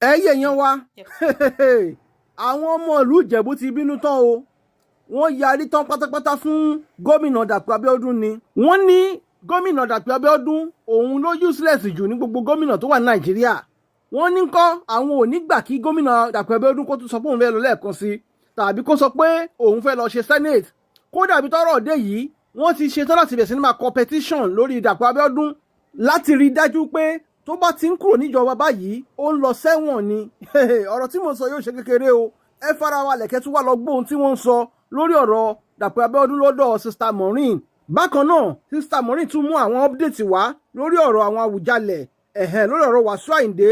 Ẹ̀yin èèyàn wa, àwọn ọmọ ìlú Ìjẹ̀bú ti bínú tán o. Wọ́n yarí tán pátápátá fún gómìnà Dàpọ̀ Abíọ́dún ni. Wọ́n ní gómìnà Dàpọ̀ Abíọ́dún, òun ló useless jù ní gbogbo gómìnà tó wà ní Nàìjíríà. Wọ́n ní kọ́ àwọn ò ní gbà kí gómìnà Dàpọ̀ Abíọ́dún kó tún sọ pé òun fẹ́ lọ lẹ́ẹ̀kan sí, tàbí kó sọ pé òun fẹ́ lọ ṣe senate. Kódà bí tọ́rọ̀ dé yìí, wọ́n ti ṣetán láti bẹ̀rẹ̀ sí ní máa competition lórí Dàpọ̀ Abíọ́dún láti rí i dájú pé tó bá ti ń kúrò níjọba báyìí, ó ń lọ sẹ́wọ̀n ni. Ọ̀rọ̀ tí mo sọ yóò ṣe kékeré o. Ẹ fara wa lẹ̀kẹ́ tún wá lọ gbóhun tí wọ́n ń sọ lórí ọ̀rọ̀ Dàpọ̀ Abíọ́dún lọ́dọ̀ Sister Maureen. Bákan náà, Sister Maureen tún mú àwọn update wá lórí ọ̀rọ̀ àwọn Àwùjalẹ̀, ẹ̀hẹ̀n, lórí ọ̀rọ̀ Wàsíù Àyìndé.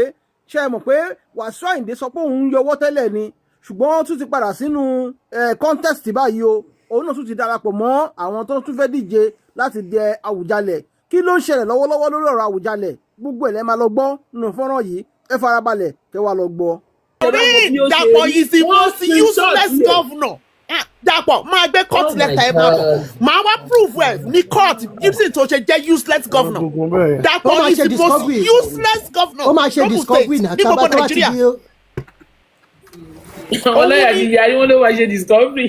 Ṣe é mọ̀ pé Wàsíù Àyìndé sọ pé òun ń yọwọ́ tẹ́lẹ̀ ni, ṣùgbọ́n ó tún ti padà sínú contest báyìí o. Òun náà tún ti darapọ̀ mọ́ àwọn tó tún fẹ́ díje láti dẹ Àwùjalẹ̀. Kí ló ń ṣẹlẹ̀ lọ́wọ́lọ́wọ́ lórí ọ̀rọ̀ Àwùjalẹ̀? Gbogbo ẹ̀ lẹ́ máa lọ gbọ́ nínú fọ́nrán yìí. Ẹ farabalẹ̀ kẹ́ wá lọ gbọ́. Dàpọ̀ is the most useless governor. Ah, Dàpọ̀ máa gbé court Oh my letter ẹ máa bọ̀. God. Máa wá prove ẹ ní court Gibson tó ṣe jẹ́ useless governor. Gbogbo bẹ́ẹ̀. Ó Dàpọ̀ máa is ṣe the most discovery. useless governor Ó máa ṣe l'Ogun discovery State náà ní gbogbo tábà tó bá ti Nàìjíríà. di. Àwọn lọ́yà ti yarí, wọn ló máa ṣe discovery.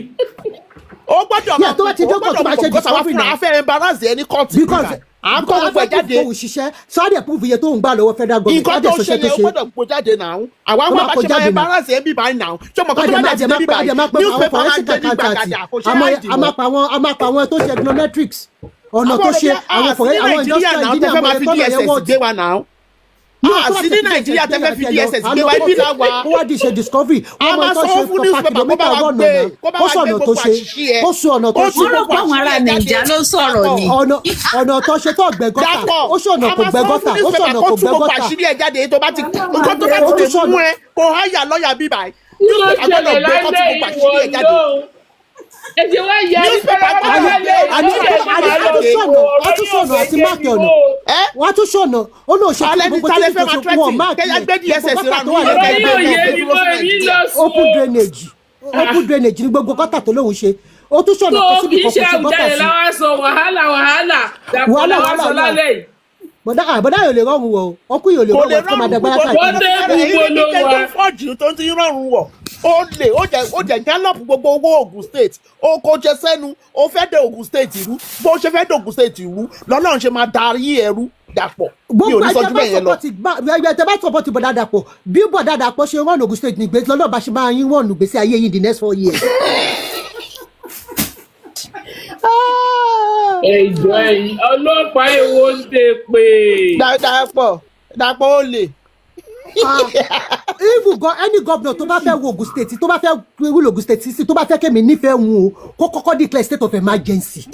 Ó gbọ́dọ̀ Yeah, tó bá ti ó dé court, gbọ́dọ̀ tó máa ṣe mọ̀ because àwa discovery fúnra náà. a fẹ́ embarrass ẹ ní court. Because À ń kọ́ gbogbo ẹ̀ jáde. kò ṣiṣẹ́ sáré prove iye tó ń gbà lọ́wọ́ federal government. Nǹkan Á dẹ̀ tó sọ iṣẹ́ ṣe yẹn, ó tó ṣe. gbọ́dọ̀ gbó jáde náà. Àwa Ó wá máa bá kó ṣe máa jáde náà. embarrass ẹ bíbáyìí náà. Ṣé o mọ̀ kó tó bá dẹ̀ ti dé bíbáyìí, newspaper máa gbé ní gbàgàdà, kò ṣe hide A máa mọ́. pa àwọn, a máa pa àwọn tó ṣe econometrics, ọ̀nà tó ṣe, àwọn foreign, àwọn Nàìjíríà industrial náà tẹ́ engineer, fẹ́ máa àwọn fi ẹ̀tọ́ yẹn DSS wọ́ọ̀dì. gbé wa náà. A sí ní Nàìjíríà tẹ́ fẹ́ fi DSS gbé wa, ibi là wà. Kó wá di ṣe discovery. A Wọ́n mọ máa tó sanwó ṣe fún pa newspaper kó bá kìlómítà wa ọ̀nà gbé náà, kó bá kó wa sọ gbé ọ̀nà tó gbogbo ṣe, àṣìṣe ẹ. kó sọ ọ̀nà tó Ó ṣe. tú Wọ́n rò gbogbo pé àwọn ará àṣírí ẹ Nàìjà jáde. ló sọ̀rọ̀ ni. Ọ̀nà tó ṣe tó gbẹ́ gọ́tà, Dàpọ̀, ó ṣọ̀nà a kò máa gbẹ́ sanwó gọ́tà, fún ó newspaper ṣọ̀nà kó kò tú gbẹ́ gbogbo gọ́tà. àṣírí ẹ jáde. Tó bá ti nǹkan tó bá Ó ti tún lè ṣọ̀nà. mú ẹ kó háyà lọ́ọ̀yà bíbáyìí, Kí ló newspaper gbọ́dọ̀ ṣẹlẹ̀ gbé kó tú lálẹ́ gbogbo àṣírí ẹ ìwọ jáde. lóhùn? Ẹ ṣe wá yarí. Newspaper gbọ́dọ̀ gbé. Àní àtúnṣọ̀nà, àtúnṣọ̀nà àti mark ọ̀nà. Ẹ Wọ́n á tún ṣọ̀nà, ó lóun ṣe Alẹ́ ní gbogbo talẹ́ títí fẹ́ tó máa ṣe wọ́n threaten mark kẹ́yà ẹ̀ gbé gbogbo DSS gọ́tà ránú tó wà ilé Ọ̀rọ̀ lẹ́gbẹ̀ẹ́ yóò yé mi mọ́, èmi lọ sùn. Open drainage, open drainage ní gbogbo gọ́tà tó lóun ṣe. Ó tún ṣọ̀nà Tó kan síbi kì í kan ṣe kò ṣe gọ́tà Àwùjalẹ̀ sí. làwọn sọ wàhálà wàhálà Dàpọ̀ Wàhálà, làwọn sọ wàhálà, lálẹ́ yìí. Bọ̀dá àbọ̀dá yóò lè rọrùn wọ̀ o, ọkùnrin yóò lè Kò rọrùn lè wọ̀ tó máa rọrùn dàgbára púpọ̀. káàkiri. Bọ́dé gbogbo ló Èyí wà. tó fọ́ọ̀jì tó ti ń rọrùn wọ̀, ó lè ó jẹ gallop gbogbo owó Ogun State, ó kó jẹ sẹ́nu. Ó fẹ́ dé Ogun State rú. Bó ṣe fẹ́ dé Ogun State rú lọ́lọ́run ṣe máa darí ẹrú. Dàpọ̀, mi ò Gbogbo ní sọ ẹjẹ ju bá bẹ́ẹ̀ yẹn lọ. support ẹgbẹ́ tẹ bá support bọ̀dá Dàpọ̀, bí bọ̀dá Dàpọ̀ ṣe run Ogun State nígbè lọ́nà bá ṣe máa yín run gbèsè ayé yín the next 4 years. Ah! Ẹjọ, ẹ̀yin ọlọ́pàá, èwo ń tẹ pé? Dàpọ̀, Dàpọ̀, ó lè. Ah, even go any governor tó bá fẹ́ wo Ogun State, tó bá fẹ́ rule Ogun State sí, tó bá fẹ́ kémi nífẹ̀ẹ́ òun o, kó kọ́kọ́ declare state of emergency.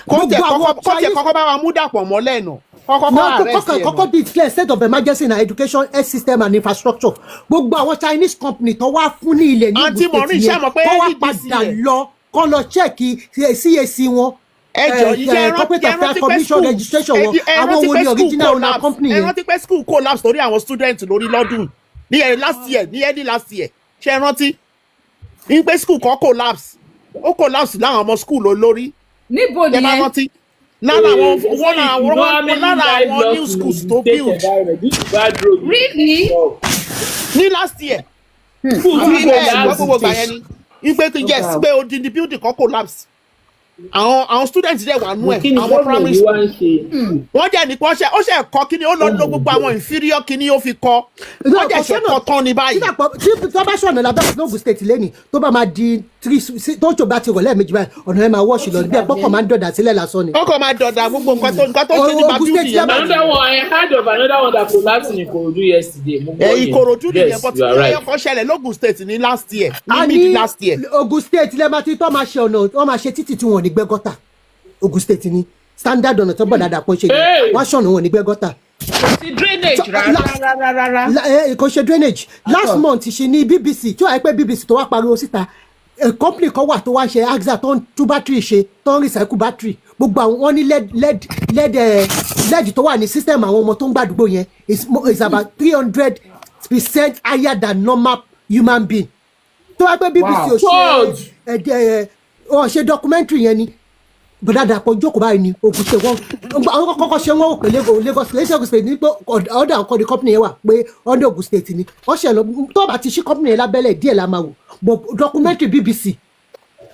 Kó tiẹ̀ kọ́kọ́ bá wa mú Dàpọ̀ mọ́lẹ̀ nù, kọ́kọ́ No, arrest kọ́kọ́ ẹ̀ kọ́kọ́ nù. declare state of emergency na education, health system and infrastructure. Gbogbo àwọn Chinese company tó wá fún ní ilẹ̀ ní Ogun Aunty State Maureen, yẹn, ṣé mọ̀ pé kó wá early this padà year- lọ, kó lọ check CAC wọn, Ẹ jọ, ìjẹ́ ẹ rántí corporate ẹ rántí affairs pé commission school registration wọn, ẹ àwọn rántí wo pé ni school original owner collapse company ẹ yẹn. rántí pé school collapse torí àwọn student lórí lọ́dún ní ẹ last year, ní early last year. Ṣé ẹ rántí ní pé school kan collapse, ó collapse láwọn ọmọ school lórí? Níbo Tẹ bá nìyẹn? rántí lára àwọn wọn àwọn lára àwọn new schools tó build Really? ní last year. School tí Àbí ẹ gbọ́ collapse. gbogbo ìgbà yẹn ni wípé kí yes, pé odindi building kan collapse, àwọn students dẹ̀ wà nú ẹ̀, Kí ni àwọn gómìnà primary yìí wá school. ń ṣe? Wọ́n jẹ́ ní kí wọ́n ṣe ó ṣe kọ́ kí ni ó lọ lo gbogbo àwọn inferior kí ni ó fi kọ́. Wọ́n jẹ́ ṣe kọ́ tán ní báyìí. Tí Dàpọ̀ tí tó bá ṣọ̀nà lábẹ́ Ogun State lẹ́nìí, tó bá máa di three tó tó bá ti rọ̀ lẹ́ẹ̀mejì báyìí, ọ̀nà ẹ̀ máa wọ́ọ̀ṣì lọ bí ẹ̀ pọ́kàn máa ń dọ̀dà sílẹ̀ lásán ni. Wọ́n kàn máa dọ̀dà gbogbo nǹkan tó ṣe nípa Ogun State building yẹn. yẹn. Another one, I heard of another one that collapsed in Ikorodu yesterday. Mo gbọ́ Ẹ yẹn. Ìkòròdú nìyẹn. Yes, But you are right. ẹyọ kan ṣẹlẹ̀ lógun State ní last year, A ní ní mid last year. Ogun State lẹ́ẹ̀ máa ti tọ́ máa ṣe ọ̀nà, wọ́n máa ṣe títì tí wọ́n ò ní gbẹ́ gọ́tà. Ogun State ni standard ọ̀nà tó bọ̀ dáadáa pọ́n ṣe ni. Hey! Wọ́n ṣọ̀nà, wọn ò ní gbẹ́ gọ́tà. Kò sí drainage rárá rárá rárá. Kò ṣe drainage. Last month ṣe ní BBC tí wàá pẹ́ BBC tó wá pariwo síta, company kan wà tó wá ṣe axa, tó ń tú battery ṣe, tó ń recycle battery. Gbogbo àwọn wọn ní lead tó wà ní system àwọn ọmọ tó ń gbàdúgbò yẹn is about 300% higher than normal human being. Tó wá pé BBC ò ṣe God. ẹ ẹ ọ̀ ṣe documentary yẹn ni. Bọ̀dá Dàpọ̀ jókòó báyìí ní Ogun State. Wọn àwọn kọ́kọ́ ṣe, wọ́n wò pé Lagos State ní pé ọ̀dà ọkọ̀ ní company yẹn wà, pé under Ogun State ni wọ́n ṣe lọ. Tó bá ti ṣí company yẹn lábẹ́lẹ̀ díẹ̀ la máa wò, but documentary BBC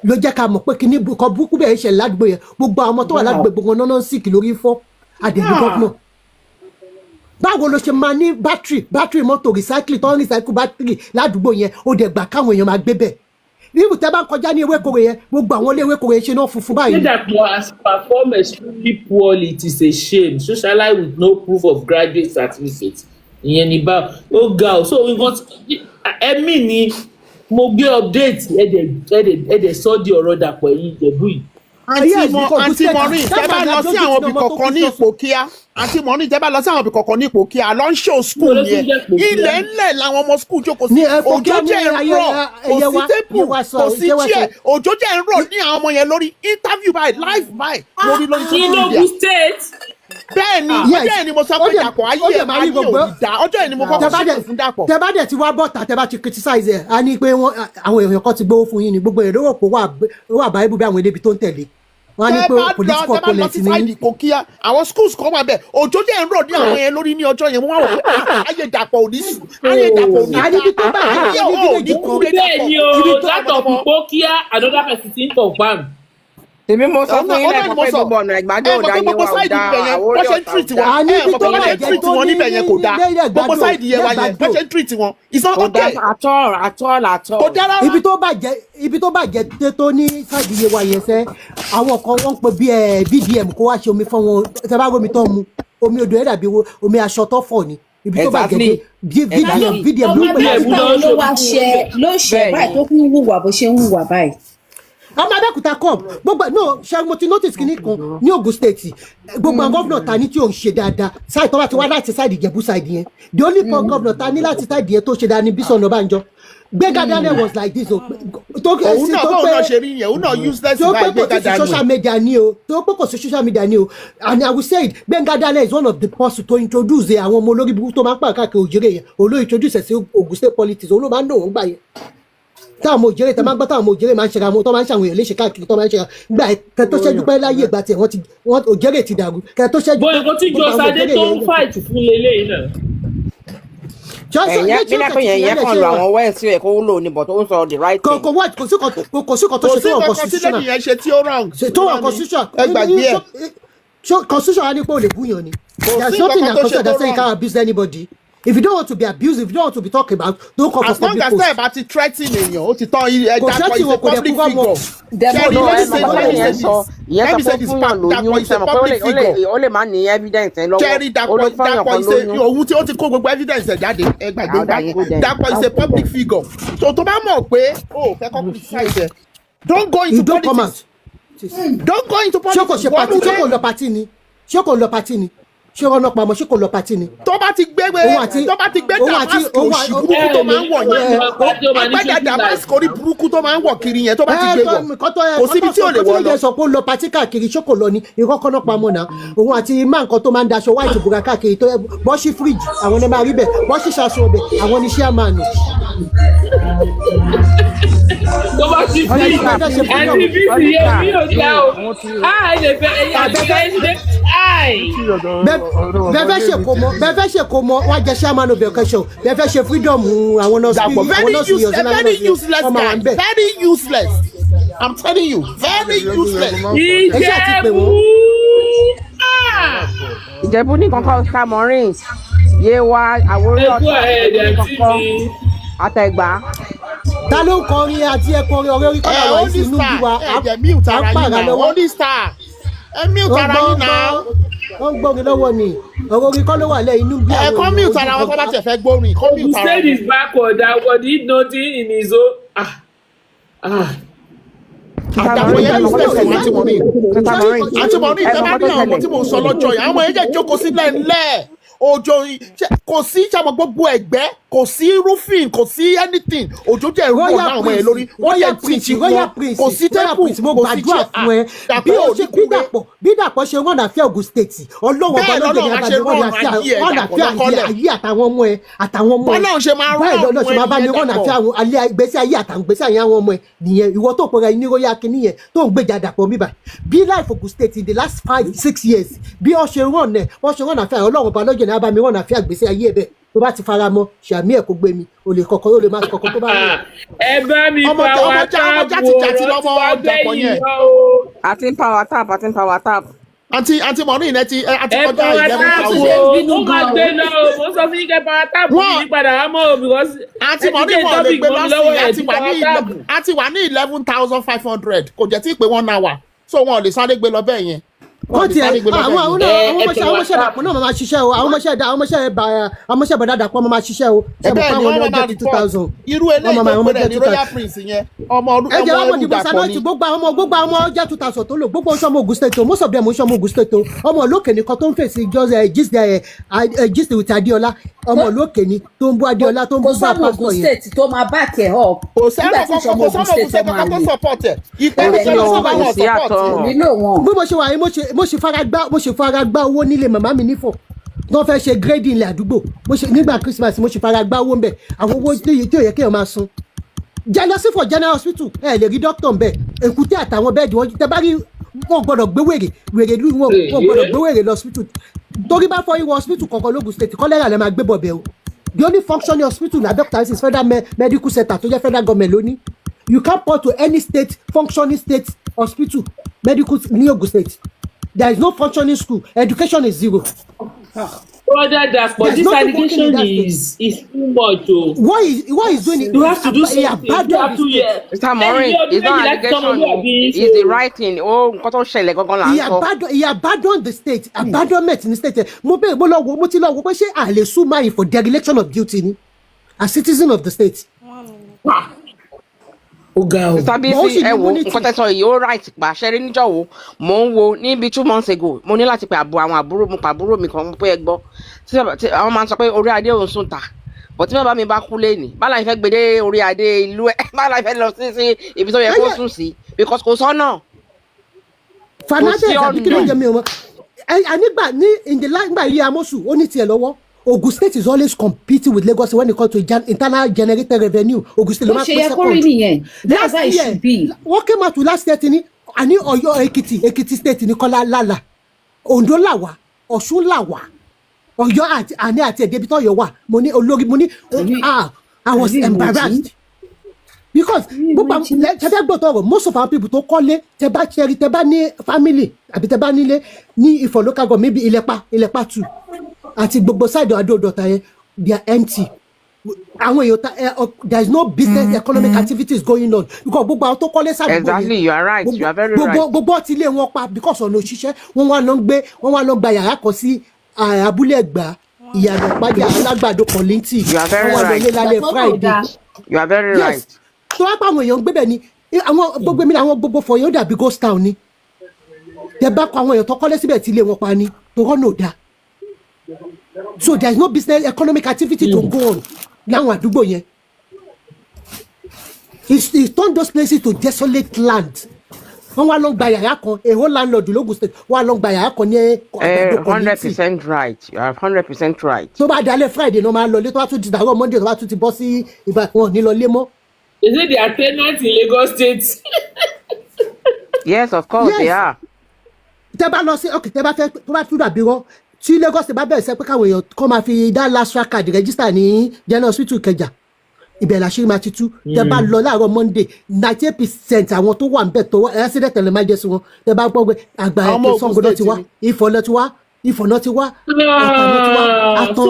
ló jẹ́ ká mọ̀ pé kíní kan burúkú bẹ́ẹ̀ ń ṣẹlẹ̀ ládùúgbò yẹn. Gbogbo àwọn ọmọ tó wà ládùúgbò, gbogbo wọn náà ń sick lórí fọ́ àdèmí. Governor, báwo ló ṣe máa ní battery mọ́tò recycling, tó ń recycle battery ládùúgbò yẹn, ó dẹ̀ gbà káwọn èèyàn máa gbé bẹ̀? Níbi tẹ́ bá ń kọjá ní Ewékòró yẹn, gbogbo àwọn ilé Ewékòró yẹn ṣe náà funfun báyìí. Dàpọ̀ has performed extremely poorly. It is a shame. Socialite with no proof of graduate certificate. Ìyẹn ní bá ó ga ọ. So nǹkan ẹ̀mí ni mo gbé update, ẹ̀dẹ̀ sọ́ di ọ̀rọ̀ Dàpọ̀, ẹ̀yìn Ìjẹ̀bú yìí. Àǹtí mọ, àǹtí Maureen, tẹ́ bá lọ sí àwọn ibì kọ̀ọ̀kan ní Ìpòkíà, àǹtí Maureen, tẹ́ bá lọ sí àwọn ibì kọ̀ọ̀kan ní Ìpòkíà, lọ ń ṣó school yẹn, ilẹ̀ ńlẹ̀ làwọn ọmọ school jókòó sí. Òjò jẹ́ ń rọ̀, kò sí table, kò sí chair, òjò jẹ́ ń rọ̀ ní àwọn ọmọ yẹn lórí. Interview báyìí, live báyìí, lórí social In media. Ogun State. Bẹ́ẹ̀ ni, ọjọ́ yẹn ni mo sọ pé Dàpọ̀ ayé ẹ̀ ayé ò ní dá. Ọjọ́ yẹn ni mo kọ́kọ́ ṣépè fún Dàpọ̀. Tẹ bá dẹ̀ ti wá bọ̀tà, tẹ bá ti criticize ẹ̀, á ní pé wọ́n àwọn èèyàn kan ti gbowó fún yín ni. Gbogbo èrò rò pé ó wà báyìí bí àwọn elébi tó ń tẹ̀lé wọ́n á ní pé political Tẹ bá lọ opponent sí ni. side Ìpòkíà, àwọn schools kan wà bẹ́ẹ̀, òjò jẹ́ ń rọ̀ ní àwọn yẹn lórí ní ọjọ́ yẹn. Mo wá wọ̀ pé ayé Dàpọ̀ ò ní sùn, ayé Dàpọ̀ ò ní A níbi tó bá ayé ní ò ní village kan. kúrẹ́. Bẹ́ẹ̀ ni o. Ibi tó- That of Ìpòkíà, another person ti ń confirm. Èmi mo sọ fún yín Ọ̀nà ni lẹ́ẹ̀kan mo pé sọ. gbogbo ọ̀nà Ìgbàdo Ẹ ò mọ̀ dá, pé yé gbogbo wa ò side dá, ibẹ̀ yẹn, Àwórì bó ṣe ń Ọ̀tà ò treat dá. wọn, A ní ẹ ibi mọ̀ tó pé bó ṣe ń bàjẹ́ treat tó wọn ní níbẹ̀ yẹn kò dáa. Gbogbo lẹ́gbàdo side yẹn wa yẹn, bó ṣe ń treat wọn, it's not Kò dá okay. at all, at all, at all. Kò dáa rárá. Ibi tó bàjẹ́ tó ní side iye wa yẹn sẹ́, àwọn kan wọ́n ń pe bí ẹ VDM kó wá ṣe omi fún wọn. Tẹ bá rómi tó ń mu, omi odò ẹ̀ dàbí omi aṣọ tó fọ̀ ni. Ibi tó bàjẹ́ dé VDM VDM ló ń pè VDM láti ló ń ló wá ṣe ló ṣe Bẹ́ẹ̀ni. báyìí tó fi ń hùwà bó ṣe ń hùwà báyìí? Ọmọ Abẹ́òkúta cup gbogbo no ṣe. Mo ti notice kìíní kan ní Ogun State, gbogbo àwọn governor ta ní tí ò ń ṣe dáadáa, side tó bá ti wá láti side Ìjẹ̀bú side yẹn, the only governor ta ní láti side yẹn tó ṣe dáadáa ní Bísí Ọ̀nàbànjọ. Gbénga Daniel was like this o, tó Òun náà, tó bóun pé náà ṣe rí yẹn, òun náà useless tó pé báyìí. kò Gbénga sí social Daniel. media ni o, tó pé kò sí social media ni o. And I will say it, Gbénga Daniel is one of the person to introduce àwọn ọmọ olórí burúkú tó máa ń pààkà káàkiri òjèrè yẹn. Òun ló introduce ẹ̀ sí Ogun State politics. Òun ló máa ń lò wọ́n gbà yẹn, táwọn ọmọ òjèrè tẹ máa ń gbọ́, táwọn ọmọ òjèrè máa ń ṣe ra wọn, tó máa ń ṣàwọn èèyàn léṣe káàkiri, tó máa ń ṣe ra gbà kẹ tó ṣẹ́jú pẹ́ láyé ìgbà tiẹ̀, wọ́n ti wọ́n òjèrè ti dàrú kẹ tó ṣẹ́jú Bó pẹ́. nǹkan tí Gbogbo àwọn Jọ́sádé òjèrè tó ń yẹn fight fún leléyìí náà. Ẹ̀yẹ́ bí lẹ́pẹ́ yẹn, ìyẹn kàn lo àwọn words tí ó yẹ kó lò ní, but ó ń sọ the right kò thing. Kò wá, kò sí kan, kò sí kan tó Kò ṣe sí tó wà kankan tí constitutional. lady yẹn ṣe tí ó wrong. Ṣe tó wà constitutional. Ẹ gbàgbé ẹ. Constitution á ní pé o lè búyàn ni. Kò There sí is nothing in nǹkan the tó ṣe constitution that tó say you wrong. can't abuse anybody. If you don't want to be abused, if you don't want to be talked about, don't call for As long public as tẹ́ ẹ post. bá ti threaten èèyàn, ó ti tán. Ẹ Kò Dàpọ̀ threaten is a wọn, kò dẹ̀ public kúrò figure. mọ́. Ṣẹ́rí, No, let ẹ me say mọ̀ let pé me ìyẹn say sọ this, ìyẹn let sọ me pé say ó this, fún yàn Dàpọ̀ lóyún, is a ṣe mọ̀ pé public figure. ó lè má ní evidence ẹ lọ́wọ́. Ṣẹ́rí, Ó Dàpọ̀ ló fún yàn Dàpọ̀ kan is a lóyún. òun tí ó ti kó gbogbo evidence ẹ̀ jáde, ẹ gbàgbé Ah, gbà that's yẹn. good then. Dàpọ̀ is a That's good public then. figure, so tó bá mọ̀ pé o ò fẹ́ kọ́ criticize ẹ, don't go You into don't come out. politics, don't go into Ṣé kò politics. ṣe Wọ́n party? mú Ṣé kò dé lọ party ni? Ṣé kò lọ party ni? Ṣé ọ̀nà pamọ́? Ṣé kò lọ party ni? Tó bá ti gbé Òun àti tó bá ti gbé òun àti damask òun òṣì àti burúkú tó máa ń wọ̀ yẹn, agbádá Life. damask orí burúkú tó máa ń wọ̀ kiri yẹn, tó bá ti ẹ gbé tó wọ̀, nǹkan tó kò síbi tí ò lè wọ̀ lọ. sọ pé ó lọ party káàkiri, ṣé kò lọ ni? Irọ́ kọ́nà pamọ́ náà. Òun àti má nǹkan tó máa ń daṣọ white búra káàkiri, tó bọ́ sí fíríjì, àwọn ẹni máa rí bẹ̀, bọ́ sí ṣaṣọ ọbẹ̀, àwọn ní chairman. Tó bá ti fi Ọlọ́sà, fẹ́ ṣe freedom. àti bísí yẹn mi ò dá o. Ah, ẹ lè fẹ́ ẹyà àti ẹ ṣe ai. Bẹ́ẹ̀ fẹ́ ṣe kó mọ, bẹ́ẹ̀ fẹ́ ṣe kó mọ, wá jẹ chairman of education. Bẹ́ẹ̀ fẹ́ ṣe freedom, àwọn nurse, Dàpọ̀ àwọn very nurse useless, very useless ọmọ wa guy, ń bẹ̀. very useless, I'm telling you, very useless. Ẹ ṣáà ti pè Ìjẹ̀bú. wọ́n. Ah! Ìjẹ̀bú ní kankan, Samorin, Yewa, Àwórí Ẹ kú Ọ̀tà, ahead, Ìjẹ̀bú ní àǹtí kankan, mi. Àtẹ̀gbá. Ta ló ń kọrin àti ẹ kọrin ọ̀rẹ́ orí Ẹ kọ́lá wà holy sí inú star, bí wa ẹ jẹ́ mute à ń ara yín pààrà náà. lọ́wọ́. Holy star, ẹ mute Wọ́n ara gbọ́ yín náà. Wọ́n gbọ́ mi lọ́wọ́ ni, ọ̀rọ̀ orí kọ́ ló wà lẹ́ inú bí Ẹ àwọn kọ́ èèyàn mute ara ojú wọn tó bá kan. tẹ̀ fẹ́ gbórin, kọ́ Ogun mute ara State wọn. is backward. That was did nothing in his own. Ah. Ah. Àdàpọ̀ yẹn useless o, àǹtí Maureen. Samorin, Àǹtí Maureen, ẹ tẹ́ mọ̀ bá nǹkan tó ní àwọn ọmọ ṣẹlẹ̀. tí mò ń sọ lọ́jọ́ yẹn, àwọn ọmọ yẹn jẹ́ jókòó sílẹ̀ ńlẹ̀, òjò kò sí sàmọ̀ gbogbo ẹ̀gbẹ́. Kò sí roofing, kò sí anything. Òjò jẹ́ rọ̀ Royal láwọn ọmọ yẹn Prince, lórí. Wọ́n Royal jẹ́ Prince, teach Royal wọn. Prince, Kò sí Royal table, Prince, mo kò sí gbàdúrà chair. fún ẹ. Bí Dàpọ̀ ó ò ṣe ní bí kúre. Dàpọ̀ bí Dàpọ̀ ṣe rán àfẹ́ Ògùn State, Ọlọ́wọ́ ọba Bẹ́ẹ̀ lọ́jọ́ lọ́lọ́run ní á ṣe abàmì rán rán ayé ẹ̀ àfẹ́ Dàpọ̀ àfẹ́ lọ́kọ́lẹ̀. ayé àtàwọn ọmọ ẹ àtàwọn ọmọ ẹ. Bọ́lọ́run ṣe máa Báyìí rán lọ́lọ́ ṣe máa bá mi ẹni rán Dàpọ̀. àfẹ́ àwọn alẹ́ ìgbésí ayé àtàwọn ìgbésí ayé àwọn ọmọ ẹ nìyẹn. Ìwọ tó pera ẹni royal kìíní yẹn tó ń gbèjà Dàpọ̀ mi báyìí. Bí life Ògùn State in the last 5-6 years bí wọ́n ṣe rán ẹ̀, wọ́n ṣe rán àfẹ́, Ọlọ́run ọba lọ́jọ́ ní abàmì rán àfẹ́ ìgbésí ayé ẹ bẹ́ẹ̀. Tó bá ti fara mọ́, ṣàmì ẹ̀ kó gbé mi, o lè kọ̀kọ́, o lè má kọ̀kọ́ tó bá rẹ̀. Ẹ bá mi Ọmọ power ọmọ tap ọmọ o, játijàti ọ̀rọ̀ lọmọ tí wàá Dàpọ̀ gbẹ̀yìn yẹn. lọ o. Àti ń power tap, àti ń power tap. Àǹtí Maureen, ẹ ti ẹ ti Ẹ kọjá power eleven tap thousand. o, Bínú ó máa gan o. gbé lọ o. Mo sọ fún yín kẹ́ power tap Wọ́n yìí padà wá mọ́ o because àǹtí ẹ ti Maureen, dé wọn ò lè topic gbé mọ́ mi lọ́wọ́ lọ́sìn. ẹ̀ A ti ti wà ní power tap. A ti wà ní 11,500, kò jẹ́ tí ì pé one hour, so wọn ò lè sáré gbé lọ bẹ́ẹ̀ yẹn. Wọn ò Wọ́n lè tiẹ̀ sáré gbé lọ àwọn àwọn bẹ́ẹ̀ yẹn. náà Ẹ àwọn ẹ ọmọọṣẹ́ àwọn power ọmọọṣẹ́ tap. Dàpọ̀ náà máa ṣiṣẹ́ o. Àwọn ọmọọṣẹ́ bá àwọn ọmọọṣẹ́ bọ̀dá Dàpọ̀ máa ṣiṣẹ́ o. Ṣe mọ̀ Bẹ́ẹ̀ pé ni àwọn wọ́n ní máa ọjọ́ two report thousand irú wọ́n eléyìí máa tó àwọn pé rẹ̀ ọmọọṣẹ́ ní two Royal thousand. Prince yẹn, ọmọ ọdún Ẹ jẹ́ ọmọ wọ́n ẹrú dìbò Dàpọ̀ Sanoiti, ni. gbogbo àwọn ọmọ ọjọ́ 2,000 tó lò, gbogbo ọmọ Ògùn State o, most of them ń ṣọmọ Ògùn State o. Ọmọ olókè nìkan tó ń fèsì just gist gist with Adéọlá, ọmọ olókè ni tó ń bú Adéọlá, tó ń Kò bú bá sọ́mọ Ògùn pásítọ̀ yẹn. State tó máa back ẹ̀ up Kò sẹ́nu nígbà tí kankan, ìṣọmọ kò Ògùn sọ́mọ Ògùn State State ọmọ kankan tó àlè support ẹ̀. Ìpẹ́rù Kò sí sẹ́nu o, sábà kò wọn sí support àtọ̀. Kò nílò wọn. Bí mo ṣe wà yìí, mo ṣe fara gbá owó nílé màmá mi nífọ̀ tó fẹ́ ṣe grading ilẹ̀ àdúgbò. Mo ṣe nígbà Christmas, mo ṣe fara gbá owó ńbẹ, àwọn owó tí ò yẹ kéèyàn máa sun jealousy for general hospital. Ẹ lè rí doctor ńbẹ, èkúté àtàwọn bed wọn tẹ bá rí, wọn gbọ́dọ̀ gbé wèrè wèrè lù wọn, wọn gbọ́dọ̀ gbé wèrè lọ hospital. Torí bá fọ ìwọ hospital kankan lógun State, cholera lè máa gbé bọ̀bẹ̀ o. The only functioning hospital na Abẹ́òkúta is Federal Medical Center tó jẹ́ federal government lóní. You can't port to any state functioning state hospital medical ní Ogun State. There is no functioning school. Education is zero. Brother Dàpọ̀, There's this nothing working in allegation that state. is too much o. What he's doing You have to do is he something. You abandoned have the to state. yẹ. Mr Lẹ́yìn Maureen, bí ọdún it's not méjìlá ti allegation o, tọmọlúwàbí yín it's ṣe the o. right thing o. Nǹkan tó ṣẹlẹ̀ gangan là ń he sọ. abandon he abandoned the state. Abandonment ní state yẹn. Mo bẹ́ẹ̀, mo lọ wo, mo ti lọ wo pé ṣé a lè sue man for dereliction of duty ni as citizen of the state? Ó ga o. Mr But ó Bisi, sì ní ẹ wo immunity. nǹkan tẹ́ sọ yìí, ó right pa ṣẹ́rí. Níjọ́ wo mò ń wo níbi 2 months ago, mo ní láti pe àbò àwọn àbúrò, mo pa àbúrò mi kan, mo pé ẹ gbọ́ tí àwọn máa ń sọ pé orí adé òun sùn ta bọ̀ tí bàbá mi bá kú lẹ́nìí, bála ìfẹ́ gbé dé orí adé ìlú ẹ̀, bála ìfẹ́ lọ sí ibi tó yẹ kó Ẹyẹ sùn sí, because kò sọ́nà, kò Fernandez sí àbí kí ló ọ̀nà. ń jẹ mi ò mọ ẹ. Ànígbà ní in the line gbà ilé amosu ó ní tiẹ̀ lọ́wọ́. Ogun State is always competing with Lagos when it comes to internal generated revenue. Ogun State ló Bó máa ṣe pín yẹ kó rí second. nìyẹn. That's Last how it year should be. wọ́n came out with last year ti ní àní Ọ̀yọ́, Èkìtì State ní Kọ́lá lálà, Ondo là wá, Ọ̀ṣun là wá, Ọ̀yọ́ àti àní àti ẹ̀dẹ́bí tó Ọ̀yọ́ wà. Mo ní olórí, mo ní Can you ah, I can was you imagine? embarrassed because Can you gbogbo àwọn imagine? tẹ bá gbọ́dọ̀ ọ̀rọ̀, most of our people tó kọ́lé, tẹ bá ṣẹ́rí, tẹ bá ní family àbí tẹ bá nílé ní Ifọ̀ local government, maybe Ìlẹ̀pà, Ìlẹ̀pà two àti gbogbo side Adó-Odòta yẹn, they are empty. Àwọn èèyàn ta ẹ there is no business economic activities going on because gbogbo àwọn tó kọ́lé sàdúgbò yẹn, Exactly, you are right, you gbogbo are very gbogbo right. gbogbo ọtí ilé wọn pa because ọ̀nà òṣìṣẹ́. Wọ́n wá lọ ń gbé, wọ́n wá lọ gba yàrá kan sí Abúlé Ẹ̀gbá, Ìyànà Pàjá, Alágbàdo Kọ̀lìntì. You are Wọ́n very wá lọ right. ilé lálẹ́ Ìgbà tó kò Friday. dáa. You are very Yes, right. tó wá pa àwọn èèyàn ń gbé bẹ̀ ni àwọn gbogbo èmi àwọn gbogbo fọyín ó dàbí ghost town ni. Tẹ bá kọ àwọn èèyàn tó kọ́lé síbẹ̀ tí ilé wọn pa ni tó rọ́nà ò dáa, so there is no business economic activity to go on láwọn àdúgbò yẹn. It's turned those places to desolate land. Wọ́n wá lọ gba yàrá kan, èho landlord lógun State wọ́n wá lọ gba yàrá kan ní Àgbàdo Hundred community. percent right, you are 100% right. Tó bá dalẹ̀ Friday náà máa lọ lé, tó bá tún di dàrọ́ Monday, tó bá tún ti bọ́ sí ìgbà, wọn ò ní lọ lé mọ́. They say they are tenants in Lagos State. Yes, of course they Yes. are. Tẹ bá lọ sí, ok, tẹ bá fẹ́ tó bá tún dàbí rọ tí Lagos State bá bẹ̀rẹ̀ sẹ́ pé káwọn èèyàn kọ́ máa fi dá LASTRA card register ní general hospital Ìkẹjà, ibẹ̀ làṣírí máa ti tú. Tẹ bá lọ láàárọ̀ Monday, 98% àwọn tó wà níbẹ̀ tó accident ẹ̀ lè má jẹ́ sí wọn. Tẹ bá gbọ́ pé àgbà Àwọn ọmọ ẹ̀kẹ́ Ogun Ṣàngó náà ti State wá ni. Ifọ̀ náà ti wá, Ifọ̀ náà ti wá, Ọ̀tà náà ti wá, Ah, àtàn. so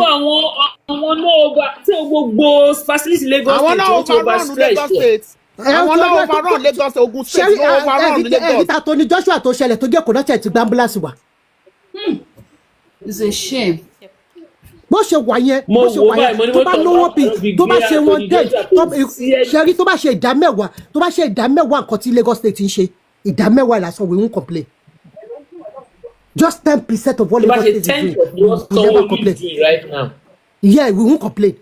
àwọn náà over tí gbogbo facility Lagos Àwọn State náà wọ́n ti overrun overstretch. Lagos State. Àwọn náà overrun Lagos, Ogun State ló overrun Ẹ̀rí Lagos. ta tó ní Joshua tó ṣẹlẹ̀ tó jẹ́ kò náà tẹ̀ ti gba ambulance wá. It's a shame. Bó ṣe wà yẹn, Mo bó ṣe wò wà báyìí, mo yẹn, ní tó bá mọ́tò lówó ọlọ́pàá pì ló fi tó bá gbé ṣe wọn Anthony dé Joshua tó kò sí ẹni. ṣe rí, tó bá ṣe 1/10, tó bá ṣe 1/10 nǹkan tí Lagos State ń ṣe, 1/10 lásán, we won't complain. Just 10% of what Tó bá Lagos ṣe State is ten doing, of we what will never Sanwó-Olú complain. is doing right now. Yeah, we won't complain.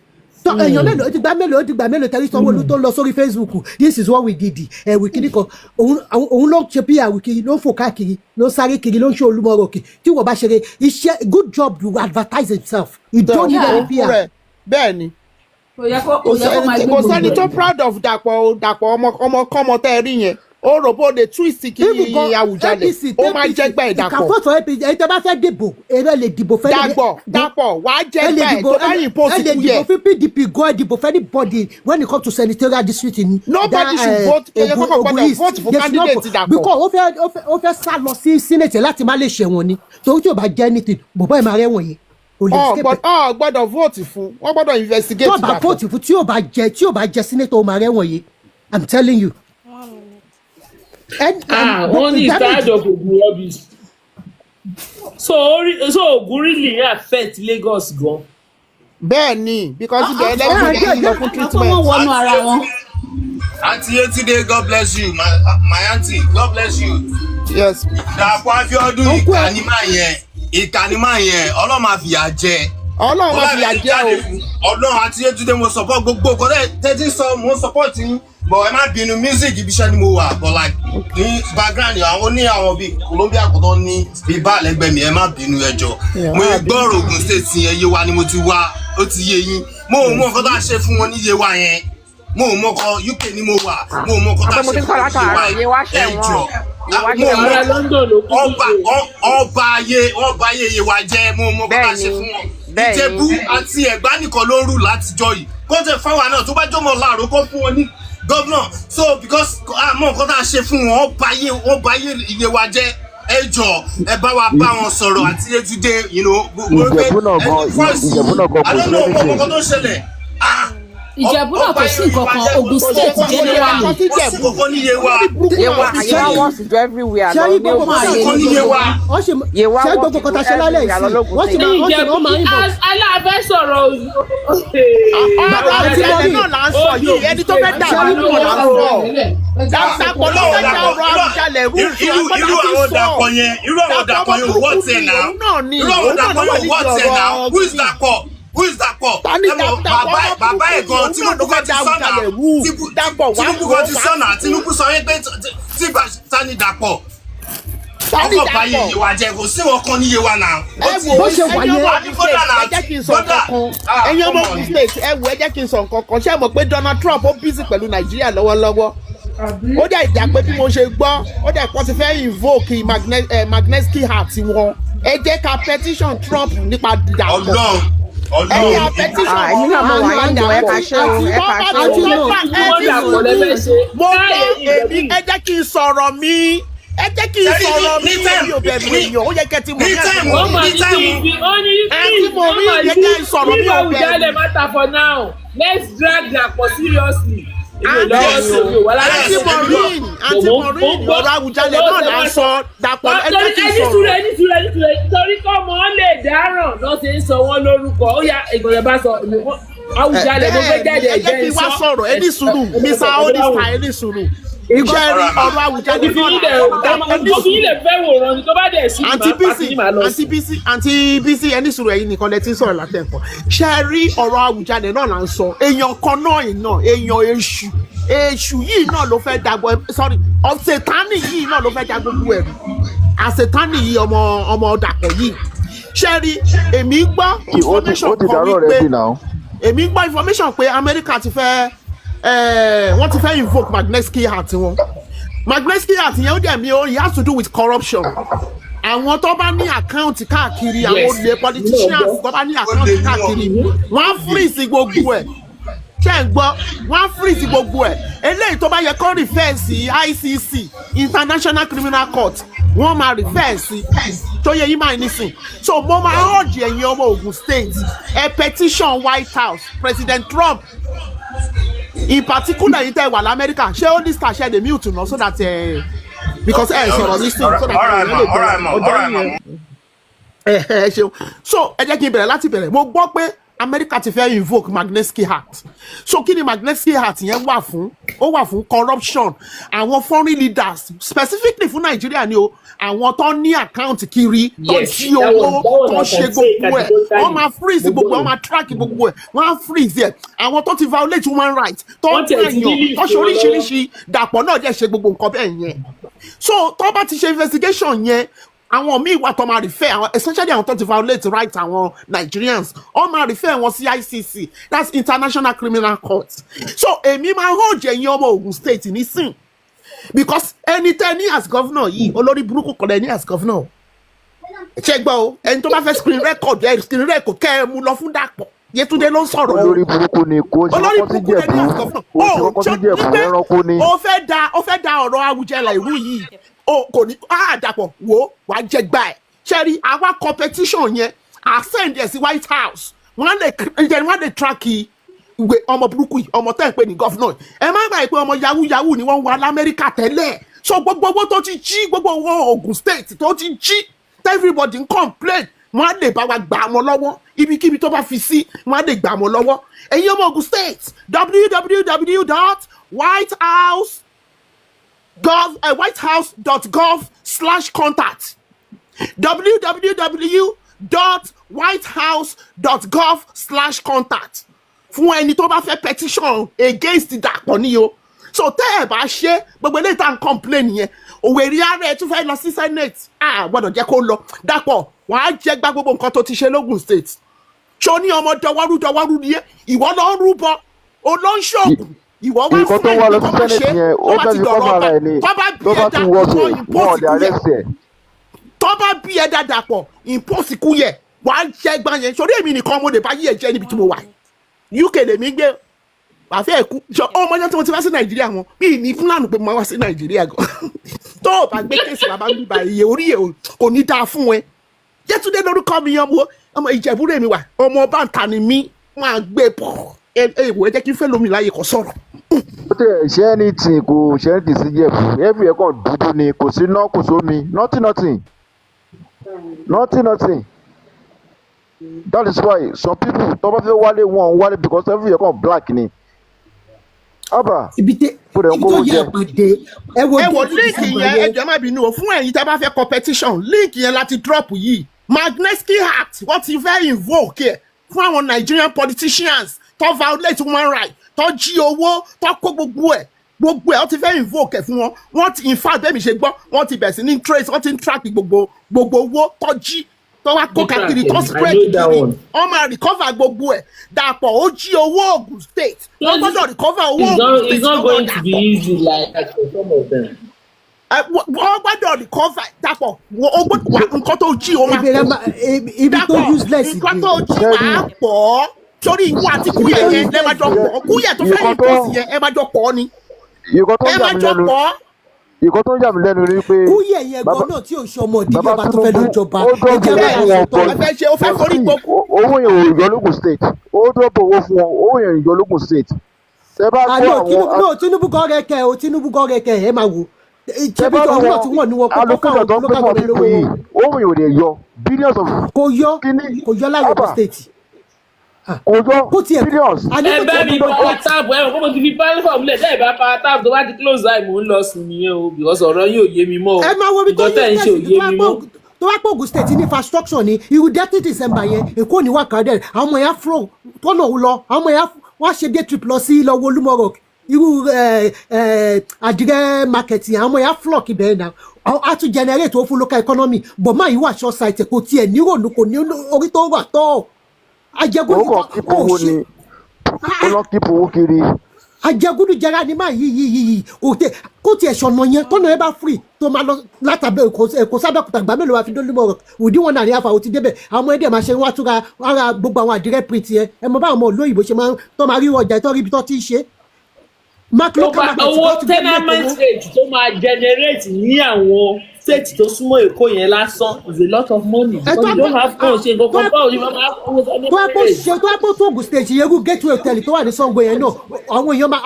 Tọ́ èèyàn mélòó ti gba mélòó ti gba mélòó tẹ́lẹ̀ Sanwó-Olú tó ń lọ sórí Facebook, "This is what we did." Ẹ̀ wí kíní kan, òun ló ń ṣe PR kiri, ló ń fò káàkiri, ló ń sáré kiri, ló ń ṣe olúmọ̀rọ̀ òkè tí wọ́n bá ṣeré iṣẹ́. Good job to advertise himself. You don't need any PR. Bẹ́ẹ̀ ni. Kò yẹ kó Kò kò yẹ kó máa sẹ́ni gbé kò sẹ́ni gbogbo tó ẹ̀. proud of Dàpọ̀ o. Dàpọ̀ ọmọ kọ́mọ tẹ́ ẹ rí yẹn, ó rò bó lè twist kí Even gan Àwùjalẹ̀ APC ó máa jẹ́gbẹ́ ẹ̀. Dàpọ̀. Vote for APC. Ẹ̀yin tẹ́ bá fẹ́ dìbò, ẹ lè dìbò fẹ́ Dàpọ̀, Dàpọ̀, wàá ẹ lè jẹ́gbẹ́ ẹ̀ dìbò tó bá yìn post ẹ lè kú dìbò yẹ. fún PDP gan, ẹ dìbò fún anybody when it comes to senatorial district in Nobody should vote. Èyàn kọ́kọ́ gbọ́dọ̀ vote fún. They should not candidate vote. Dàpọ̀. Because ó fẹ́ sá lọ sí senate láti má lè ṣẹ̀wọ̀n ni, torí tí ò bá jẹ́ anything, bọ̀bọ́ ẹ̀ máa rẹ́wọ̀n yìí, kò lè Ọ escape ẹ̀. Ọ gbọ́dọ̀ vote fún, wọ́n gbọ́dọ̀ investigate Tó bá Dàpọ̀. vote fún, tí ò bá jẹ senator, ó máa rẹ́wọ̀n yìí, I'm telling you. Ah, wọ́n ní Damage- tired of Ogun rubbish. So so Ogun really affect Lagos gan. Bẹ́ẹ̀ ni, because ibẹ̀ ah, ẹlẹ́gbẹ̀ẹ́ ah, lọ fún Àwọn tó treatment. wọ́n wọnú ara wọn. Aunty Yetunde, God bless you. My aunty, God bless you. Yes. Dàpọ̀ Abíọ́dún, Uncle ìkà ni máa yẹn, ìkà ni máa yẹn, Ọlọ́run máa fìyà jẹ. Ọlọ́run máa fìyà jẹ o. Ọlọ́run, Aunty Yetunde, mo support gbogbo nǹkan tẹ́tí sọ, mo support yín. But ẹ má bínú, music ibi iṣẹ́ ni mo wà, but like ní background àwọn ní àwọn bíi Colombia kò tó ní bíi bá lẹ́gbẹ̀ẹ́ mi, ẹ má bínú, ẹ jọ̀ọ́. Yeah, Mo má gbọ́rọ̀ Ogun State yẹn, Yewa ni mo ti wá, ó ti yé yín. Mo ò mọ nǹkan tá a ṣe fún wọn ní Yewa yẹn. Mo ò mọ kọ UK ni mo wà, mo ò mọ nǹkan tá a Àpẹ mo ṣe ti ń fún kọ́ wọn ní Yewa. látàárọ̀, Yewa Ẹ ṣẹ̀wọ̀n. jọ̀ọ́. Yewa Mo ò mọ Ará ṣẹ̀wọ̀n. London ló kú ọba sí. Ọba ayé ọba ayé Yewa jẹ́, mo mọ nǹkan tá a ṣe Bẹ́ẹ̀ni, fún wọn. bẹ́ẹ̀ni. Ìjẹ̀bú àti Ẹ̀gbá nìkan ló ń rù látijọ́ yìí, kó tẹ fáwa náà tó bá jọmọ láàrú kó fún wọn ní gómìnà. So because àmọ́ nǹkan tá a ṣe fún wọn, ọba ayé Yewa jẹ́. Ẹ jọ̀ọ́, ẹ bá wa bá wọn sọ̀rọ̀, Aunty Yetunde. Ìjẹ̀bú náà gan, Ìjẹ̀bú náà gan, kò I don't sí know anything. nǹkan tó ń ṣẹlẹ̀. Ah, Ìjẹ̀bú náà kò sí nǹkan kan, Ogun State generally. Kò sí kankan ní Yewa. Yewa, Yewa wants to do everywhere Ṣé lọ rí ní gbogbo Ogun nǹkan State. Kò ní Yewa. Wọ́n ṣe Yewa ṣé wants gbogbo to nǹkan do tá a ṣe lálẹ́ everywhere lọ yìí lógun wọ́n sì State. máa wọ́n sì wọ́n máa ń bọ̀. Aláàfẹ́ sọ̀rọ̀. Ọ̀rọ̀ Àwùjalẹ̀ náà là ń sọ yìí, ẹni tó fẹ́ dà Ṣé rí lù náà là ń sọ. Dàpọ̀ ló fẹ́ da ọ̀rọ̀ Àwùjalẹ̀ rú. Irú àwọn Dàpọ̀ yẹn, irú àwọn Dàpọ̀ yẹn ò wọ́ tiẹ̀ náà. Òun náà ni Irú àwọn òun náà Dàpọ̀ ló wà yẹn ò wọ́ nídìí tiẹ̀ náà. ọ̀rọ̀ Who is Dàpọ̀? Who is Dàpọ̀? Ta ni Ẹ mọ̀, Dàpọ̀? bàbá ẹ̀ gan Òun náà ló Tinubu fẹ́ kan ti da sọ̀nà. Àwùjalẹ̀ rú. Dàpọ̀ wá Tinubu kan ti sọ̀nà. Tinubu sọ yẹn pé tí ta ni Dàpọ̀? Ta ni Ọkọ̀ bá Dàpọ̀? Yewa jẹ, kò sí wọn kan ní Yewa náà. Ẹ wò Bó ṣe wà ẹ̀yin yẹn- ọmọ Ogun State, ẹ jẹ́ kí n sọ nǹkan kan. Ẹ̀yin ọmọ Ogun State, ẹ wò, ẹ jẹ́ kí n sọ nǹkan kan. Ṣé ẹ mọ̀ pé Donald Trump ó busy pẹ̀lú Nàìjíríà lọ́wọ́lọ́wọ́? Ó dẹ̀ ìjà pé bí mo ṣe gbọ́, ó dẹ̀ pọ́n ti fẹ́ invoke Magnitsky Act wọn. Ẹ jẹ́ ká petition Trump nípa Dàpọ̀. Ọlọ́run, Ẹ jẹ́ ká Ọlọ́run. petition Ah, èmi náà mọ̀ Trump wá nípa yín jọ, ẹ ká Dàpọ̀. ṣe o, ẹ ká ṣe o. Àti náà. Wọ́n Dàpọ̀ lẹ́fẹ̀ẹ́ ṣe. Mo gbọ́ èmi, ẹ jẹ́ kí n sọ̀rọ̀ mi, ẹ jẹ́ kí n sọ̀rọ̀ mi. Mi ò bẹ̀rù èèyàn, ó yẹ kẹ́ ti mọ̀ ní ní time Wọ́n máa ní ní time kí ó ní Àǹtí mo rí ìyẹn jẹ́ ìsọ̀rọ̀ mi leave ò bẹ̀rù. Awùjalẹ̀ matter for now. Let's drag Dàpọ̀ seriously. Èmi ò lọ́wọ́ sí, omi ò wá láti Àǹtí Maureen, Àǹtí Maureen, ọ̀rọ̀ Àwùjalẹ̀ náà là ń sọ. Dàpọ̀, ẹ jẹ́ kí n Ẹni sùúrù, sọ̀rọ̀. ẹni sùúrù, ẹni sùúrù, torí kọ́ mọ́ lè dáràn lọ́ ṣe ń sọ wọ́n lórúkọ. Ó yá, ìgbọ̀nsẹ̀ bá sọ Awùjalẹ̀ ló fẹ́ jáde. Ẹ jẹ́ kí n wá sọ̀rọ̀, ẹ ní sùúrù, Mr. Odista, ẹ ní sùúrù. Iṣẹ́ rí ọ̀rọ̀ Àwùjalẹ̀ náà là ń sọ. Dàpọ̀, ẹ ní Mo fi sùúrù. ilẹ̀ fẹ́ wòran ni, tó bá dẹ̀ sí Àǹtí màá Bísí, pàtí màá lọ Àǹtí sí. Bísí, Àǹtí Bísí, ẹni sùúrù, ẹ̀yin nìkan lẹ ti ń sọ̀rọ̀ látẹ̀kọ̀. Ṣe rí ọ̀rọ̀ Àwùjalẹ̀ náà là ń sọ, èèyàn kan náà yìí náà, èèyàn èṣù, èṣù yìí náà ló fẹ́ dàgbọ́, sorry, ọ̀sẹ̀tánì yìí náà ló fẹ́ da gbogbo ẹ̀rù, àṣetánì yìí, ọmọ Dàpọ̀ yìí. Ṣe rí, èmi gbọ́ Ó ti information ó ti kan dàrú wípé already now. èmi gbọ́ information pé Amẹ́ríkà ti fẹ́ wọ́n ti fẹ́ invoke Magnitsky Act wọn. Magnitsky Act yẹn, ó dẹ̀ mi ó, it has to do with corruption, àwọn tó bá ní account káàkiri, àwọn olè politicians tó bá ní account Olè ni wọ́n. káàkiri, wọ́n á freeze gbogbo ẹ̀. Ṣé ń gbọ́? Wọ́n á freeze gbogbo ẹ̀. Eléyìí tó bá yẹ kó refer sí ICC, International Criminal Court, wọ́n máa refer sí. Tó yẹ yín máa nísìn. So mo máa urge ẹ̀yin ọmọ Ogun State, ẹ petition White House, President Trump in particular. Yìí tẹ́ wà lamẹ́ríkà, ṣé ó ní star ṣe lè mute náà so that because ẹ sọ̀rọ̀ nísìn so that All right, ẹ lè ma, all right, ma, gbọ́ all right, ma. ọjọ́ yẹn. Ẹ ṣeun. So ẹ jẹ́ kí n bẹ̀rẹ̀ láti bẹ̀rẹ̀. Mo gbọ́ pé Amẹ́ríkà ti fẹ́ invoke Magnitsky Act. So kí ni Magnitsky Act yẹn wà fún? Ó wà fún corruption àwọn foreign leaders, specifically fún Nàìjíríà ni o. Àwọn tó ní account kiri, tó jí owó, tó ṣe gbogbo ẹ̀, wọ́n máa freeze gbogbo ẹ̀, wọ́n máa track gbogbo ẹ̀, wọ́n á freeze ẹ̀. Àwọn tó ti violate human rights, tó ń pààyàn, tó ṣe oríṣiríṣi, Dàpọ̀ náà jẹ́ ṣe gbogbo nǹkan bẹ́ẹ̀ yẹn. So tó bá ti ṣe investigation yẹn, àwọn míì wà tó máa refer àwọn, especially àwọn tó ti violate right àwọn Nigerians, wọ́n máa refer wọn sí ICC, that's International Criminal Court. So èmi máa hold ẹ̀yin ọmọ Ogun State nísìn, because ẹni tẹ́ ní as governor yìí, olórí burúkú kan lẹ́ ní as governor. Ṣe gbọ́ o? Ẹni tó bá fẹ́ screen record ẹ, screen record kẹ́ ẹ mú lọ fún Dàpọ̀. Yétúndé ló ń sọ̀rọ̀ o. Olórí burúkú ni, kò ṣe Olórí kọ́kọ́ sí burúkú lẹ́ni Jẹ̀bú as governor. kò ṣe Ó kọ́kọ́ sí Jẹ̀bú, ẹranko ni. Ó fẹ́ da ọ̀rọ̀ Awùjalẹ̀ ìlú yìí, o kò ní á Dàpọ̀ wò wàá jẹ gbà ẹ̀. Ṣẹ́rí àwa competition yẹn, à send ẹ̀ sí White House, wọ́n lè track ìwé ọmọ burúkú yìí, ọmọ tẹ́ ń pè ní governor. Ẹ má gbàgbé pé ọmọ yahoo yahoo ni wọ́n ń wá lamẹ́ríkà tẹ́lẹ̀. So gbogbo owó tó ti jí, gbogbo owó Ogun State tó ti jí, everybody ń complain, wọ́n á lè bá wa gbà wọn lọ́wọ́. Ibikíbi tó bá fi sí, wọ́n á lè gbà wọn lọ́wọ́. Ẹ̀yin ọmọ Ogun State, www.whitehouse.gov whitehouse.gov/contact, www.whitehouse.gov/contact, fún ẹni tó bá fẹ́ petition against Dàpọ̀ ní o. So tẹ́ ẹ̀ bá ṣe gbogbo eléyìí tá à ń complain yẹn, òwe rí ara ẹ̀ tún fẹ́ lọ sí Senate, a gbọ́dọ̀ jẹ́ kó lọ. Dàpọ̀, wàá jẹ́ gbá gbogbo nǹkan tó ti ṣe lógùn State. Ṣó ní ọmọ dọwọ́rú dọwọ́rú ni ẹ́? Ìwọ lọ ń rúbọ, o lọ ń ṣoògùn, ìwọ wá Nǹkan tó fún wá lọ ẹni sí kó má Senate ṣe yẹn, tó ó bá fẹ́ ti fi dọ̀rọ̀ cover ọba ara ẹ̀ ni. tó bá bí Tó bá ẹ̀dá tún wọ́ tó bẹ̀, wọn ò impose lè kú yẹ. arrest ẹ̀. Tó bá bí ẹ̀dá, Dàpọ̀, impose kú yẹ, wàá jẹ́ gbá yẹn. Sórí èmi nìkan mo lè bá yí ẹ̀ jẹ́ níbi tí mo wà. UK lèmi gbé, wàá fẹ́ kú. Ṣọ ọmọ yẹn tí mo ti wá sí Nàìjíríà wọn bí ní fúlàní pé mo máa wá sí Nàìjíríà gan. Tó o bá gbé case bàbá mi bá iye orí ẹ̀ kò ní dáa fún ẹ. Yétúndé lórúkọ mi, ọmọ Ìjẹ̀bú mi wà, ọmọ ọba ń ta ni mí, máa gbé pọ̀. Ẹ ẹ wò, ẹ jẹ́ kí n fẹ́ lómi láàyè kó sọ̀rọ̀. Ó tẹ̀ ṣe anything, kò ṣe anything sí Jẹ̀bú. Everywhere kàn dúdú ni, kò sí iná, kò sómi, nothing nothing nothing nothing. That is why some people tó bá fẹ́ wálé, wọn ò wálé, because everywhere kàn black ni. Abba Ibi tẹ kó dẹ̀ ń ibi tó kówó yẹ jẹ. àpàdé, ẹ wo Ẹ wo date link December yẹn, ẹ yẹn. jọ̀ọ́, má bínú o. Fún ẹ̀yin tẹ́ bá fẹ́ competition, link yẹn láti drop yìí. Magnitsky Act, wọ́n ti fẹ́ invoke ẹ̀ fún àwọn Nigerian politicians tó violate human rights, tó jí owó, tó kó gbogbo ẹ̀ gbogbo ẹ̀. Wọ́n ti fẹ́ invoke ẹ̀ fún wọn. Wọ́n ti, in fact, bẹ́ẹ̀ mi ṣe gbọ́, wọ́n ti bẹ̀rẹ̀ sí ní trace, wọ́n ti ń track gbogbo gbogbo owó tó jí, tó wá kó káàkiri, tó spread kiri. Wọ́n máa recover gbogbo ẹ̀. Dàpọ̀ ó jí owó Ogun State, wọ́n gbọ́dọ̀ recover owó Ogun State It's not lọ́wọ́ going to be Dàpọ̀. easy like that for some of them. Wọ́n gbọ́dọ̀ recover. Dàpọ̀, ó gbọ́dọ̀ wà, nǹkan tó jí ó máa Ibi rẹ pọ̀. ibi tó Dàpọ̀, useless nǹkan dé. tó jí máa pọ̀ torí ìwọ àti Kúyẹ̀ yẹn lẹ́ máa jọ pọ̀. Kúyẹ̀ tó fẹ́ Nǹkan tó impose yẹn, ẹ máa jọ pọ̀ ni. Nǹkan tó Ẹ ń yà máa mí jọ lẹ́nu pọ̀. Nǹkan tó ń yà mí lẹ́nu ni pé Kúyẹ̀ yẹn bàbá gan náà tí ò ṣe ọmọ ìdílé bàbá ọba tó fẹ́ lọ Tinubu jọba, ó ẹ dọ́gbọ̀ jẹ́ owó bá fún a wọn sọ tọ́. Ẹ fẹ́ ṣe, ó fẹ́ but forí see, gbogbo. Owó yẹn ò yọ lógùn State. Ó dọ́gbọ̀ owó fún wọn, owó yẹn ò yọ lógùn State. Tẹ bá Ah gbọ́ no, àwọn Tinubu, no, Tinubu gan rẹ kẹ o, Tinubu gan rẹ kẹ. Ẹ máa wò Tẹ ṣebí bá ọdún gbọ́ tí wọ́n ní wọn kọ́kọ́ allocation fáwọn tó ń pín local fún government people lówó. yìí, owó yẹn ò lè yọ billions of Kò yọ kíní. Kò yọ láyé Ogun Abba State. Ah, kò yọ kó tiẹ̀ billions. Àní Ẹ kó bá tiẹ̀ mi kọ́kọ́ power tap. Ẹ mọ̀ pé mo ti fi platform lẹ̀. Tẹ́ ẹ bá power tap, tó bá ti close eye, mò ń lọ sùn nìyẹn o, because ọ̀rọ̀ yóò yé mi mọ́ o. Ẹ máa wo ibi tó Nǹkan tẹ́ ẹ̀ ń ṣe ò useless yé tó mi wá mọ́. pé tó wá pé Ogun State ní infrastructure ní irú dirty December yẹn, Èkó ní wà crowded, àwọn ọmọ yẹn á flow tọ́nà òun lọ, àwọn ọmọ yẹn wá ṣe day trip lọ sí lọ wo Olúmọ Rock, irú ẹ ẹ àdìrẹ market yẹn, àwọn ọmọ yẹn á flock ibẹ̀ náà, á tún generate owó fún local economy. But máa yìí wà short sight, kò tiẹ̀ nírònú, kò ní orí tó wà tọ́ ajẹgúdú. Ó kàn keep Ó owó ṣe ni, ó lọ keep owó kiri. Ajẹgúdújẹrá ni máa yí yí yí yí kò tẹ kó tiẹ̀ ṣọ̀nà yẹn, tọ́nà yẹn bá free, tó máa lọ látàbẹ̀ Èkó sábẹ́òkúta, gbà mélòó wá fi dólúmọ̀ rẹ̀? Within 1.5 hours ó ti débẹ̀. Àwọn ọmọ ẹ̀dẹ̀ máa ṣe wá túra ara gbogbo àwọn àdìrẹ́ print yẹn. Ẹ mọ báwọn ọmọ olóyìnbó ṣe máa ń tó máa rí ọjà tó rí ibi tó ti ń ṣe mark Tó local bá market owó tó ti gbé tenement mẹ́kọ̀ọ́. rate tó máa generate ní àwọn state tó súnmọ́ Èkó yẹn lásán is a lot of money, Ẹ because tó you don't have kàn ṣe nǹkan kan. Báwo ni wọ́n máa owó tó wá pọ̀ tenement rate? ṣe tó wá pọ̀ tó Ogun State yẹn, irú Gateway Hotel tó wà ní Sango yẹn náà, àwọn èèyàn máa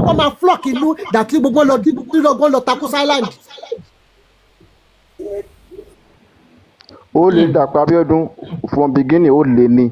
wọ́n máa flock inú dàtí gbogbo lọ lọ lọ Takus Island. Ó lè Dàpọ̀ Abíọ́dún from beginning, ó lè ní.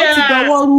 Ó ti dọwọ́ rú.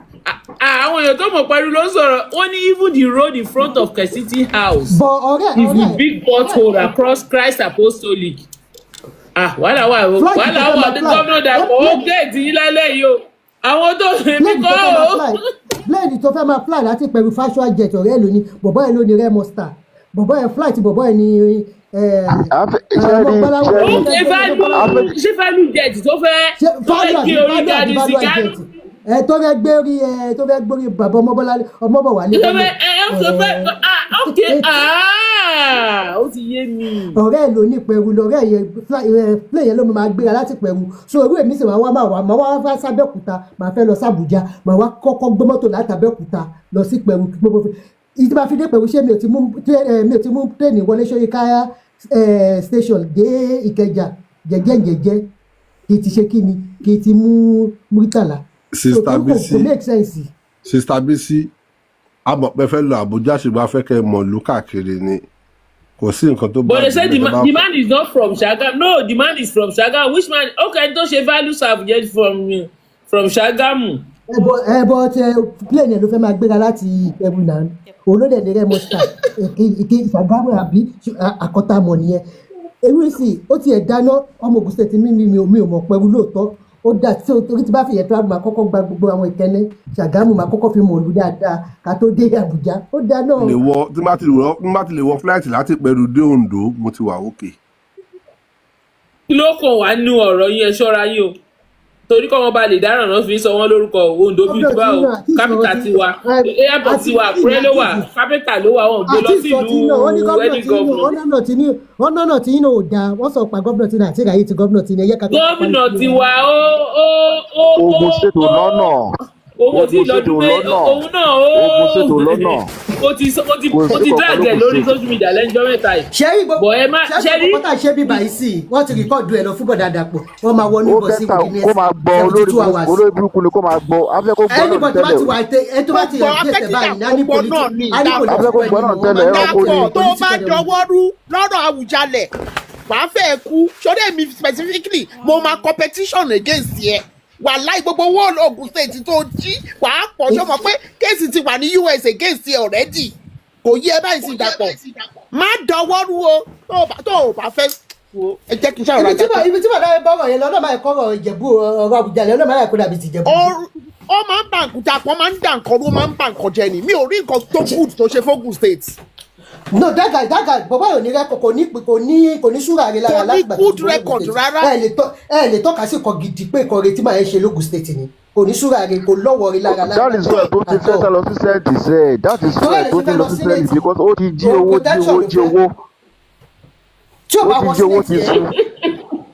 Àwọn èèyàn tó mọ̀ pẹ̀lú ló ń sọ̀rọ̀. Wọ́n ní even the road in front of Kesiti House But ọ̀rẹ́ is the ọ̀rẹ́ big pothole across Christ Apostolic. Ah, wàhálà wà o. Flight Wàhálà tó fẹ́ wà. máa Ní fly. gómìnà Dàpọ̀, ó gẹ̀ẹ́tì yín lálẹ́ yìí o. Àwọn tó èmi Plane tó kọ́ fẹ́ máa o. fly, plane tó fẹ́ máa fly láti pẹ̀lú fashion jet, ọ̀rẹ́ ẹ̀ ló ní, bọ̀bọ́ ẹ̀ ló ní Remo Star, bọ̀bọ́ ẹ̀ flight, bọ̀bọ́ ẹ̀ ní Ṣe rí ọmọ ṣe rí Ok, value ṣé value jet tó fẹ́ ṣe tó fẹ́ value gbé àbí orí value àbí Gani value Siganu. jet ẹ tó fẹ́ gbé orí, ẹ tó fẹ́ gbórí bàbá ọmọbọ́lá ọmọbọ̀wálé Tó Bello. fẹ́ ẹ ẹ tó fẹ́, ah, ok, ah, ó ti yé mi. Ọ̀rẹ́ ẹ̀ ló ní pẹ̀rù lọ́rẹ́ yẹn, plane yẹn ló máa gbéra láti pẹ̀rù. So irú èmi sì máa wá sábẹ́òkúta, máa fẹ́ lọ sábùjá, máa wá kọ́kọ́ gbé mọ́tò láti Abẹ́òkúta lọ sí pẹ̀rù. Gbogbo ìdí máa fi dé pẹ̀rù, ṣé mi ò ti mú plane wọlé Ṣóyíká station dé Ìkẹjà jẹ́jẹ́ jẹ́jẹ́, kì í ti ṣe kí ni, kì í ti mú Muritàlá. So Sister torí kò Bisi. make sense. Sister Bisi, a mọ̀ pé fẹ́ lọ Àbújá, ṣùgbọ́n a fẹ́ kẹ́ ẹ mọ̀ ìlú káàkiri ni. Kò sí nǹkan tó bá But they said the, ìbílẹ̀ man, the man is not from Shagamu. No, the man is from Shagamu. Which man? Okay, tó ṣe value serve yẹn from Shagamu. Ẹbọ tẹ plane yẹn ló fẹ́ máa gbéra láti Ìpẹ̀rù náà, olóde ní Remo Star ìké Ìṣàgámù àbí àkọ́tàmọ̀ nìyẹn. Ewé sì ó tiẹ̀ dáná ọmọ Ògùn State. Mi ò mọ̀ pẹ̀lú lóòótọ́. Ó dà tí torí tí bá fi yẹn travel, máa kọ́kọ́ gba gbogbo àwọn Ìkẹ́nnẹ́, Ṣàgámù, máa kọ́kọ́ fi mọ̀ òlu dáadáa ká tó dé Àbújá. Ó dáná. Lè wọ tí bá ti lè wọ flight láti Ìpẹ̀rù dé Oǹdó, mo ti wà òkè. Kí ló kàn wá nínú ọ̀rọ̀ yín? Ẹ ṣọ́ra yín o, torí kọ́ wọn bá lè dáràn náà fi ń sọ wọ́n lórúkọ. Oǹdó bíi Gómìnà bá tí o náà àti ìsọ̀rọ̀ capital tí tiwa, airport àti tiwa, Àkúrẹ́ ló wà, capital ló wà. Wọn ò gbé lọ àti ìsọ tí náà wọ́n ní sílùú gómìnà any tí náà governor. Wọ́n nọ̀nà tí náà ò dáa. Wọ́n sọ pa gómìnà tí náà àti ìráyè tí gómìnà tí náà ẹ̀yẹ́ ká tó parí Gómìnà sí tiwa ó Ogun State ò ó lọ́nà. Òun ò tí ì Ogun State lọ́dún ò pé lọ́nà. òun náà ó Ogun State ò lọ́nà. ó ti Kò ó sí ti kankan drag ẹ̀ lógun lórí State. social media lẹ́jọ́ mẹ́ta yìí. Ṣé rí gbogbo Bọ̀ ẹ má ṣé ṣe rí rí gbogbo tá a ṣe bí báyìí sí i, wọ́n ti record ẹ̀ lọ fún bọ̀dà Dàpọ̀, wọ́n máa wọnú Ó ìbọn sí better within kó next máa gbọ́. seventy Olórí two burúkú hours. olórí burúkú ni kó máa gbọ́. A fẹ́ kó gbọ́ náà ní Anybody tó bá tẹ́lẹ̀. ti wà ẹ tó bá Kó ti gbọ́ against ẹ báyìí afẹ́kídà á ní kó gbọ́ náà politi ní á ní Dàpọ̀. A fẹ́ kó political gbọ́ náà enemy, wọ́n tẹ́lẹ̀, máa ẹranko ni. Dàpọ̀, tó bá political enemy. dọwọ́ rú lọ́rọ̀ Àwùjalẹ̀, wàá fẹ́ kú. Sórí èmi specifically, mo máa competition against yẹ. Wàláì, gbogbo owó Ogun State tó jí wàá pọ̀. Ṣé o mọ̀ pé case ti wà ní US against yẹ already? Kò yẹ báyìí sí. Dàpọ̀, má dọwọ́ rú o. Tó o bá fẹ́ wo, ẹ jẹ́ kí n ṣàròrà Ibi tí dákẹ́. ibi tí bàdá yẹn bọ́rọ̀ yẹn lọ, ọlọ́mọ ẹ̀kọ́ ọ̀rọ̀ Ìjẹ̀bú, ọ̀rọ̀ Àwùjalẹ̀, ọlọ́mọ ẹ̀kọ́ dàbí ti Ìjẹ̀bú. Ó máa ń bà nǹkan, Dàpọ̀ máa ń dà nǹkan rú, ó máa ń bà nǹkan jẹ ni. Mi ò rí nǹkan tó good tó ṣe fógun State. No, that guy bàbá yóò ní record, kò ní ṣúra rẹ lára Kò ní láti gbà tó good ti wọ Ogun record State. rárá. Ẹ lè tọ́ka sí nǹkan gidi pé nǹkan retí máa ń ṣe lógun State ni. Kò ní ṣúra rẹ, kò lọ́wọ́ rẹ lára That is why tó ti at fẹ́ all. sá lọ sí Senate sẹ́. That is Torí why ẹ̀ lè tó ṣe ti fẹ́ lọ lọ sí Senate Senate. because ó ti jí O owó, jí protection owó, ló jí fẹ́. owó. Tí ò Ó bá ti wọ jí owó Senate ti yẹn, sùn.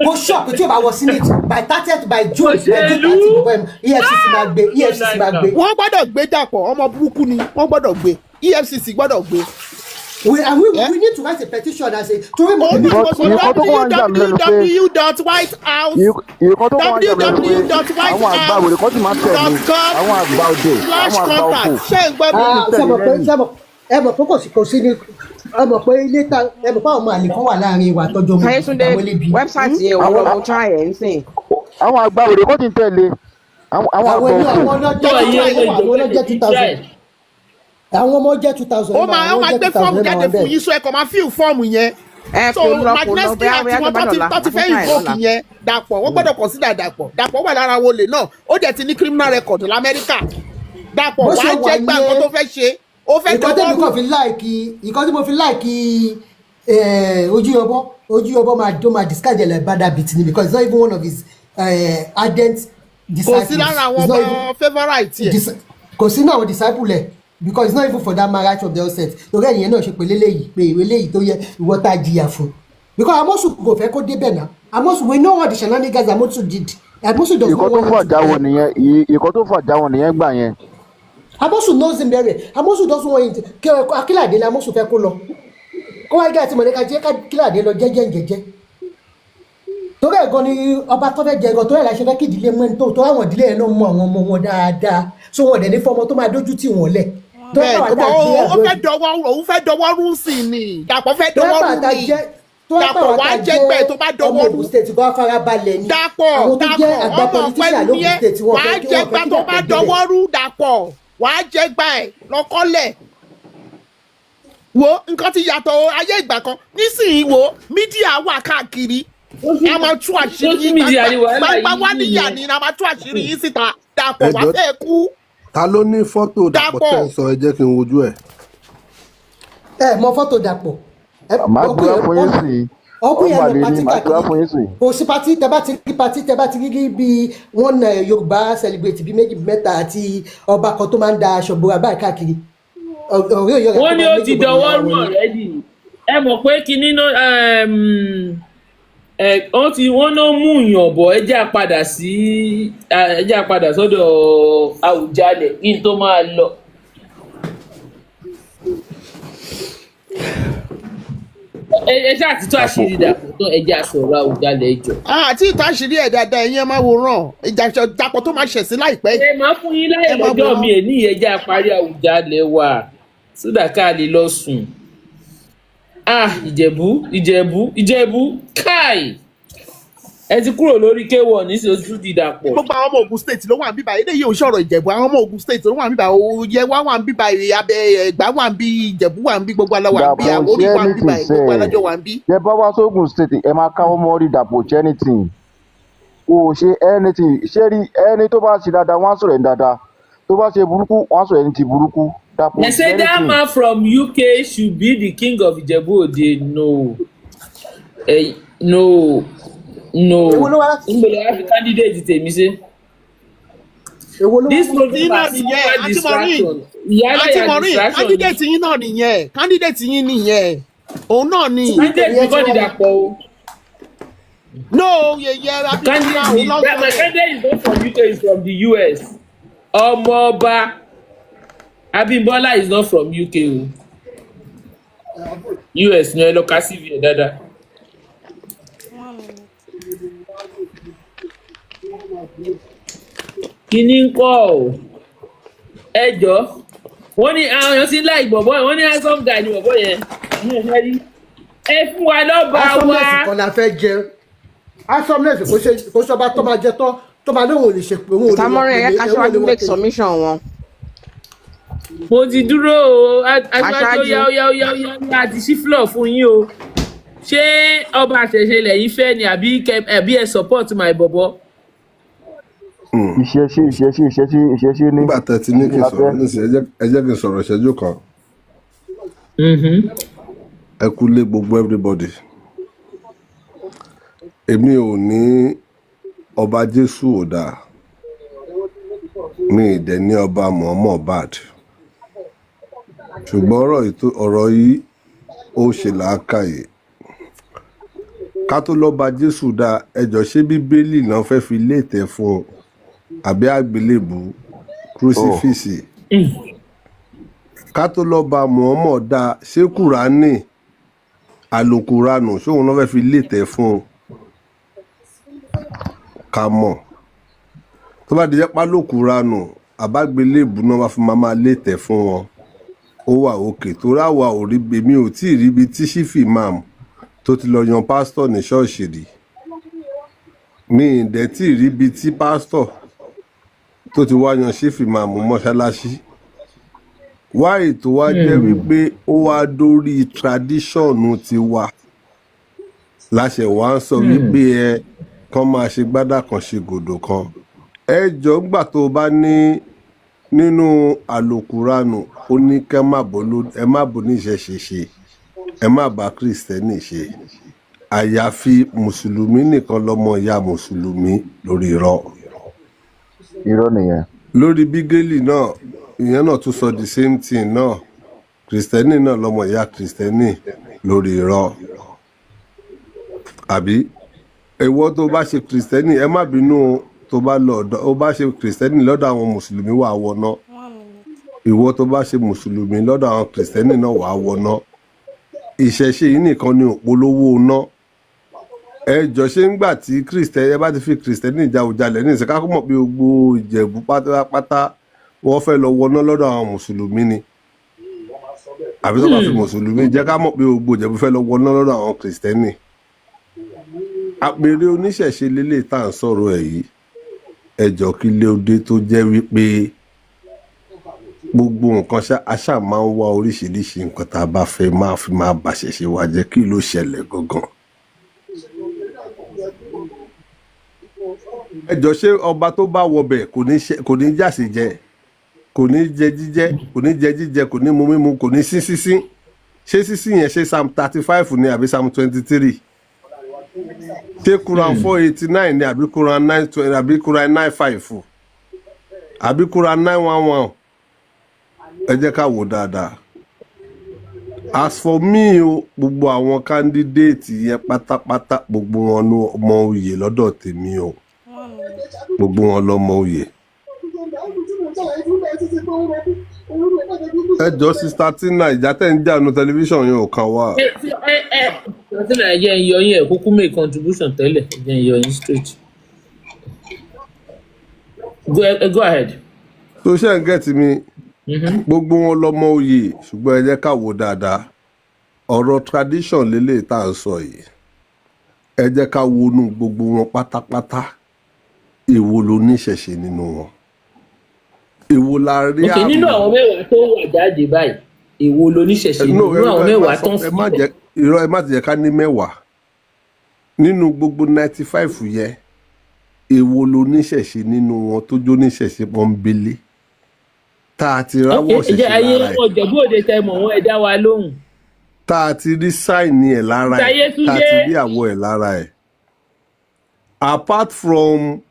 kó ṣọ́ọ̀pù tí ò bá wọ Senate by 30th, by June, by June Òṣèlú. 30, bọ̀bọ̀ EFCC máa gbé, EFCC máa gbé. Wọ́n gbọ́dọ̀ gbé Dàpọ̀, ọmọ burúkú ni. Wọ́n gbọ́dọ̀ gbé, EFCC gbọ́dọ̀ gbé. We and we Eh? we need to write a petition and say torí mo Òun ní Nǹkan mo sọ nǹkan tó kàn wá ń jà mí lẹ́nu pé www.whitehouse nǹkan tó kàn wá ń jà mí lẹ́nu pé àwọn àgbà wèrè kan sì máa ń tẹ̀lé àwọn àgbà òde, www.whitehouse.gov/contact. àwọn àgbà òfò Ṣé ń gbọ́ mi? wọ́n sì Ah, ṣé tẹ̀lé mọ̀ pé lẹ́yìn. ṣé mọ̀ ẹ mọ̀ pé kò sí ní, ẹ mọ̀ pé ilé ta, ẹ mọ̀ pé àwọn ọmọ àlè kan wà láàrin ìwà àtọ́jú ọmọ Ayétúndé, àwọn elébi. website yẹn ò Àwọn lọ, mo try ẹ̀ ń sìn. àwọn àgbà wèrè kan sì ń tẹ̀lé àwọn Àwọn àgbà inú òfò. àwọn ọlọ́jẹ́ Tó two yẹ thousand, àwọn ọlọ́jẹ́ 2,000, àwọn ọmọ jẹ́ 2,000, Ó máa ó àwọn máa jẹ́ gbé 2,000 fọ́ọ̀mù ẹ máa jáde wà fún bẹ́ẹ̀. yín, so ẹ kàn máa fill fọ́ọ̀mù yẹn. Ẹ So kò lọ, kò lọ. Magnetsky Bóyá àti bóyá tó wọn bá tó ti dọ̀la, tó ti màá tún fẹ́ try ẹ̀ invoke lọ́la. yẹn. Dàpọ̀, wọ́n gbọ́dọ̀ consider Dàpọ̀. Dàpọ̀ wà lára wọlé náà, ó dẹ̀ ti ní criminal record lamẹ́ríkà. Dàpọ̀, Bó ṣe wàá wà jẹ́ gbà nǹkan yẹn, tó fẹ́ ṣe, ó fẹ́ nǹkan dọwọ́ tẹ́mi rú. kàn fi like, nǹkan tí mo fi like ojú ọbọ máa tó máa discard ẹ̀ like bad habit ni, because it's not even one of his ardent Kò sí disciples. lára àwọn It's not ọmọ even favourite ẹ̀. Kò sí náà àwọn disciple ẹ̀, because it's not even for that marriage of the onset. Torí ẹ̀yìn náà ṣe pé léléyìí pé ìwé léyìí tó yẹ ìwọ tá a jìyà fún, because Amosu kò fẹ́ kó débẹ̀ náà. Amosu, we know what the shenanigans Amosu did. Amosu does Ìkan not tó want him to fàjà wọn nìyẹn, ìkan tó fàjà wọn nìyẹn gbà yẹn. Amosu knows him very well. Amosu doesn't want him to kí Akílàdé ni Amosu fẹ́ kó lọ, kó wáyé àti mọ̀lẹ́ka jẹ́ Kílàdé lọ jẹ́jẹ́ jẹ́jẹ́. Torí ẹ̀ gan ni ọba tó fẹ́ jẹ gan, torí ẹ̀ la ṣe fẹ́ kí ìdílé mú ẹni tó àwọn ìdílé yẹn náà mú àwọn ọmọ wọn dáadáa, so wọn dẹ̀ ní fọmọ tó máa dójú tì wọ́n lẹ̀. Torí Bẹ́ẹ̀ káwa tá a gbé ó àdó fẹ́ dọwọ́, òun fẹ́ dọwọ́ rú sí ni. Dàpọ̀ fẹ́ torí dọwọ́ káwa rú tá a ni. jẹ́ Tó wá Dàpọ̀, pàwọn wàá tá a jẹgbẹ́ jẹ́ tó bá ọmọ dọwọ́ rú. Ogun State gan farabalẹ̀ ni. Dàpọ̀, Àwọn tó jẹ́ Dàpọ̀, àgbà ọmọ politician pẹ̀lú lógun yẹn, State wọn wàá fẹ́ kí wọ́n jẹgbá fẹ́ kí tó bá Dàpọ̀ débẹ̀. dọwọ́ rú. Dàpọ̀, wàá jẹgbá ẹ̀ lọ́kọ́lẹ̀. Wo nǹkan ti yàtọ̀ o, ayé ìgbà kan nísìnyí, wo media wà káàkiri, a máa tú àṣírí Social yín media ni gbangba wàhálà gbangba yìí wá níyà nìyẹn. ni a máa tú àṣírí yín síta. Dàpọ̀, Ẹ wàá jọ, fẹ́ kú. ta ló ní fọ́tò Dàpọ̀ Dàpọ̀ tẹ́ ń sọ? Ẹ jẹ́ kí n wojú ẹ̀. Ẹ mọ fọ́tò Dàpọ̀. Ẹ Màá ọkùn gbé wá yẹn fún yín sí i. ọkùn Ọmọ yẹn lọ àlè ni patí màá gbé wá káàkiri. fún yín sí i. Kò sí patí tẹ bá ti rí, patí tẹ bá ti rí bíi wọn Yorùbá celebrate bíi méjì mẹ́ta àti ọba kan tó máa ń da aṣọ bora báyìí káàkiri. Ọ̀rẹ́ òyò rẹ̀ Wọ́n tó ní máa ó ń ti méjì gbọdọ̀ dọwọ́ yára rú wọn ni. already. Ẹ mọ̀ pé kinní náà, wọ́n ti wọ́n náà mú yàn bọ̀. Ẹ jẹ́ àpadà sí, ẹ jẹ́ àpadà sọ́dọ̀ Àwùjalẹ̀ kí n tó máa lọ. Ẹ ṣáà ti tó Dàpọ̀ àṣírí Dàpọ̀ tán, ẹ jẹ́ àsọ̀rọ̀ Àwùjalẹ̀, ẹ jọ̀ọ́. Àti ìta àṣírí ẹ̀ dáadáa, ẹ̀yin ẹ máa wòran ìjà Dàpọ̀ tó máa ṣẹ̀ sí láìpẹ́ yìí. Ẹ máa fún yín láyè Ẹ máa lọ́jọ́ wòran. mi ẹ̀ ní ẹ jẹ́ àparí Àwùjalẹ̀ wa sódà ká lè lọ sùn. Ah, Ìjẹ̀bú, Ìjẹ̀bú, Ìjẹ̀bú, káì, ẹ ti kúrò lórí K1 níṣẹ́ ojú ti Dàpọ̀. Gbogbo àwọn ọmọ Ogun State ló wà níbí báyìí. Eléyìí ò sọ̀rọ̀ Ìjẹ̀bú, àwọn ọmọ Ogun State ló wà níbí báyìí. Òye wá wà níbí báyìí, abẹ Ẹ̀gbá wà níbí, Ìjẹ̀bú wà níbí, gbogbo aláwà níbí, Dàpọ̀ Àwórì ṣe wà níbí anything báyìí, sẹ́ gbogbo ẹ̀. alájọ wà níbí. Tẹ bá wá sógun State, ẹ máa káwọ́ mọ́rí. Dàpọ̀ ṣe anything, kò ṣe anything. Ṣé rí ẹni tó bá ṣe dáadáa, wọ́n á sọ̀rọ̀ ẹni dáadáa, tó bá ṣe burúkú, wọ́n á sọ̀rọ̀ ẹni ti burúkú. Dàpọ̀ They ṣe say that anything. man from UK should be the king of Ijebu Ode. No. Eh, no. No. Èwo ló wá láti Níbo lè wá fi candidate tèmi sí? Èwo ló wá This láti program Yín náà has nìyẹn, suffered Aunty Maureen. distraction. Ìyálẹ̀ Aunty ya Maureen, distraction ni. candidate yín náà nìyẹn, candidate yín nìyẹn, òun náà ni. Candidate Ìyẹn mi tí kọ́ ni wọ́n wá. Dàpọ̀ o. No, yẹyẹ Abímbọ́lá Candidate òun mi, ló that sọ my yẹn. candidate is not from UK, he's from the US. Ọmọọba Abímbọ́lá is not from UK o. US ni, ẹ lọ ka CV ẹ̀ dáadáa. Kíní ń kọ́ o. Ẹ jọ, wọ́n ní àwọn èèyàn ti ń láì bọ̀bọ̀ yẹn, wọ́n ní handsome guy ni bọ̀bọ̀ yẹn. Ẹ fún wa lọ́ba wa. Asomness kan la fẹ́ jẹ. Asomness kò ṣe kò ṣọba tó máa jẹ tán tó máa lóun ò lè ṣe pé òun ò lè wọ Samorin, ẹ pèlè ká òun ò lè aṣíwájú wọ make pèlè. submission wọn. Mo ti dúró o, aṣáájú, ó Aṣáájú. yá, ó yá, ó yá, ó yá, ó yá, àti sí floor fún yín o. Ṣé ọba àṣẹṣe lẹ̀yin fẹ́ ni àbí ẹ support my bọ̀bọ̀? Ìṣẹ̀ṣe, ìṣẹ̀ṣe, ìṣẹ̀ṣe, ìṣẹ̀ṣe ni Nígbà tẹ́ ti ní kí n la sọ̀rọ̀ fẹ́. nísìnyí, ẹ jẹ́ kí n sọ̀rọ̀ ìṣẹ́jú kan. Ẹ kú lé gbogbo everybody. Èmi ò ní ọba Jésù ò dáa, mi ì dẹ̀ ní ọba Muhammad bad, ṣùgbọ́n ọ̀rọ̀ yìí ó ṣe làákàyè. Ká tó lọ́ba Jésù dáa, ẹjọ́ ṣé Bíbélì náà fẹ́ fi léètẹ̀ fún un àbí àgbélébù Oh, kúrúsífìsì? Ká tó lọ́ba Muhammad dáa, ṣé Kùránì àlòkùranù ṣóun náà fẹ́ fi léètẹ̀ fún un? Ká mọ̀ tó bá di jẹ́ pálókùranù àbágbélébù náà wá fi máa léètẹ̀ fún wọn, ó wà òkè tó ráwa ò rí. Èmi ò tí ì ríbi tí sífì máàmù tó ti lọ yan pásítọ̀ ní ṣọ́ọ̀ṣì rí. Mi ì dẹ̀ tí ì ríbi tí pásítọ̀ tó ti wá yan sífì máàmù mọ́ṣáláṣí. Wáì tó wá jẹ́ wípé ó wá dórí tradition tiwa láṣẹ wá ń sọ wípé ẹ kàn máa ṣe gbádà kan ṣe gòdò kan. Ẹ jọ, ńgbà tó o bá ní nínú àlòkùranù, ó ní kẹ́ má bò ló ẹ má bò níṣẹ̀ṣe ṣe, ẹ má bá Kristẹni ṣe, àyàfi mùsùlùmí nìkan lọmọ ìyá mùsùlùmí, lórí irọ́. Irọ́ nìyẹn. Lórí bígélì náà, ìyẹn náà tún sọ the same thing náà, Kristẹni náà lọmọ ìyá Kristẹni, lórí irọ́. Àbí ìwọ tó bá ṣe Kristẹni, ẹ má bínú o, tó bá lọ ọ̀dọ̀ ó bá ṣe Kristẹni lọ́dọ̀ àwọn mùsùlùmí, wà wọná. Ìwọ tó bá ṣe mùsùlùmí lọ́dọ̀ àwọn Kristẹni náà, wà wọná. Ìṣẹ̀ṣe yìí nìkan ni òpolówó ná. Ẹ jọ, ṣé ń gbà tí Kristẹni ẹ bá ti fi Kristẹni ìjà òjàlẹ̀ ní ìsìnká kó mọ̀ pé gbogbo Ìjẹ̀bú pátápátá wọ́n fẹ́ lọ wọná lọ́dọ̀ àwọn mùsùlùmí ni? Àbí tó bá fi mùsùlùmí jẹ́, ká mọ̀ pé gbogbo Ìjẹ̀bú fẹ́ lọ wọná lọ́dọ̀ àwọn Kìrìsìtẹ́nì. Àpèrè oníṣẹ̀ṣe lélẹ̀ tá à ń sọ̀rọ̀ ẹ̀ yìí, ẹjọ́ kí ló dé tó jẹ́ wípé gbogbo nǹkan ṣá a ṣáà máa ń wá oríṣiríṣi nǹkan tá a bá fẹ́ máa fi máa bàṣẹ̀ṣe wa jẹ́? Kí ló ṣẹlẹ̀ gangan? Ẹjọ́, ṣé ọba tó bá wọbẹ̀ kò ní jáse jẹ, kò ní jẹ jíjẹ, kò ní jẹ jíjẹ, kò ní mu mímu, kò ní sín sísín? Ṣé sísín yẹn, ṣé Psalm 35 ni àbí Psalm 23? Ṣé Quran 489 ni àbí Quran 920 àbí Quran 95 àbí Quran 911? Ẹ jẹ́ ká wò dáadáa. As for me o, gbogbo àwọn candidate yẹn pátápátá, gbogbo wọn ló mọ oyè lọ́dọ̀ tèmi o, gbogbo wọn ló mọ oyè. Ẹ jọ, Sister Tina, ìjà tẹ́ ń jà nu tẹlifíṣàn yẹn ò kàn wá. Ẹ Tina, ẹ jẹ́ ń yọ yín. Ẹ̀ kúkú make contribution tẹ́lẹ̀, ẹ jẹ́ ń yọ yín straight. Go ahead. Tó ṣe ń get mi, gbogbo wọn lọmọ oyè, ṣùgbọ́n ẹ jẹ́ ká wò dáadáa. Ọ̀rọ̀ tradition lélẹ̀ tá à ń sọ yìí, ẹ jẹ́ ká wọnú gbogbo wọn pátápátá. Èwo ló níṣẹ̀ṣe nínú wọn? Èwo la rí? Ok, nínú Àmì àwọn 10 tó wà jáde báyìí, èwo loníṣẹ̀ṣe no, nínú àwọn ẹ má 10 sọ tó ń ẹ má fi jẹ́ irọ́, ẹ má ti jẹ́ ká ní 10 nínú gbogbo 95 yẹn. Èwo ló níṣẹ̀ṣe nínú wọn tó jó níṣẹ̀ṣe pọ́nbélé tá a ti Ok, ráwọ̀ ẹ jẹ́ ṣẹ̀ṣẹ̀ ayé lára ẹ̀, wọn Ìjẹ̀bú Òde tẹ mọ̀ wọ́n, ẹ dá wa lóhùn. Tá a ti rí sign ẹ̀ lára ẹ̀, tá a Ṣayétúndé ti rí àwọ̀ ẹ̀ lára ẹ̀, apart from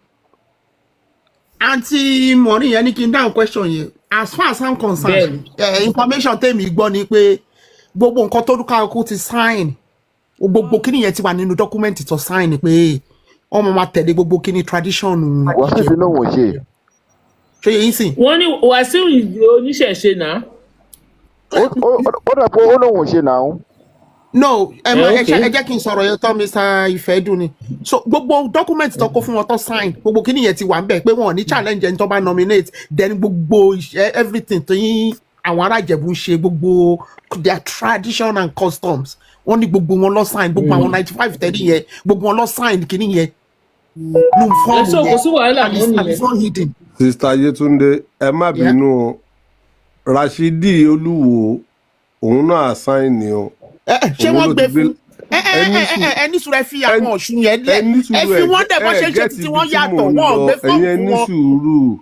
Àǹtí Maureen yẹn ní kí n dáhùn question yẹn. As far as I'm concerned, Bẹ́ẹ̀ni. information tèmi gbọ́ ni pé gbogbo nǹkan tó dúkàkú ti sign, gbogbo kíni yẹn ti wà nínú document tó sign pé wọ́n máa tẹ̀lé gbogbo kíni tradition Wàsíù ti Ìjẹ̀bú. lóun ò ṣe. Ṣé yẹn sìn? Wọ́n ní Wàsíù ìdí oníṣẹ̀ṣe náà. Ó dà pé ó lóun ò ṣe náà. No, ẹ Ẹ mọ ẹ ok ṣe, ẹ jẹ́ kí n sọ̀rọ̀ yẹn tán, Mr. Ifẹ̀dùn ni. So gbogbo document tó kó fún wọn tó sign, gbogbo kíni yẹn ti wà ńbẹ̀ pé wọn ò ní challenge ẹni tó bá nominate. Then gbogbo everything tó yín àwọn ará Ìjẹ̀bú ń ṣe, gbogbo their tradition and customs, wọ́n ní gbogbo wọn lọ sign, gbogbo àwọn 95 tẹ́lẹ̀ yẹn, gbogbo wọn lọ sign kíní yẹn nù Ẹ fọ́ọ̀mù sọ kò yẹn sí wàhálà and mọ́ it's and nìyẹn. it's not hidden. Sister Yetunde, ẹ má Yeah. bínú o, Rashidi Olúwo òun náà sign ni o. Ẹ ṣé Òun wọ́n ló gbé ti gbé fún ẹ ẹ ẹ ní ẹ ẹ sùúrù. ẹ ní sùúrù, ẹ fi ẹ àwọn Ọ̀ṣun yẹn ẹ lẹ̀, ní ẹ sùúrù. fi Ẹ wọ́n dẹ̀ bọ́ ẹ ṣe ń ṣe get títí ibi wọ́n tí mò yàtọ̀, ń wọn ò lọ. gbé Ẹ̀yin fọ́ọ̀mù ẹ fún ní wọn. sùúrù.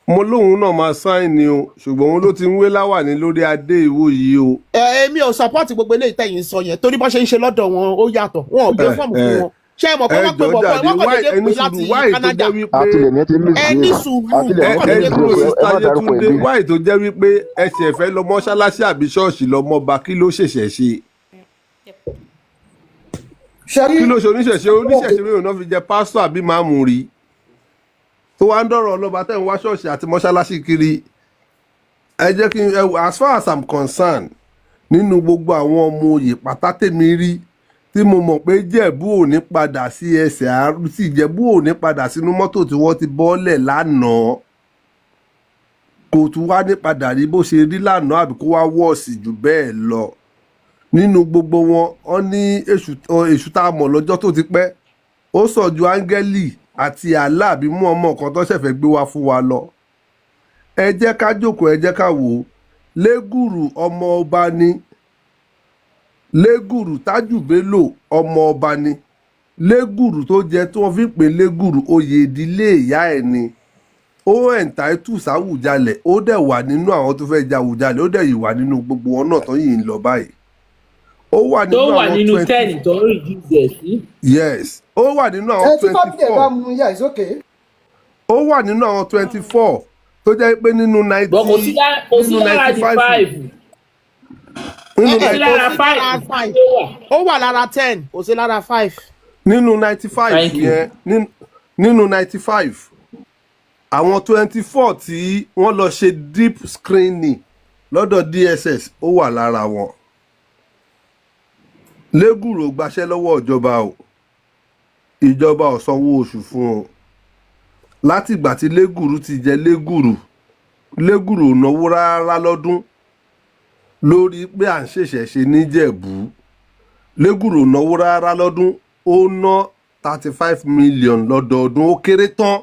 Mo lóun náà máa sign ni o, ṣùgbọ́n òun ló ti ń wé láwàní lórí adé ìwò yìí o. Ẹ èmi ò support gbogbo eléyìí tẹ̀yìn sọ yẹn, torí bọ́ ṣe ń ṣe lọ́dọ̀ wọn ó yàtọ̀. Wọn ò gbé Ẹ fọ́ọ̀mù ẹ fún wọn. Ṣé ẹ mọ̀ pé ẹ wọ́n pe jọ bọ̀bọ̀ jàre, wọ́n kàn why déédéé ẹni pè sùúrù, láti why tó Canada. jẹ́ wípé Àtìlẹ̀ ní ti Ẹ ní misbehave. sùúrù, Àtìlẹ̀ ẹ wọ́n ní kàn ti ẹ déédéé dúró pè. misbehave. Ẹ Sister má dárúkọ Yétúndé, ẹbí. why tó jẹ́ wípé ẹsẹ̀ fẹ́ lọ mọ́ṣáláṣí àbí ṣọ́ọ̀ṣì lọ mọ́ba? Kí ló ṣẹ̀ṣẹ̀ ṣe? Ṣe rí Kí ló ṣe oníṣẹ̀ṣe? Oníṣẹ̀ṣe mélòó náà fi jẹ pásítọ̀ àbí máàmù rí tó wá ń dọ̀rọ̀ ọlọ́ba tẹ̀ ń wá ṣọ́ọ̀ṣì àti mọ́ṣáláṣí kiri? Ẹ jẹ́ kí n ẹ, as far as I'm concerned, nínú gbogbo àwọn ọmọ oyè pátá tèmi rí tí mo mọ̀ pé Jẹ̀bú ò ní padà sí ẹsẹ̀ àárú tí Ìjẹ̀bú ò ní padà sínú mọ́tò tí wọ́n ti bọ́lẹ̀ lánàá, kò tún wá ní padà rí bó ṣe rí lánàá àbí kó wá wọ́ọ̀sì jù bẹ́ẹ̀ lọ nínú gbogbo wọn, wọn ní èṣù, èṣù tá a mọ̀ lọ́jọ́ tó ti pẹ́, ó sàn ju áńgẹ́lì àti àlá àbí mú ọmọ kan tó ṣẹ̀fẹ̀ gbé wá fún wa lọ. Ẹ jẹ́ ká jókòó, ẹ jẹ́ ká wò ó. Lẹ́gùrù ọmọ ọba ni Lẹ́gùrù, Tájù Bello ọmọ ọba ni Lẹ́gùrù tó jẹ tí wọ́n fi ń pè Lẹ́gùrù, oyè ìdílé ìyá ẹ̀ ni. Ó ẹ̀ǹtáìtù sáwùjalẹ̀, ó dẹ̀ wà nínú àwọn tó fẹ́ jẹ Àwùjalẹ̀, ó dẹ̀ yìí wà nínú gbogbo wọn náà tó yìí ń lọ báyìí. Ó wà Tó nínú wà àwọn nínú 20 10 tó ń reduce ẹ̀ sí. Yes, ó wà nínú àwọn Ẹ tí 20 family ẹ bá four mú, yeah, it's okay. Ó wà nínú àwọn 24 tó jẹ́ pé nínú But kò sí 90 kò sí nínú lára 95 the five. Nínú Kò sí Kò lára sí five lára five. tó wà. Ó wà lára 10, kò sí lára five. Nínú 95 Thank you. yẹn, nínú 95, àwọn 24 tí wọ́n lọ ṣe deep screening lọ́dọ̀ DSS, ó wà lára wọn. Lẹ́gùrò gbaṣẹ́ lọ́wọ́ ìjọba o, ìjọba ò sanwó oṣù fún un. Látìgbà tí Lẹ́gùrú ti jẹ Lẹ́gùrù, Lẹ́gùrù ò náwó rárá lọ́dún. Lórí pé à ń ṣèṣẹ̀ṣe níjẹ̀bú, Lẹ́gùrù ò náwó rárá lọ́dún. Ó ná 35 million lọ́dọọdún, ó kéré tán,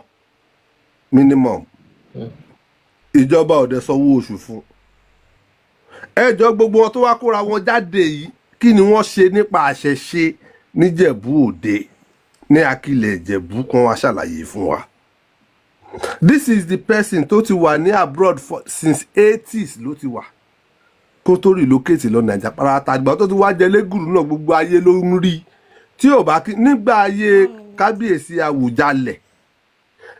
minimum. Ìjọba ò dẹ̀ sanwó oṣù fún ẹjọ́. Gbogbo wọn tó wá kóra wọn jáde yìí, kí ni wọ́n ṣe nípa àṣẹṣe níjẹ̀bú Òde, ní Akilẹ̀ Ìjẹ̀bú kan? Wá ṣàlàyé fún wa. This is the person tó ti wà ní abroad for since 80s ló ti wà kó tó relocate lọ Nàìjà parata. Àgbà tó ti wá jẹ Lẹ́gùrú náà, gbogbo ayé ló ń rí tí ò bá kí nígbà ayé Kábíyèsí Àwùjalẹ̀,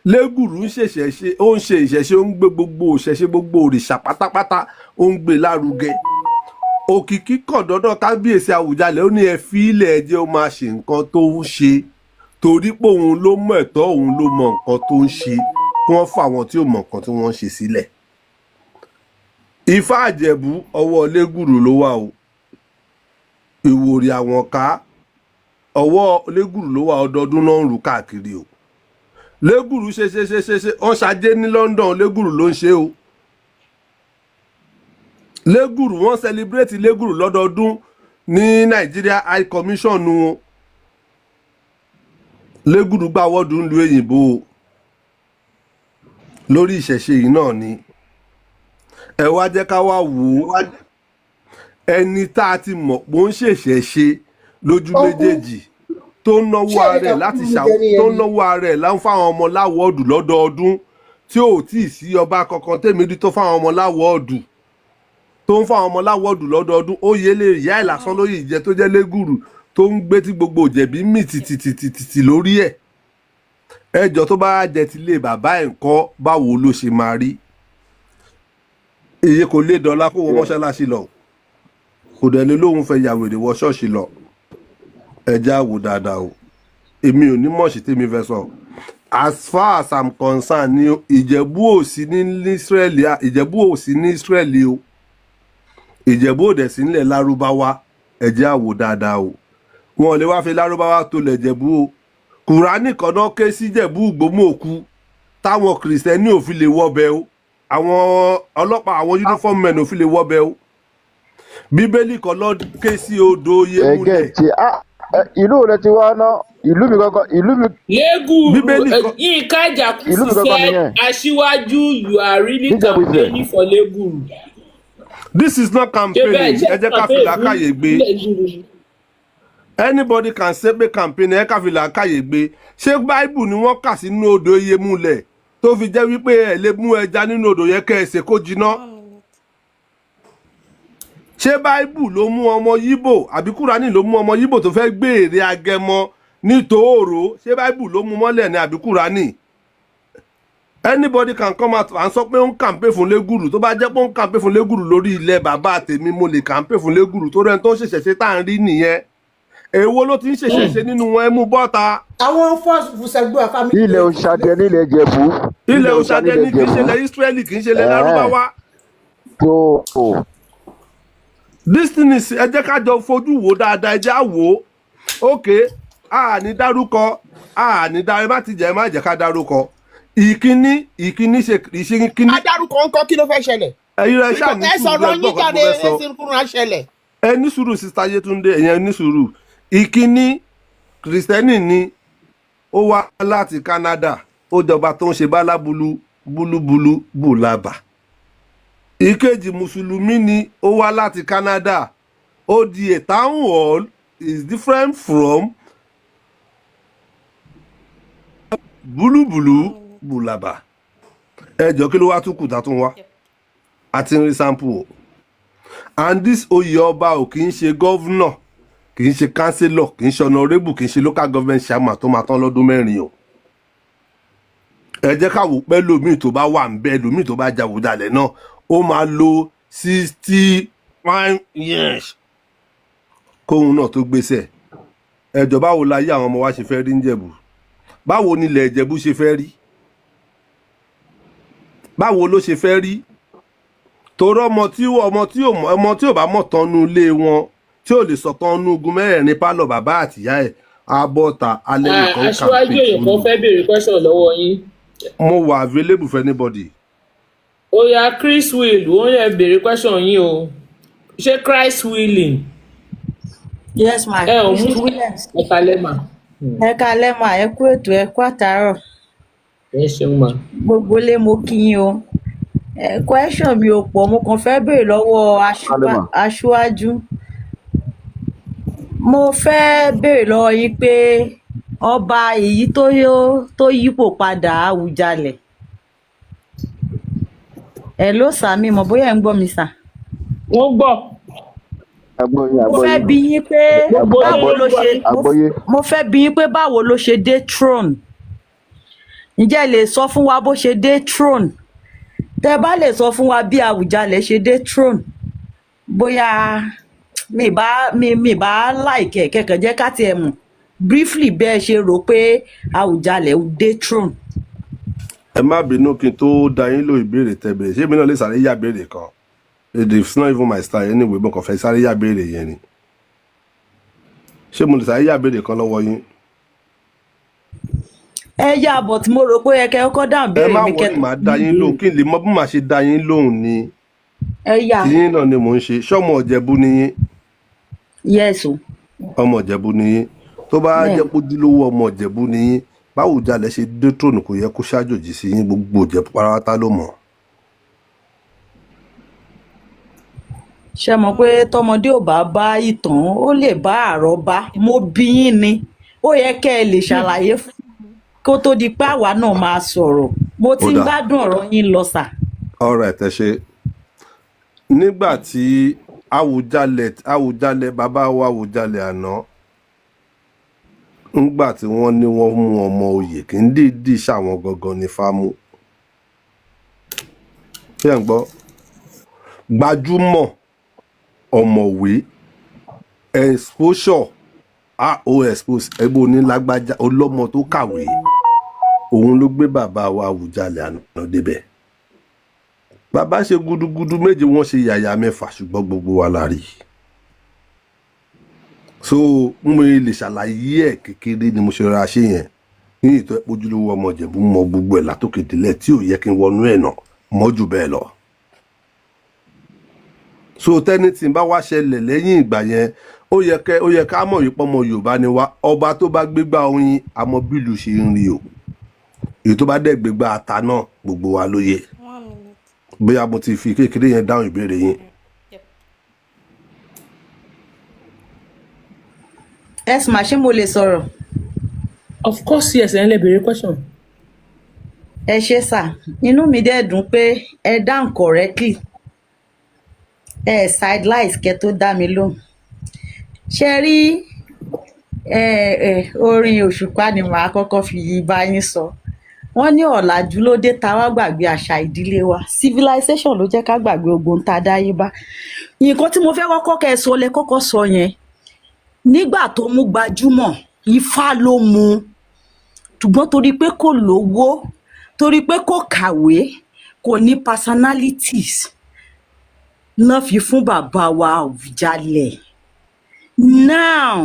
Lẹ́gùrú ń ṣẹ̀ṣẹ̀ ṣe, ó ń ṣe ìṣẹ̀ṣe, ó ń gbé gbogbo òṣẹ̀ṣe, gbogbo òrìṣà pátápátá, ó ń gbé lárugẹ. Òkìkí kàn dọ́dọ̀ Kábíyèsí Àwùjalẹ̀, ó ní ẹ fi ilẹ̀, ẹ jẹ́ ó máa ṣe nǹkan tó ń ṣe, torí pé òun ló mọ̀ ẹ̀tọ́, òun ló mọ nǹkan tó ń ṣe, kí wọ́n fà àwọn tí ò mọ nǹkan tí wọ́n ń ṣe sílẹ̀. Ifá Àjẹ̀bú, ọwọ́ Lẹ́gùrú ló wà o. Ìwòrì àwọn ká, ọwọ́ Lẹ́gùrú ló wà. Ọdọọdún náà ń rú káàkiri o. Lẹ́gùrú ṣe ṣe ṣe ṣe ṣe, wọ́n ṣajé ní London, Lẹ́gùrú ló ń ṣe o. Lẹ́gùrú, wọ́n celebrate Lẹ́gùrú lọ́dọọdún ní Nigeria High Commission wọn. Lẹ́gùrú gbà wọ́ọ̀dù ń lu èyìnbó o lórí ìṣẹ̀ṣe yìí náà ni. Ẹ wá jẹ́ ká wá wò ó, ẹni tá a ti mọ̀ pé ó ń ṣèṣẹ̀ṣe lójú Uncle, méjèèjì, tó ń náwó ṣé ara ẹ̀rí ẹ̀ kan láti kúrú ṣà jẹ ní tó ń ẹni? náwó ara ẹ̀ láń fáwọn ọmọ l'award lọ́dọọdún, tí ò tí ì sí ọba kankan tèmi rí tó fáwọn ọmọ l'award, tó ń fáwọn ọmọ l'award lọ́dọọdún. Ó yẹ lè ìyá ẹ̀ lásán lóye ìjẹ tó jẹ́ Lẹ́gùrù, tó ń gbé tí gbogbo òjẹ̀bí mì tìtìtìtì lórí ẹ̀. Ẹjọ́, tó bá jẹ tilé bàbá ẹ̀ ńkọ́? Báwo ló ṣe máa rí? Èyí kò lè dọ́là kó wọ mọ́ṣáláṣí lọ, kò dẹ̀ lè lóun fẹ́ yàwèrè wọ ṣọ́ọ̀ṣì lọ. Ẹjẹ́ àwò dáadáa o. Èmi ò ní mọ̀ọ́sì tèmi fẹ́ sọ. As far as I'm concerned ní, Ìjẹ̀bú ò sí ní Israeli, Ìjẹ̀bú ò sí ní Israeli o. Ìjẹ̀bú ò dẹ̀ sí nílẹ̀ Lárúbáwá. Ẹjẹ́ àwò dáadáa o. Wọn ò lè wá fi Lárúbáwá tó lẹ̀ Jẹ̀bú o. Kùránì kan náà ké sí Jẹ̀bú Ìgbómòkú táwọn Kìrìsìtẹ́nì ò fi lè wọbẹ̀ o. Àwọn ọlọ́pàá, àwọn uniform men ò fi lè wọbẹ̀ o. Bíbélì kan lọ ké sí odò ẹgẹ Yémúlẹ̀. Tí ìlú rẹ ti wá ná, ìlú mi kankan, ìlú mi. Lẹ́gùrù. Bíbélì kan. Yínká Ìlú Jàkúsì mi kankan said, nìyẹn. "Aṣíwájú, you are really Níjẹ̀bú Ifẹ̀. campaigning for Lẹ́gùrù." This is not Ṣé bẹ́ẹ̀ campaigning. ṣe Ẹ jẹ́ ká fi campaign fún làákàyè gbé. Lẹ́gùrù ni? Anybody can say pé campaign. Ẹ ká fi làákàyè gbé. Ṣé Báíbù ni wọ́n kà sínú odò Yémúlẹ̀ tó fi jẹ́ wípé ẹ lè mú ẹja nínú odò yẹn kẹ́ ẹ ṣe kó jiná? Ṣé Báíbù ló mú ọmọ Yíbò, àbí Kúránì ló mú ọmọ Yíbò tó fẹ́ gbé èrè agẹmọ ní tòóró? Ṣé Báíbù ló mú mọ́lẹ̀ ní, àbí Kúránì? Anybody can come out and sọ pé ó ń campaign fún Lẹ́gùrù. Tó bá jẹ́ pé ó ń campaign fún Lẹ́gùrù lórí ilẹ̀ bàbá tèmi, mo lè campaign fún Lẹ́gùrù, tó rẹ́ni tó ń ṣẹ̀ṣẹ̀ ṣe tá à ń rí nìyẹn. Èwo ló ti ń ṣẹ̀ṣẹ̀ ṣe nínú wọn? Ẹ mú bọ́ta. Àwọn first Fusengbuwa family. Ilẹ̀ òṣàdẹ nílẹ̀ Ìjẹ̀bú. Ilẹ̀ òṣàdẹ ní, kì í ṣe ilẹ̀ Israeli, kì í ṣe ilẹ̀ Lárúbáwá. Tó. This thing is, ẹ jẹ́ ká jọ fojú wò dáadáa, ẹ jẹ́ á wò ó. Ok, a ní dárúkọ, a ní dá, ẹ má ti jẹ́, ẹ má jẹ́ ká dárúkọ. Ìkíní ṣe ìṣe kíní. Adarúkọ ńkọ́, kí ló fẹ́ ṣẹlẹ̀? Ẹ̀yin rẹ̀ ṣáà ní Ẹ sùúrù. sọ̀rọ̀ Ẹ gbọ́ yín nǹkan tí jáde. mo fẹ́ sọ. Ẹ sì kúrò ṣẹlẹ̀. Ẹ ní sùúrù, Sister Yétúndé, ẹ̀yẹn ní sùúrù. Ìkíní, Kìrìsìtẹ́nì ni, ó wá láti Canada, ó jọba tó ń ṣe bálábúlú búlúbúlú bùlàbà. Ìkejì, mùsùlùmí ni, ó wá láti Canada, ó di a town hall is different from búlúbúlú bùlàbà. Ẹ jọ, kí ló wá tún kù tá tún wá àti rí sample o? And this oyè ọba ò kì í ṣe governor, kì í ṣe councillor, kì í ṣe honourable, kì í ṣe local government chairman tó máa tán lọ́dún 4 o. Ẹ jẹ́ ká wò pé lómi tó bá wà ń bẹ́, lómi tó bá jàwùjalẹ̀ náà, ó máa lo 65 years kóun náà tó gbéṣẹ́. Ẹjọ́, báwo la yé àwọn ọmọ wa ṣe fẹ́ rí ń Jẹ̀bú? Báwo nílẹ̀ Ìjẹ̀bú ṣe fẹ́ rí? Báwo ló ṣe fẹ́ rí? Torí ọmọ tí ò bá mọ̀ tán nu ilé wọn, tí ò lè sọ̀tàn nu ogun mẹ́rẹ̀ẹ̀rin pálọ̀ bàbá àtìyá ẹ̀, abọ́ta alẹ́ nìkan Aṣíwájú, campaign èèyàn fún kan fẹ́ béèrè question lọ́wọ́ yín. Mo wà available for anybody. Ó yá, Chris Will, ó yẹ béèrè question yín o. Ṣé Christ willing? Yes ma. Ẹ ò mú. Mr Williams. Ẹ kalẹ́ mà. Ẹ káalẹ́ mà, ẹ kú ètò, ẹ kú àtàárọ̀. Ẹ ṣeun mà. Gbogbo lé, mo kí yín o. Ẹ question mi ò pọ̀, mo kàn fẹ́ béèrè lọ́wọ́ Kálẹ̀ mà. aṣíwájú. Mo fẹ́ béèrè lọ́wọ́ yín pé ọba èyí tó yípo padà, Àwùjalẹ̀ ẹ ló sàmì mọ̀ bóyá ẹ̀ ń gbọ́ mi sà. Wọ́n gbọ́. Agbóyé. Mo fẹ́ Agbóyé. bi yín pé Gbogbo báwo ilé ló ṣe Agbóyé. Mo fẹ́ bi yín pé báwo ló ṣe dé throne. Ǹjẹ́ ẹ lè sọ fún wa bó ṣe dé throne? Tẹ́ bá lè sọ fún wa bí Àwùjalẹ̀ ṣe dé throne, bóyá mi bá láìkẹ́ kẹ̀kẹ́ jẹ́ ká tiẹ̀ mọ̀ briefly bẹ́ẹ̀ ṣe rò pé Àwùjalẹ̀ dé throne. Ẹ má bínú, kí n tó da yín lò, ìbéèrè tẹ béèrè, ṣé èmi náà lè sáré yà béèrè kan? It's not even my style anyway. Mo kàn fẹ́ sáré yà béèrè yẹn ni. Ṣé mo lè sáré yà béèrè kan lọ́wọ́ yín? Ẹ yá, but mo rò pé ẹ kẹ́ kọ́kọ́ dáhùn Ẹ béèrè má mi wọrí, kẹ́ màá da yín lóhùn kí n lè mọ bí màá ṣe da yín lóhùn ni. Ẹ yá. Tiyín náà ni mò ń ṣe. Ṣọmọ Ìjẹ̀bú ni yín? Yes o. Ọmọ Ìjẹ̀bú ni yín. Tó bá Bẹ́ẹ̀. jẹ́ pójúlówó ọmọ Ìjẹ̀bú ni yín, báwo jalè ṣe dé throne kò yẹ kó ṣàjòjì sí yín. Gbogbo Ìjẹ̀bú pátápátá ló mọ̀. Ṣe mọ̀ pé tọmọdé ò bá bá ìtàn, ó lè bá àròbá. Mo bí yín ni, ó yẹ kẹ́ ẹ lè ṣàlàyé fún kó tó di pé àwa náà máa sọ̀rọ̀. Mo Ó ti ń dáa. gbádùn ọ̀rọ̀ yín lọ sà. Alright, ẹ ṣe. Nígbà tí Àwùjalẹ̀, bàbá wa Àwùjalẹ̀ àná, ńgbà tí wọ́n ní wọ́n mú ọmọ oyè, kì í dìídì ṣàwọn gangan ní fámú. Ṣé ẹ̀ ń gbọ́? Gbajúmọ̀, ọ̀mọ̀wé, exposure, a ó expose ẹgbẹ́ onílágbájá ọlọ́mọ tó kàwé, òun ló gbé bàbá wa Àwùjalẹ̀ àná débẹ̀. Bàbá ṣe gudugudu méje, wọ́n ṣe yàyà mẹ́fà, ṣùgbọ́n gbogbo wa la rí. So mo lè ṣàlàyé ẹ̀ kékeré ni mo ṣe ra ṣe yẹn ní ìtọ́. Ojúlówó ọmọ Ìjẹ̀bú mọ gbogbo ẹ̀ látòkè délẹ̀, tí ò yẹ kí n wọnú ẹ̀ náà mọ́ jù bẹ́ẹ̀ lọ. So tẹ́ni tí n bá wá ṣẹlẹ̀ lẹ́yìn ìgbà yẹn, ó yẹ ká mọ̀ wípé ọmọ Yorùbá ni wá. Ọba tó bá gbégbá oyin, àmọ́ bílù ṣe ń rí o. Èyí tó bá dẹ̀ gbégbá ata náà, gbogbo wa ló yẹ. Bóyá mo ti fi kékeré yẹn dáhùn ìbéèrè yín. Esma, ṣé mo lè sọ̀rọ̀? Of course yes, ẹ̀ ń lè béèrè question. Ẹ ṣé sà, inú mi dẹ̀ dùn pé ẹ dáhùn correctly, ẹ sidelight kẹ́ tó dá mi lóhùn. Ṣe rí ẹ ẹ orin Òṣùpá ni màá kọ́kọ́ fi bá yín sọ. Wọ́n ní ọ̀làjú ló dé ta wá gbàgbé àṣà ìdílé wa. Civilization ló jẹ́ ká gbàgbé ogun tá a dáyé bá. Nǹkan tí mo fẹ́ kọ́kọ́ kẹ́ ẹ sọ lẹ kọ́kọ́ sọ yẹn. Nígbà tó mú gbajúmọ̀, Ifá ló mú, ṣùgbọ́n torí pé kò lówó, torí pé kò kàwé, kò ní personalities náà fi fún bàbá wa Àwùjalẹ̀. Now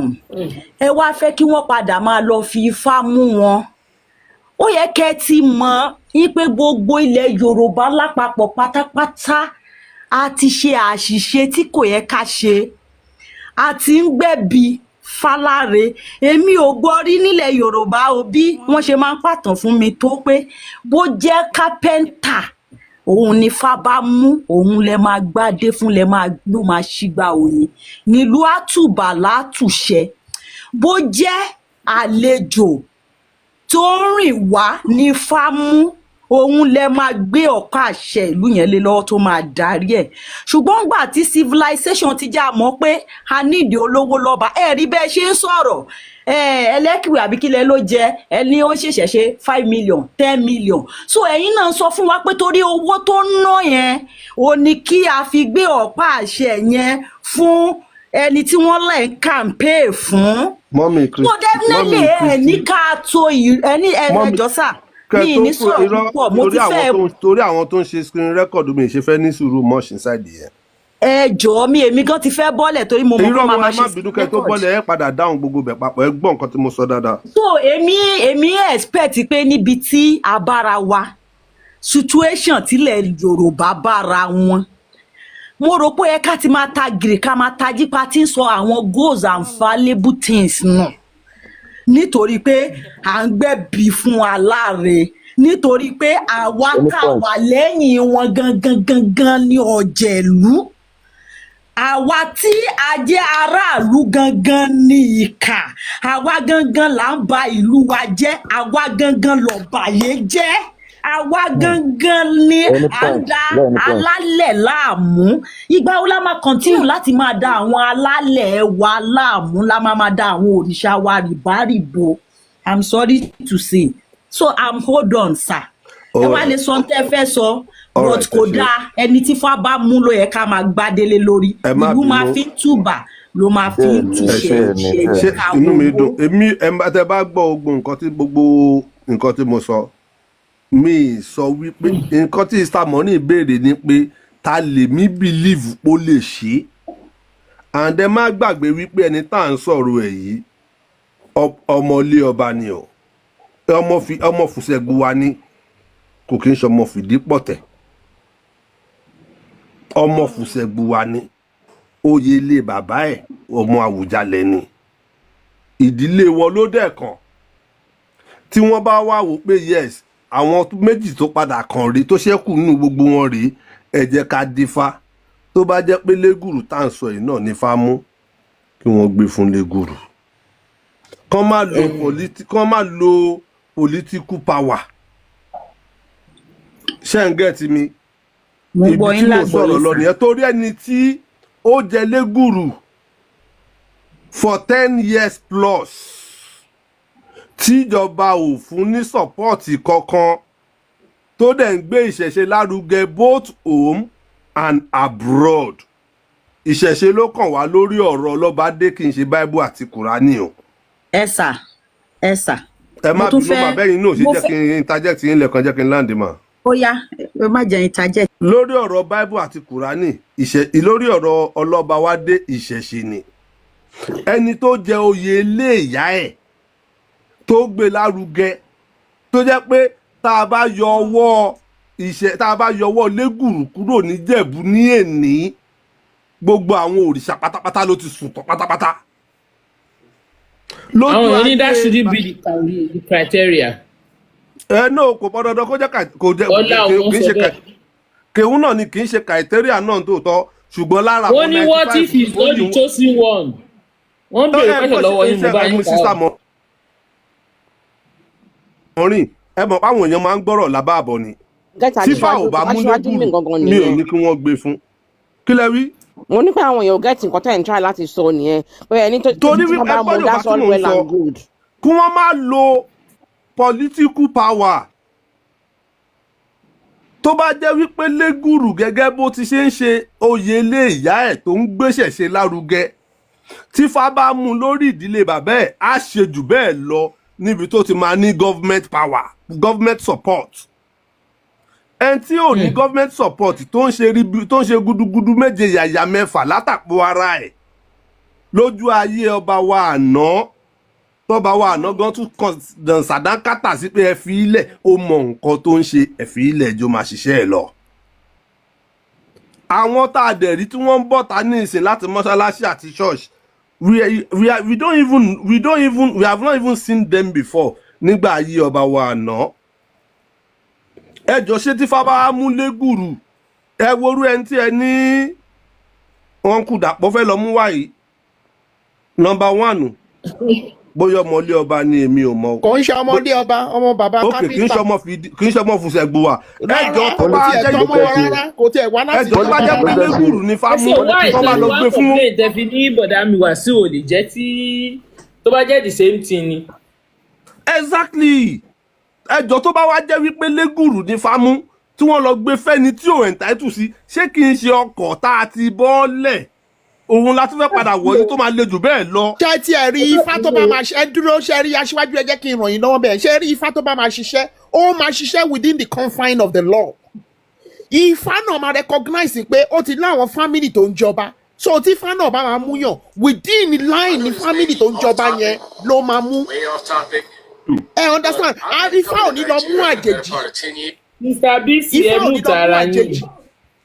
ẹ wá fẹ́ kí wọ́n padà máa lọ fi Ifá mú wọn. Ó yẹ kẹ́ ẹ ti mọ̀ yín pé gbogbo ilẹ̀ Yorùbá lápapọ̀ pátápátá, a ti ṣe àṣìṣe tí kò yẹ ká ṣe, a ti ń gbẹ̀bí fáláre. Èmi ò gbọ́ rí nílẹ̀ Yorùbá o, bí wọ́n ṣe máa ń pàtàn fún mi tó pé bó jẹ́ kápẹ́ńtà òun ni fá bá mú, òun lẹ máa gbádé fún, lẹ máa ló máa ṣígbà òyìn nílùú àtùbà látùṣẹ. Bó jẹ́ àlejò tó ń rìn wá ní fá mú, òun lẹ máa gbé ọ̀pá àṣẹ ìlú yẹn lé lọ́wọ́ tó máa darí ẹ̀. Ṣùgbọ́n gbà tí civilization ti já mọ́ pé a nídìí olówó lọ́ba, ẹ rí bẹ́ẹ̀ ṣe ń sọ̀rọ̀ ẹlẹ́kìwé àbí kílẹ̀ ló jẹ ẹni ó ṣẹ̀ṣẹ̀ ṣe 5 million, 10 million. So ẹ̀yin náà sọ fún wa pé torí owó tó ń ná yẹn ò ní kí a fi gbé ọ̀pá àṣẹ yẹn fún ẹni tí wọ́n lẹ̀ ń campaign fún. Mọ́mí So Kristi, mọ́mí definitely ẹ ní Kristi, ká tó ẹni mọ́mí ẹjọ́ sà, kẹ mi tó ní kúrò sọ̀rọ̀ irọ́ púpọ̀, mo torí ti àwọn fẹ́ tó ń torí àwọn tó ń ṣe screen record mi ṣe fẹ́ ní sùúrù much inside yẹn. Ẹ jọ̀ọ́, mi èmi gan ti fẹ́ bọ́lẹ̀ torí mo mọ̀ pé Irọ́ máa mo máa ẹ ṣe má bínú, kẹ tó record. bọ́lẹ̀, ẹ padà dáhùn gbogbo bẹ̀ papọ̀. Ẹ gbọ́ nǹkan tí mo sọ dáadáa. So èmi expect pé níbi tí a bára wa, situation tílẹ̀ Yorùbá bára wọn, Mo rò pé ẹ ká ti máa ta gìrì, ká máa tají pa tí ń sọ àwọn goals and valuable things nù, nítorí pé à ń gbẹ̀bí fún aláre, nítorí pé àwa Any tá point. wà lẹ́yìn wọn gangan gangan ní ọ̀jẹ̀lú, àwa tí a jẹ́ aráàlú gangan ní ìkà, àwa gangan là ń ba ìlú wa jẹ́, àwa gangan lọ̀bàyé jẹ́, àwa gangan ni Any à ń point. da Any point. alálẹ̀ láàmú. Ìgbà wo la máa continue láti máa da àwọn alálẹ̀ wa láàmú, la máa da àwọn òrìṣà wa rìbárìbò? I'm sorry to say. So I'm hold on, sir. Ẹ wá lè sọ ohun tẹ́ fẹ́ sọ, All but right, kò ẹ ṣé. dáa. Ẹni tí fá bá mú ló yẹ ká máa gbádélé lórí. Ẹ má Ìlú máa bínú. fi ń túbà ló máa fi ń Bẹ́ẹ̀ni. túṣẹ. Bẹ́ẹ̀ni. Ṣe Ṣé ká inú mi wowó. dùn. Èmi ẹ má tẹ bá gbọ́ gbogbo nǹkan tí, gbogbo nǹkan tí mo sọ, mi ì sọ wípé nǹkan tí Mr. Money béèrè ni pé ta lèmi believe pó lè ṣe é. And ẹ má gbàgbé wípé ẹni tá à ń sọ̀rọ̀ ẹ̀ yìí, ọmọlé ọba ni o, ọmọ fi ọmọ Fùsẹ̀gbùwà ni, kò kí ń ṣọmọ fìdí pọ̀tẹ̀, ọmọ Fùsẹ̀gbùwà ni. Oyè ilé bàbá ẹ̀, ọmọ Àwùjalẹ̀ ni. Ìdílé wọn ló dẹ̀ kàn. Tí wọ́n bá wá wò pé yes, àwọn méjì tó padà kàn rí tó ṣẹ́kù nínú gbogbo wọn rèé, ẹ jẹ́ ká dífá. Tó bá jẹ́ pé Lẹ́gùrù tá à ń sọ yìí náà ní fá mú, kí wọ́n gbé fún Lẹ́gùrù, kán má lo political power. Ṣé ń get mi? Mo Ibi gbọ́ tí yín mo lágbọ̀ọ́yé sọ̀rọ̀ lọ sà. nìyẹn, torí ẹni tí ó jẹ Lẹ́gùrù for 10 years plus, tíjọba ò fún ní support kankan, tó dẹ̀ ń gbé ìṣẹ̀ṣe lárugẹ both home and abroad. Ìṣẹ̀ṣe ló kàn wá lórí ọ̀rọ̀ ọlọ́bàdé, kì í ṣe Bible àti Kùránì o. Ẹ sà, ẹ sà. Ẹ Mo má tún bínú. fẹ́ Bàbá yìí náà ṣe mo jẹ́ fẹ́ kí n interject yín lẹ́ẹ̀kan, jẹ́ kí n land mà. Ó yá, ẹ má jẹ́ interject. Lórí ọ̀rọ̀ Bible àti Kùránì, ìṣẹ̀ lórí ọ̀rọ̀ ọlọ́ba wa dé, ìṣẹ̀ṣe ni. Ẹni tó jẹ oyè ilé ìyá ẹ̀, tó gbé lárugẹ, tó jẹ́ pé tá a bá yọ ọwọ́ ìṣẹ̀, tá a bá yọ ọwọ́ Lẹ́gùrù kúrò níjẹ̀bú ní èní, gbogbo àwọn òrìṣà pátápátá ló ti sùn tán pátápátá lójú Àwọn èèyàn ní that ayé. shouldn't be the criteria. Ẹ náà kò pọn dandan kó jẹ́ kò jẹ́ Ọlá òun kì í sọ ṣe bẹ́ẹ̀. Kèhún náà ni kì í ṣe criteria náà tó tọ́, ṣùgbọ́n lára Wọ́n ní what if he's not the chosen one? Wọ́n béèrè question lọ́wọ́ yín, mo bá yín kà á. Mọ̀rìn, ẹ mọ̀ páwọn èèyàn máa ń gbọ́rọ̀ lábá àbọ̀ ni. Gẹ́tà Tífà ò bá mú aṣíwájú mi Lẹ́gùrù, gangan mi ò nìyẹn. ní kí wọ́n gbé fún. Kí lẹ wí? Mo ní pé àwọn èèyàn ò get nǹkan tẹ́ ẹ̀ ń try láti sọ nìyẹn, pé ẹni tó Torí tí wípé wọ́n bá ẹ gbọ́ mú, Yorùbá that's tí all mò ń well sọ, and good. Kí wọ́n má lo political power. Tó bá jẹ́ wípé Lẹ́gùrù, gẹ́gẹ́ bó ti ṣe ń ṣe oyè ilé ìyá ẹ̀, tó ń gbéṣẹ̀ ṣe lárugẹ, tí Fá bá mú lórí ìdílé bàbá ẹ̀, á ṣe jù bẹ́ẹ̀ lọ níbi tó ti máa ní government power, government support. Ẹni tí ò ní government support, tó ń ṣe ríbi, tó ń ṣe gudugudu méje yàyà mẹ́fà látàpọ̀ ara ẹ̀ lójú ayé ọba wa àná, tọba wa àná gan tún kàn dàn sàdánkátà sí pé ẹ fi ilẹ̀, ó mọ nǹkan tó ń ṣe, ẹ fi ilẹ̀ ẹjọ́ máa ṣiṣẹ́ ẹ lọ. Àwọn tá a dẹ̀ rí tí wọ́n ń bọ̀ ta ní ìsìn láti mọ́ṣáláṣí àti church, we are, we don't even we don't even we have not even seen them before nígbà ayé ọba wa àná. Ẹ jọ, ṣé tí fábá mú Lẹ́gùrù, ẹ worú ẹni tí ẹ ní wọn kú Dàpọ̀ fẹ́ lọ mú wáyé, number one, bóyá ọmọlé ọba ni, èmi ò mọ. Kò ń ṣe ọmọdé ọba, ọmọ bàbá Ok, kì í kápẹ́ńtà. ṣe ọmọ fìdí, kì í ṣe ọmọ Fùsẹ̀gbùwà. Ẹ jọ, Rárá, tó kò bá tiẹ̀ jẹ́ tọ́mọ wọn rárá, kò tiẹ̀ wá ẹ láti jọ, tó bá jẹ́ pé ìjọba. Lẹ́gùrù ní fámú, So why tó bá lọ tẹ gbé wá fún. complain tẹ fi ní bọ̀dá mi Wàsíù ò lè jẹ́, tí tó bá jẹ́ the same thing ni? Exactly. Ẹ jọ, tó bá wá jẹ́ wípé Lẹ́gùrù ní fámú, tí wọ́n lọ gbé fẹ́ni tí ò entitled sí, ṣé kì í ṣe ọkọ̀ tá a ti bọ́ọ̀lẹ̀ òun la tún fẹ́ padà wọlé tó máa le jù bẹ́ẹ̀ lọ? Ṣé tí ẹ rí ifá tó bá máa ṣe, ẹ dúró, ṣe rí aṣíwájú, ẹ jẹ́ kí n ràn yín lọ́wọ́ bẹ́ẹ̀. Ṣé rí ifá tó bá máa ṣiṣẹ́, ó máa ṣiṣẹ́ within the confine of the law. Ifá náà máa recognize pé ó ti láwọn family tó ń jọba, so tí ifá náà bá máa mú yàn within the line ní family tó ń jọba yẹn ló máa mú. Ẹ understand? Ah, ifá ò ní lọ mú àjèjì. Mr Bisi, ẹ Ifá ò mú ní lọ mú tara yín. àjèjì.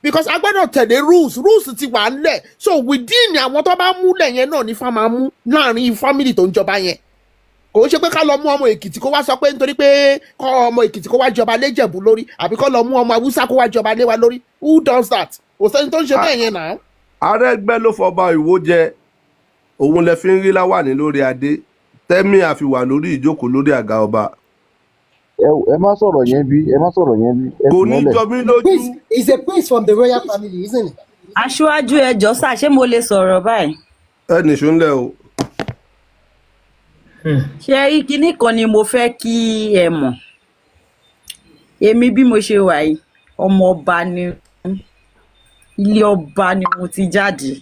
Because a gbọ́dọ̀ tẹ̀lé rules. Rules ti wà ńlẹ̀, so within àwọn tó bá múlẹ̀ yẹn náà ní fa máa mú láàrin family tó ń jọba yẹn. Kò ń ṣe pé ká lọ mú ọmọ Èkìtì kó wá sọ pé nítorí pé kọ́ ọmọ Èkìtì kó wá jọba léjẹ̀bú lórí, àbí kọ́ lọ mú ọmọ Haúsá kó wá jọba lé wa lórí. Who does that? Kò sẹ́ni tó ń ṣe bẹ́ẹ̀ yẹn náà. Arẹ́gbẹ́ ló fọba Ìwó jẹ. Òun lẹ fi ń rí láwàní lórí adé tẹ́mí àfi wà lórí ìjókòó lórí àga ọba. Ẹ má sọ̀rọ̀ yẹn bí, ẹ má sọ̀rọ̀ yẹn bí, ẹ Kò fi ní yẹn lẹ̀. jọ mí lójú. Prince is a prince from the royal family, isn't it? Aṣíwájú, ẹjọ sá, ṣé mo lè sọ̀rọ̀ báyìí? Ẹ nìṣó ńlẹ̀ o. Ṣé rí kinní kan ni mo fẹ́ kí ẹ mọ̀. Èmi bí mo ṣe wà yìí, ọmọ ọba ni mí. Ilé ọba ni mo ti jáde.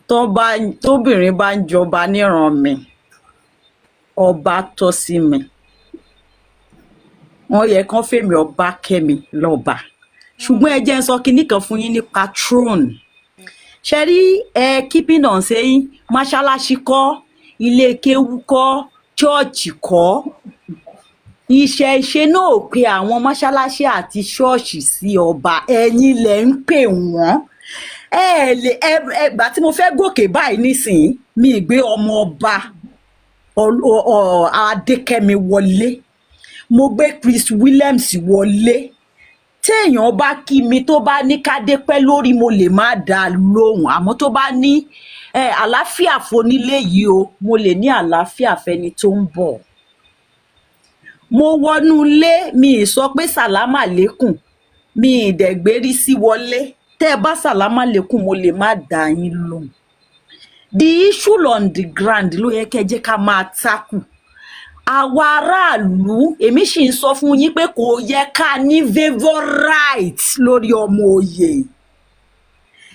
Tó bá tóbìnrin bá ń jọba níran mi, ọba tọ́ sí mi. Wọ́n yẹ kán fèmí ọba kẹ́mi lọ́ba. Ṣùgbọ́n ẹ jẹ́ n sọ kinní kan fún yín nípa throne. Ṣe rí ẹ, keeping on saying mọ́ṣáláṣí kọ́, ilé kéwú kọ́, chọ́ọ̀chì kọ́, ìṣẹ̀ṣe náà ò pe àwọn mọ́ṣáláṣí àti ṣọ́ọ̀ṣì sí ọba. Ẹ̀yin lẹ̀ ń pè wọ́n. Ẹ lè ẹ gbà tí mo fẹ́ gòkè báyìí nísìnyí, mi ì gbé ọmọ ọba Adékẹ́mi wọlé, mo gbé Chris Williams wọlé. Téèyàn bá kí mi, tó bá ní kádé pẹ́ lórí, mo lè má dá a lóhùn. Àmọ́ tó bá ní ẹ àlàáfíà fonílé yìí o, mo lè ní àlàáfíà fẹni tó ń bọ̀. Mo wọnú ilé, mi ì sọ pé sàlámà lékùn, mi ì dẹ̀ gbérí sí wọlé. Tẹ́ ẹ bá sàlámà lékùn, mo lè má dá yín lóhùn. The issue on the ground ló yẹ kẹ́ jẹ́ ká máa takù àwa aráàlú. Èmi sì ń sọ fún yín pé kò yẹ ká ní favourite lórí ọmọ òye.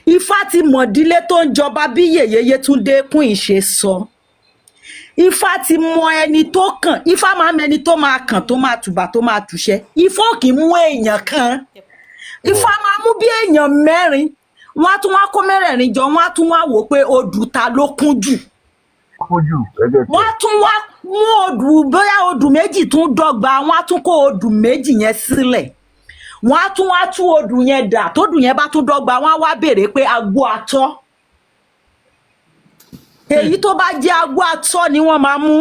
Ifá ti mọ̀dílé tó ń jọba. Bí Yèyé Yétúndé kún ìṣe sọ, Ifá ti mọ ẹni tó kàn. Ifá máa ń mẹni tó máa kàn, tó máa tùbà, tó máa tùṣẹ. Ifá ò kì í mú èèyàn kan. Ifá máa mú bí èèyàn mẹ́rin, wọ́n á tún wá kó mẹ́rẹ̀ẹ̀rin jọ, wọ́n á tún wá wò ó pé odù ta ló kún jù. Kójú ẹgbẹ́. Wọ́n á tún wá mú odù, bóyá odù méjì tún dọ́gba, wọ́n á tún kó odù méjì yẹn sílẹ̀, wọ́n á tún wá tú odù yẹn dà. Tódù yẹn bá tún dọ́gba, wọ́n á wá béèrè pé agbó atọ́, èyí tó bá jẹ́ agbó atọ́ ni wọ́n máa mú.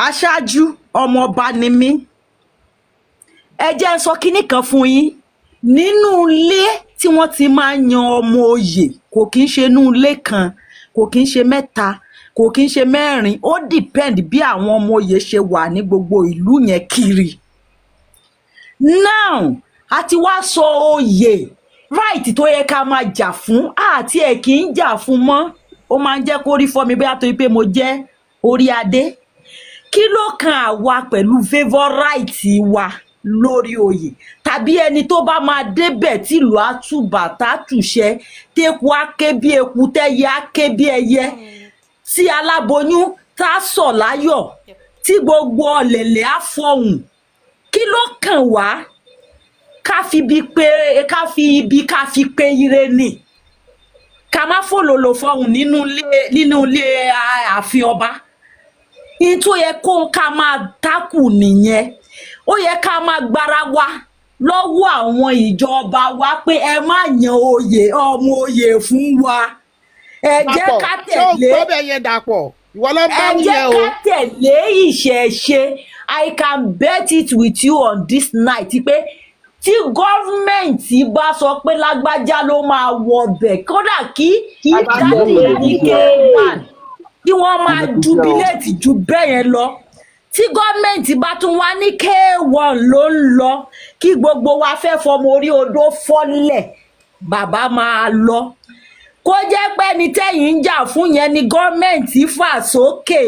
Aṣáájú, ọmọọba ni mí. Ẹ jẹ́ n sọ kinní kan fún yín. Nínú ilé tí wọ́n ti máa ń yan ọmọ oyè, kò kí ń ṣe inú ilé kan, kò kí ń ṣe mẹ́ta, kò kí ń ṣe mẹ́rin. Ó depend bí àwọn ọmọ oyè ṣe wà ní gbogbo ìlú yẹn kiri. Now, a ti wá sọ oyè right tó yẹ ká máa jà fún, àti ẹ̀ kì í jà fún mọ́. Ó máa ń jẹ́ kó rí fọ́ mi, bóyá torí pé mo jẹ́ orí adé. Kí ló kan àwa pẹ̀lú favourite wa lórí oyè, tàbí ẹni tó bá máa débẹ̀ tìlú àtúbà tátùṣẹ, téku á ké bí eku, tẹ́yẹ á ké bí ẹyẹ, tí aláboyún tá a sọ̀ láyọ̀, tí gbogbo ọ̀lẹ̀lẹ̀ á fọhùn? Kí ló kàn wá? Ká fi ibi pé, ká fi ibi, ká fi pé ire ni, ká má fòlòlò fọhùn nínú ilé ààfin ọba. Ní tó yẹ kó ká máa tákù nìyẹn. Ó yẹ ká máa gbára wa lọ́wọ́ àwọn ìjọba wa pé ẹ má yan oyè ọmọ oyè fún wa. Ẹ jẹ́ Dàpọ̀ ká ṣé o tẹ̀lé gbọ́ bẹ́ẹ̀ yẹn, Dàpọ̀? Ìwọ ló ń bá ẹ wí jẹ́ yẹn o. ká tẹ̀lé ìṣẹ̀ṣe. I can bet it with you on this night pé tí gọ́ọ̀mẹ̀ntì bá sọ pé lágbájá ló máa wọbẹ̀, kódà kí daddy ní K1 kí wọ́n máa jubilate ju bẹ́ẹ̀ yẹn lọ, tí gọ́ọ̀mẹ̀ntì bá tún wá ní K1 ló ń lọ, kí gbogbo wa fẹ́ fọmọ orí odó fọ́lẹ̀, bàbá máa lọ. Kó jẹ́ pé ẹni tẹ́yìn ń jà fún yẹn ni gọ́ọ̀mẹ̀ntì fà sókè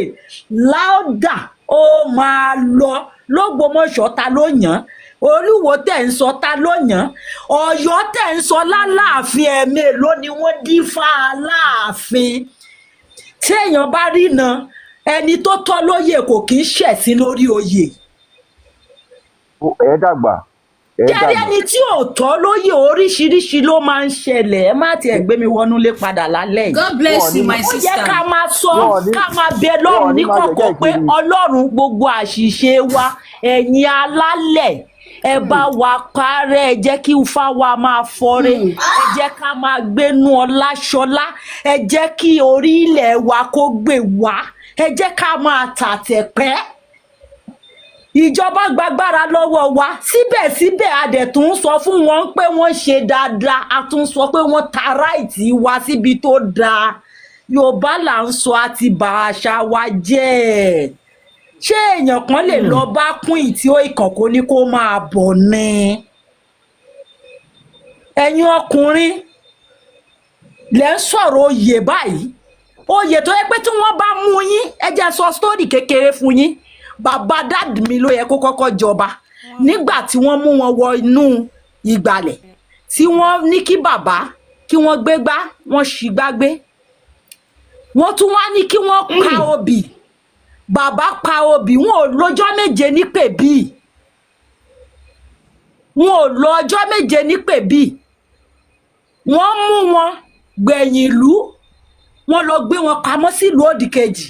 láódà, ó máa lọ. Lọ́gbọ́mọṣọ́, ta ló yàn án? Olúwo tẹ̀ ń sọ, ta ló yàn án? Ọ̀yọ́ tẹ̀ ń sọ lálàáfin, ẹ̀mélòó ni wọ́n dífá Aláàfin? Téèyàn bá rína, ẹni tó tọ́ lóyè kò kì í ṣẹ̀sín lórí oyè. Ẹ dàgbà, ẹ Kẹ́rí dàgbà. ẹni tí ò tọ́ lóyè, oríṣiríṣi ló máa ń ṣẹlẹ̀. Ẹ má tiẹ̀ gbé mi wọnú lé padà lálẹ́ yìí. God bless Wọn ò you, ní my Ó yẹ sister. ká máa sọ, wọn ò ní ká máa bẹ wọn ò Lọ́run ní máa níkọ̀kọ̀ jẹjẹ pé kiri. Ọlọ́run, gbogbo àṣìṣe wa, ẹ̀yin alálẹ̀. Ẹ bá wa parẹ́, ẹ jẹ́ kí ifá wa máa fọre, ẹ jẹ́ ká máa gbénú ọlá ṣọlá, ẹ jẹ́ kí orílẹ̀ wa kó gbè wá, ẹ jẹ́ ká máa tàtẹ̀pẹ́. Ìjọba gbàgbára lọ́wọ́ wa, síbẹ̀síbẹ̀ a dẹ̀ tún sọ fún wọn pé wọ́n ṣe dáadáa, a tún sọ pé wọ́n ta right wa síbi tó dáa. Yorùbá là ń sọ, àti bà àṣà wa jẹ́. Ṣé èèyàn kan lè lọ bá queen tí ó ìkàn kó ní kó máa bọ̀ ni? Ẹ̀yin ọkùnrin lẹ́ ń sọ̀rọ̀ oyè báyìí, oyè tó yẹ pé tí wọ́n bá mú yín. Ẹ jẹ́ sọ story kékeré fún yín. Bàbá daddy mi ló yẹ kó kọ́kọ́ jọba. Nígbà tí wọ́n mú wọn wọ inú ìgbàlẹ̀, tí wọ́n ní kí bàbá kí wọ́n gbé gbá, wọ́n ṣì gbágbé. Wọ́n tún wá ní kí wọ́n pa obì. Bàbá pa obì, wọn ò lọ́jọ́ 7 ní pèbí, wọn ò lọ ọjọ́ 7 ní pèbí. Wọ́n mú wọn gbẹ̀yìn ìlú, wọ́n lọ gbé wọn pamọ́ sílùú òdì kejì.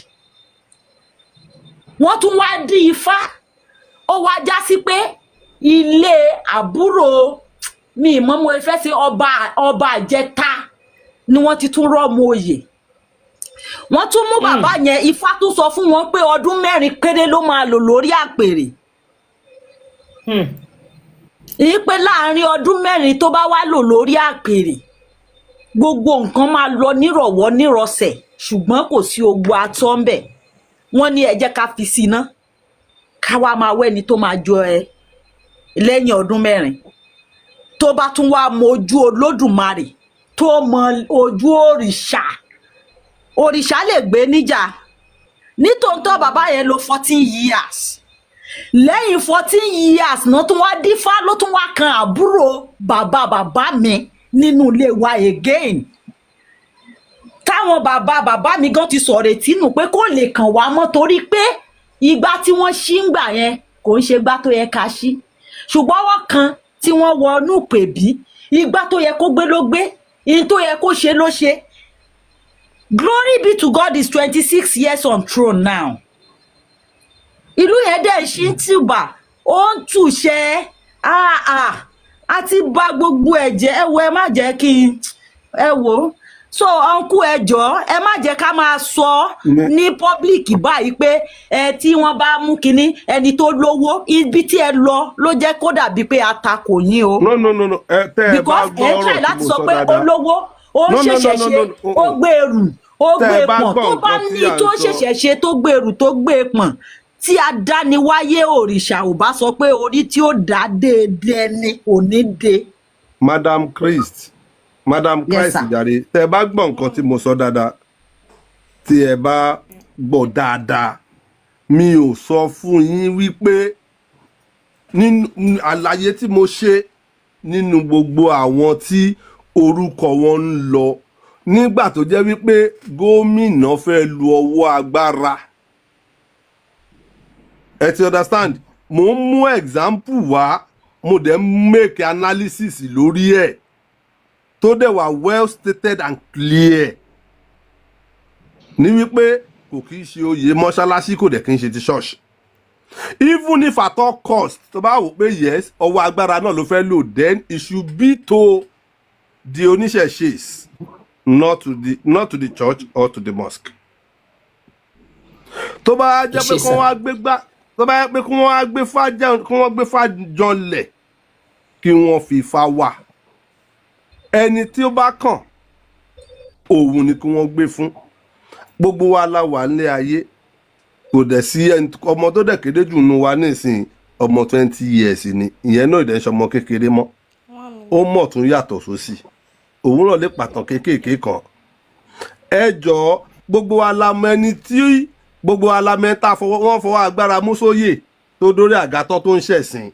Wọ́n tún wá dí ifá, ó wá já sí pé ilé àbúrò mi ìmọ̀ mo fẹ́ ṣe ọba, ọba àjẹta ni wọ́n ti tún rọ́ọ̀mù oyè. Wọ́n tún mú bàbá yẹn. Ifá tún sọ fún wọn pé ọdún 4 péré ló máa lò lórí àpèrè, ìyí pé láàrin ọdún 4 tó bá wá lò lórí àpèrè, gbogbo nǹkan máa lọ nírọ̀wọ́ nírọsẹ̀, ṣùgbọ́n kò sí ogun atọ́ ń bẹ̀. Wọ́n ní ẹ jẹ́ ká fi sí iná, ká wá máa wẹ́ni tó máa jọ ẹ lẹ́yìn ọdún 4, tó bá tún wá mọ ojú Olódùmarè, tó mọ ojú òrìṣà, òrìṣà lè gbé níjà. Nítòótọ́, bàbá yẹn lò 14 years. Lẹ́yìn 14 years náà tún wá dífá, ló tún wá kan àbúrò bàbá bàbá mi nínú ilé wa again, táwọn bàbá bàbá mi gan ti sọ̀rọ̀ ètí nù pé kó lè kàn wá mọ́, torí pé ìgbà tí wọ́n ṣí ń gbà yẹn kò ń ṣe gbá tó yẹ ká ṣí. Ṣùgbọ́n wọ́n kan tí wọ́n wọnú pèbí, ìgbà tó yẹ kó gbé ló gbé, ìyẹn tó yẹ kó ṣe ló ṣe. Glory be to God, is 26 years on throne now. Ìlú yẹn dẹ̀ ṣì ń tìbà, ó ń túṣẹ́. A ti bà gbogbo ẹ̀ jẹ́. Ẹ wo, ẹ má jẹ́ kí n ẹ wò ó. So uncle, ẹ jọ̀ọ́, ẹ má jẹ́ ká máa sọ ní public báyìí pé ẹ tí wọ́n bá mú kinní ẹni tó lówó, ibi tí ẹ lọ ló jẹ́ kó dàbí pé a takò yín o. No, no, no, no, ẹ tẹ́ ẹ bá Because gbọ́ ẹ ń ọ̀rọ̀ try tí láti mo sọ sọ pé dáadáa. olówó ó ń No, no, no, ṣẹ̀ṣẹ̀ no, ṣe, no, no, ó gbé ẹrù, ó Tẹ́ gbé ẹ bá pọ̀n gbọ́ tó bá nǹkan tí ní à ń tó sọ. ṣẹ̀ṣẹ̀ ṣe, tó gbé ẹrù, tó gbé pọ̀n, tí adániwáyé òrìṣà ò bá sọ pé orí tí ó dá déédéé ni kò ní de. Madam Christ, Madam Yes, Christ sir. jàre, tẹ́ ẹ bá gbọ́ nǹkan tí mo sọ dáadáa, tí ẹ bá gbọ́ dáadáa, mi ò sọ fún yín wípé nínú àlàyé tí mo ṣe nínú gbogbo àwọn tí orúkọ wọn ń lọ nígbà tó jẹ́ wípé gómìnà fẹ́ lu ọwọ́ agbára, ẹ ti understand? Mo ń mú example wá, mo dẹ̀ ń make analysis lórí ẹ̀ tó dẹ̀ wà well stated and clear ní wípé kò kí ń ṣe oyè mọ́ṣáláṣí, kò dẹ̀ kí ń ṣe ti ṣọ́ọ̀ṣì. Even if at all cost, tó bá wò pé yes, ọwọ́ agbára náà ló fẹ́ lò, then it should be to the oníṣẹ̀ṣes, not to the church or to the mosque. Tó bá jẹ́ pé Ṣe kí sir. wọ́n wá gbé gbá, tó bá jẹ́ pé kí wọ́n wá gbé fájà, kí wọ́n gbé fájọlẹ̀, kí wọ́n fi ifá wà, ẹni tí ó bá kàn òun ni kí wọ́n gbé fún. Gbogbo wa la wà nílé ayé, kò dẹ̀ sí ẹni ọmọ tó dẹ̀ kéde jù nù wa nísìnyí, ọmọ 20 years ni. Ìyẹn náà ìdẹ̀ ń ṣọmọ kékeré mọ́, ó mọ̀ tún yàtọ̀ sósì, òun náà lè pàtàn kéékèèké kan. Ẹ jọ̀ọ́, gbogbo wa la mọ ẹni tí, gbogbo wa la mọ ẹni tá a fọwọ́ wọ́n fọwọ́ agbára mú sóyè tó dórí àgàtọ́ tó ń ṣẹ̀sìn.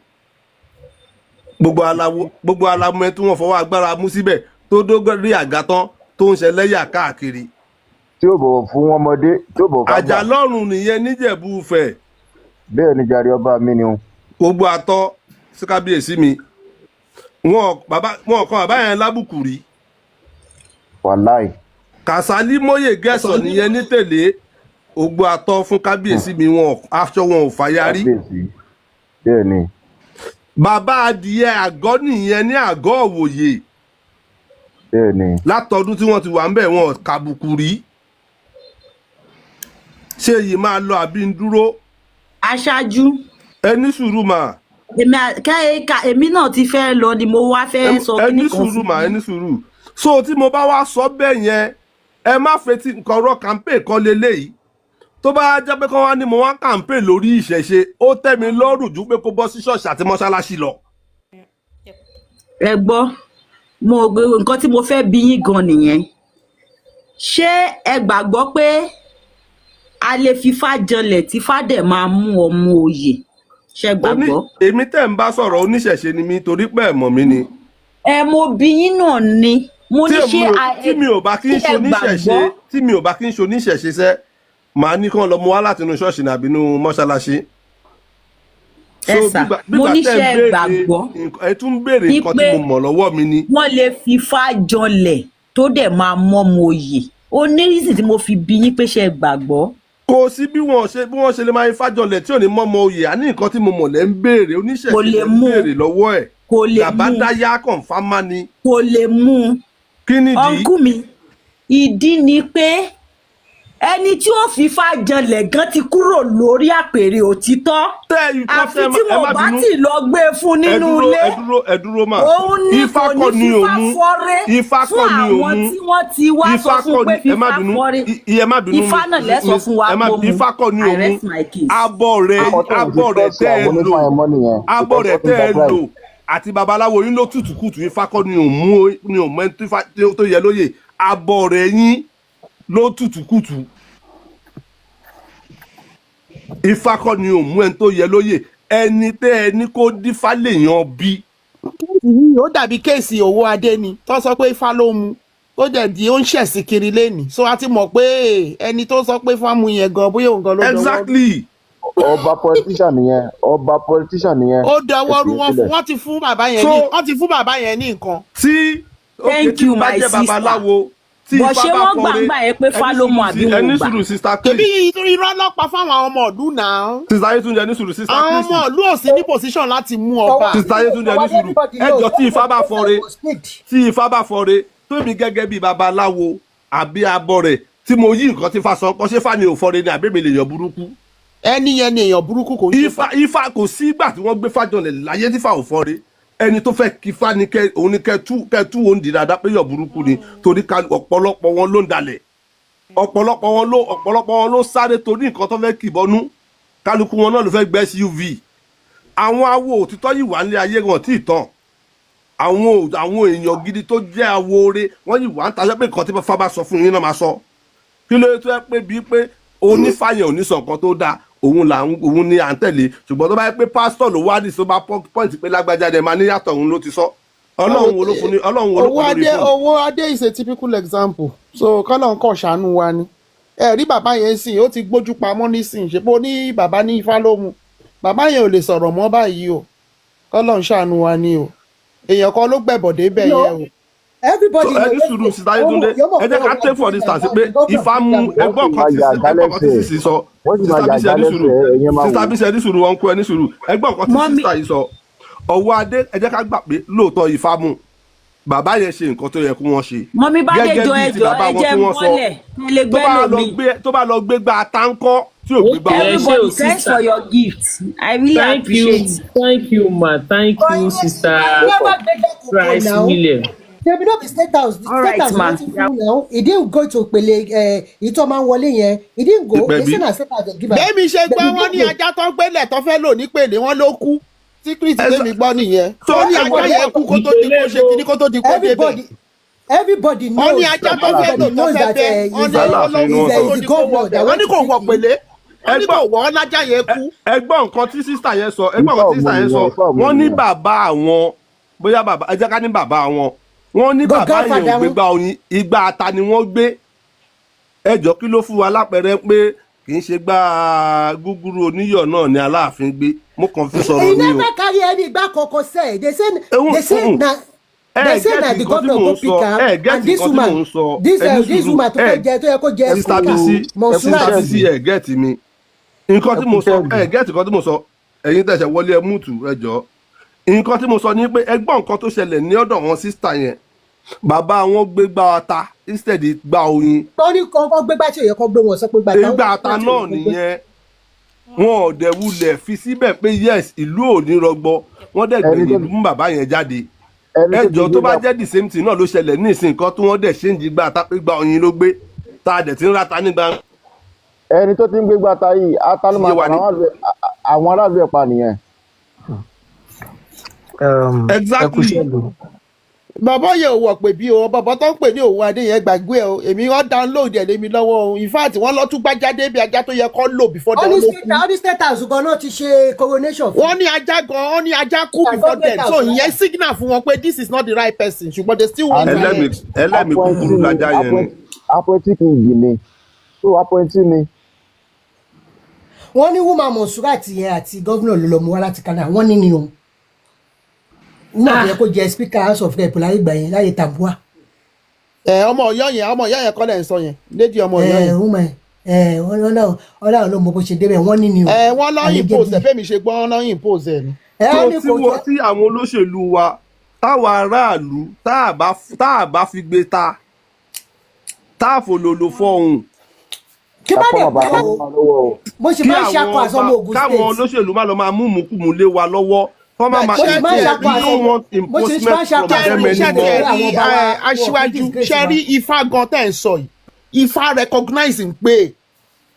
Gbogbo wa la mọ ẹni tí wọ́n fọwọ́ agbára mú síbẹ̀ tó dórí àgàtọ́ tó ń ṣẹlẹ́yà káàkiri. Tí ò bọ̀wọ̀ fún ọmọdé, tí ò bọ̀wọ̀ fágbà. Àjàlọ́run nìyẹn níjẹ̀bú Ifẹ̀. Bẹ́ẹ̀ ni jàre, ọba mi ni o. Gbogbo àtọ sí kábíyèsí mi, wọn bàbá wọn kan bàbá yẹn lábùkù rí. Wàláì. Kàsálí mọ́yè gẹ̀ẹ́sọ̀ nìyẹn ní tẹ̀lé. Ògbó àtọ fún kábíyèsí mi, wọn aṣọ wọn ò fàya rí. Kábíyèsí, bẹ́ẹ̀ ni. Bàbá adìyẹ àgọ́ nìyẹn ní àgọ́ òwòye. Bẹ́ẹ̀ni. Látọdún tí wọ́n ti wà ń bẹ̀, wọn ò kàbùkù rí. Ṣé yìí máa lọ àbí ń dúró? Aṣáájú. Ẹ ní sùúrù mà. Èmi èmi náà ti fẹ́ lọ ni mo wá fẹ́ sọ Ẹ ní kíní kan sùúrù fún mà, ẹ yín. ní sùúrù. So tí mo bá wá sọ bẹ́ẹ̀ yẹn, ẹ má fetí nǹkan ọ̀rọ̀ campaign kan leléyìí. Tó bá jẹ́ pé kán wá ní mo wá campaign lórí ìṣẹ̀ṣe, ó tẹ́ mi lọ́rùn ju pé kó bọ́ sí ṣọ́ọ̀ṣì àti mọ́ṣáláṣí lọ. Ẹ gbọ́, mo nǹkan tí mo fẹ́ bi yín gan nìyẹn. Ṣé ẹ gbàgbọ́ pé a lè fifá janlẹ̀ tí fá dẹ̀ máa mú ọmọ oyè? Ṣé ẹ gbàgbọ́? Èmi tẹ́ ń bá sọ̀rọ̀, oníṣẹ̀ṣe ni mí, torí pé ẹ̀ mọ̀ mí ni. Ẹ mo bi yín náà ni mo ní Tí ṣé tí mi ò bá kí ń ṣé ṣe ẹ oníṣẹ̀ṣe, gbàgbọ́? tí mi ò bá kí ń ṣe oníṣẹ̀ṣe sẹ́, màá ní kán lọ mú wá láti inú ṣọ́ọ̀ṣì nàbí inú mọ́ṣáláṣí. Ẹ So sà, gbígbà mo gbígbà ní tẹ́ ṣé ń ẹ béèrè gbàgbọ́ ẹ tún ń béèrè nǹkan tí wípé mo mọ̀ lọ́wọ́ mi ni. wọ́n lè fifá janlẹ̀ tó dẹ̀ máa mọ́mọ oyè? Ó ní reason tí mo fi bi yín pé ṣé ẹ gbàgbọ́. Kò sí bí wọ́n ṣe lè máa ifá jọlẹ̀ tí ò ní mọ́mọ oyè. Àní nǹkan tí mo mọ̀ lẹ́ ń béèrè, oníṣẹ̀ṣe Kò lè lẹ́ ń mú. béèrè lọ́wọ́ ẹ̀. Kò lè mú. Gàbádáyà confirm ni. Kò lè mú un. Kí nìdí? Uncle mi, ìdí ni pé ẹni tí ó fifá janlẹ̀ gan ti kúrò lórí àpèrè òtítọ́, Tẹ́ ikọ́ àfi tẹ́ tí ẹ wọn má ò bá bínú. tì lọ gbé e fún Ẹ nínú dúró, ilé. ẹ dúró, ẹ dúró mà. Òun ní Ifá kò kọ́ ní ni fífá òmu. fọ́ré Ifá fún kọ́ ni àwọn òmu. tí wọ́n ti wá sọ Ifá fún kọ́ pé ni, ẹ má fífá bínú. fọ́ré. Ẹ má bínú. Ifá náà lẹ́sọ̀ fún wa Ẹ má pé ó mu. Ifá kọ́ ni I òmu. rest my case. Abọ́ rẹ̀ Àwọn tó ń abọ́ rẹ̀ discuss tẹ́ ẹ àwọn lò, onífà yẹn mọ́ nìyẹn abọ́ because rẹ̀ wọ́n ti tẹ́ gba ẹ bribe. lò àti babaláwo yín ló tutù kùtù. Ifá kọ́ ni òmu, ni òmu ẹni tó yẹ lóye. Abọ́ rẹ̀ yín ló tutù kùtù. Ifá kọ́ ni òmu ẹni tó yẹ lóye. Ẹni tẹ́ ẹ ní kó dífá lèèyàn bí. Yìí ó dàbí case owó adé ni tó sọ pé ifá ló mu, tó dẹ̀ di ó ń ṣẹ̀sìn kiri lẹ́nìí. So a ti mọ̀ pé ẹni tó sọ pé ifá mu yẹn gan, bóyá òun gan ló dọwọ́ rú. Exactly. Ọba politician nìyẹn, ọba politician nìyẹn. Ó Ẹ dọwọ́ fi rú. yẹn Wọ́n sílẹ̀. wọ́n ti fún bàbá yẹn So ní wọ́n ti fún bàbá yẹn ní nǹkan. Tí ok Thank tí you, bá my jẹ́ sister. babaláwo, tí Bọ̀ ifá ṣé bá wọ́n gbà ń fọre, gbà yẹn pé ẹ fá ní ló mu sùúrù àbí sí wọn ẹ ò ní gbà? sùúrù, sister Tèmi Chris. irọ́ ọlọ́pàá fáwọn ọmọ ìlú náà. Sister Yetunde, ẹ ní sùúrù, sister Àwọn Chris. ọmọ ìlú ò sí ní position láti mú ọba. Sister Yetunde, ẹ ní sùúrù. Everybody Ẹ knows jọ, tí ifá bá fọre, was paid. tí ifá bá fọre tómi gẹ́gẹ́ bí babaláwo àbí abọ́ rẹ̀ tí mo yí nǹkan tí fa sọ kọ́, ṣé fà ni ò fọre ni àbí mi lè yàn burúkú? Ẹni yẹn ni èèyàn burúkú, kò ń ṣe. Ifá, ifá kò sí ìgbà tí wọ́n gbé fájọlẹ̀ láyé tí fà ò fọre. Ẹni tó fẹ́ kí fá ni kẹ òun ni kẹ tú òun dì dáadáa pé yàn burúkú ni, torí ká ọ̀pọ̀lọpọ̀ wọn ló ń dalẹ̀, ọ̀pọ̀lọpọ̀ wọn ló sáré torí nǹkan tó fẹ́ kì bọ́nú. Kálukú wọn náà ló fẹ́ gbé SUV. Àwọn awo òtítọ́ yìí wà nílé ayé, wọn tí ì tán. Àwọn èèyàn gidi tó jẹ́ awo ore wọ́n yìí wà ń taṣẹ́ pé nǹkan tí fá bá sọ fún yín náà máa sọ. Kí ló tó yẹ pé bíi pé onífàyàn ò ní sọ nǹkan tó dáa, òun là ń òun ni à ń tẹ̀lé, ṣùgbọ́n tó bá yẹ pé pásítọ̀ ló wá ní tó bá point pé lágbájá dẹ̀ máa níyàtọ̀, òun ló ti sọ. Ọlọ́run wo ló fún ní? Ọlọ́run wo ló Owó kọ́ lórí adé fóònù? Owó adé is a typical example. So kọ́lọ̀ ń kọ̀ ṣàánú wa ni. Ẹ rí bàbá yẹn sìn, ó ti gbójú pamọ́ nísìn. Ṣe pé ó ní bàbá ní ifá ló mu, bàbá yẹn ò lè sọ̀rọ̀ mọ́ báyìí o. Kọ́lọ̀ ń ṣàánú wa ni o. Èèyàn kan ló gbẹ̀bọ̀dé bẹ̀ No, yẹn o. everybody So ẹ ní knows. sùúrù, sister Yetunde. Ẹ jẹ́ ká take for instance pé ifá mú. Wọ́n Ẹgbọ́n sì kan máa tí yà ẹgbọ́n kan tí gálẹ́sẹ̀, sísì sọ. wọ́n sì máa Sister yà Bisi, ẹ ní sùúrù. gálẹ́sẹ̀, ẹ̀yẹn máa Sister wò. Bisi, ẹ ní sùúrù. Wọn kú, ẹ ní sùúrù. Ẹgbọ́n kan tí Mọ́mí sister yìí sọ, ọwọ́ adé. Ẹ jẹ́ ká gbà pé lóòótọ́ ifá mú. Bàbá yẹn ṣe nǹkan tó yẹ kí wọ́n ṣe Mọ́mí gẹ́gẹ́ Bádéjọ, bíi ti ẹjọ́ bàbá ẹ wọn jẹ́ tí wọ́n sọ. mọ́lẹ̀ kẹ́ lè Tó gbẹ́ bá lọ lómi. gbé, tó bá lọ gbé gba táńkọ́ tí ò gbé gbá Ẹ wọn. ṣé o, Everybody, thanks sister. for your gift. I really Thank you. appreciate. Thank you, ma. Thank But you, he sister. never gbé koko Christ now. William. Ṣebí no be state house, All state right, house ma. ló ti fún now. He didn't go to Ìpele, èyí tó máa ń wọlé yẹn. He didn't go. They Ìpẹ̀bí. say na state house they give am. Bẹ́ẹ̀mi ṣe gbọ́, But he wọ́n ní didn't go. ajá tó gbélẹ̀ tó fẹ́ lò nípele wọn ló kú. Secret Ẹ sọ tèmi gbọ́ nìyẹn. So Wọ́n ní ajá everybody yẹn kú kó tó di kó ṣe kíní, kó tó di kó débẹ̀. Everybody Wọ́n ní knows. ajá tó fẹ́ lò Everybody tó knows fẹ́ that bẹ́, wọ́n ní ó Aláàfin ló ni kú wọ́n kó sọ. tó is di the kó wọ governor bẹ̀. that Wọ́n went ní to kò pick wọ̀ him. pèlé, wọ́n ní kò Ẹgbọ́n wọ́ ọ́ lájá yẹn kú. Ẹgbọ́n nǹkan tí sister yẹn sọ, ẹgbọ́n Ifá nǹkan tí òmu sister yẹn nìyẹn, sọ. ifá òmu Wọ́n ní nìyẹn. bàbá àwọn, bóyá bàbá, ẹ jẹ́ ká ní bàbá wọn, wọ́n ní bàbá yẹn ò Godfather gbé wọn. gbá oyin, igbá ata ni wọ́n gbé. Ẹ jọ, kí ló fún wa lápẹẹrẹ pé kì í ṣe gbá gúgúrú oníyọ̀ náà ni Aláàfin gbé? Mo kàn fi He sọ̀rọ̀ ni o. never carry any igbá kankan sef. They say Ehun, they say na ẹ they say na get the nǹkan tí governor mò go ń pick sọ am ẹ and get this nǹkan tí mò woman, ń sọ. this Ẹ ní this sùúrù. woman tó Ẹ fẹ́ jẹ, tó yẹ kó jẹ sister speaker, Bisi, sister Monsurat. Bisi, ẹ get mi nǹkan Ẹ tí kú mo sọ. sẹ́ẹ̀gì. Ẹ get nǹkan tí mo sọ. Ẹ̀yin tẹ̀sẹ̀ wọlé, ẹ múùtù, ẹ jọ. Nǹkan tí mo sọ ni pé ẹgbọ́n, nǹkan tó ṣẹlẹ̀ ní ọ̀dọ̀ wọn sister yẹn, bàbá wọn gbé gbá ata instead gbá oyin. Wọ́n ní kọ́ gbégbá tí ò yẹ kó gbé, wọn sọ pé gbàtà. Ìgbà ata náà nìyẹn. Wọn ò dẹ̀ wulẹ̀ fi síbẹ̀ pé yes, ìlú ò ní rọgbọ. Wọ́n dẹ̀ Ẹni gbẹ̀yìn tó ìlú mú bàbá yẹn jáde. Ẹni tó ti Ẹjọ́, tó gbé bá gbá jẹ́ the same thing náà ló ṣẹlẹ̀ ní ìsìn, nǹkan tí wọ́n dẹ̀ ṣe ń jí gbá ata pé gbá oyin ló gbé, tá a dẹ̀ ti ń ráta nígbà Ẹni tó ti ń gbé gbá ata yìí, ata ló yé máa wa pa ni. àwọn aráàlú ẹ̀ pa nìyẹn. Ẹ kú Exactly. iṣẹ́ ìlú. Bàbá yẹn ò wọ̀ pé bí o, bàbá tó ń pè ní òun adé yẹn, gbàgbé ẹ o. Èmi wọ́n download ẹ̀ lémi lọ́wọ́ o. In fact, wọ́n lọ tún gbájáde bí ajá tó yẹ kó lò before Wọ́n then ní ló state kú. Wọ́n ní state house gan náà ti ṣe coronation fún. Wọ́n ní ajá gan, wọ́n ní ajá kú before Government then, so house. Ìyẹn signal fún wọn pé this is not the right person, ṣùgbọ́n they still went Ẹlẹ́mìí ahead. ẹlẹ́mìí Appointee kúkúrú ni. lajá yẹn ni. Appointee king ni, so appointee ni. Wọ́n ní woman Monsurat yẹn àti gómìnà ló lọ mú wá láti Canada. Wọ́n ní ni o, woman tó yẹ kó jẹ speaker House of Rep láyé ìgbà yẹn, láyé Tambuwal. Ẹ ọmọ Ọ̀yọ́ yẹn, ọmọ Ọ̀yọ́ yẹn kọ́ lẹ̀ ń sọ yẹn, lady ọmọ Ọ̀yọ́ Ẹ yẹn. Woman ẹ, wọ́n náà, wọ́n náà ló mọ bó ṣe débẹ̀. Wọ́n ní ni o. Ẹ wọ́n lọ impose ẹ. Allegedly. Fẹ́mi ṣe gbọ́, wọ́n lọ impose ẹ ni. Ẹ Tó wọ́n ní tí kò wọ́n jẹ́ tí àwọn olóṣèlú wa, táwa aráàlú, tá a bá fi gbé ta, tá a fòlòlò fọhùn. Kí bá Ká dẹ̀ fọ́ bàbá pé kan o mọ́ lọ́wọ́ o. Mo sì Kí máa ń ṣakọ àwọn àsọmọ ọba Ogun káwọn State. olóṣèlú má lọ máa mú mùkúmù lé wa lọ́wọ́ kọ́ má máa Mo sì máa ń we ṣakọ don't àsọmọ want mo sì máa ń imposement ṣakọ from them àsọmọ Ṣẹ́rí ṣẹ́rí anymore. rí àwọn ọba wa wọn kì í aṣíwájú disgrace wa. ṣẹ́rí ifá gan tẹ̀ ń sọ yìí, ifá recognize pé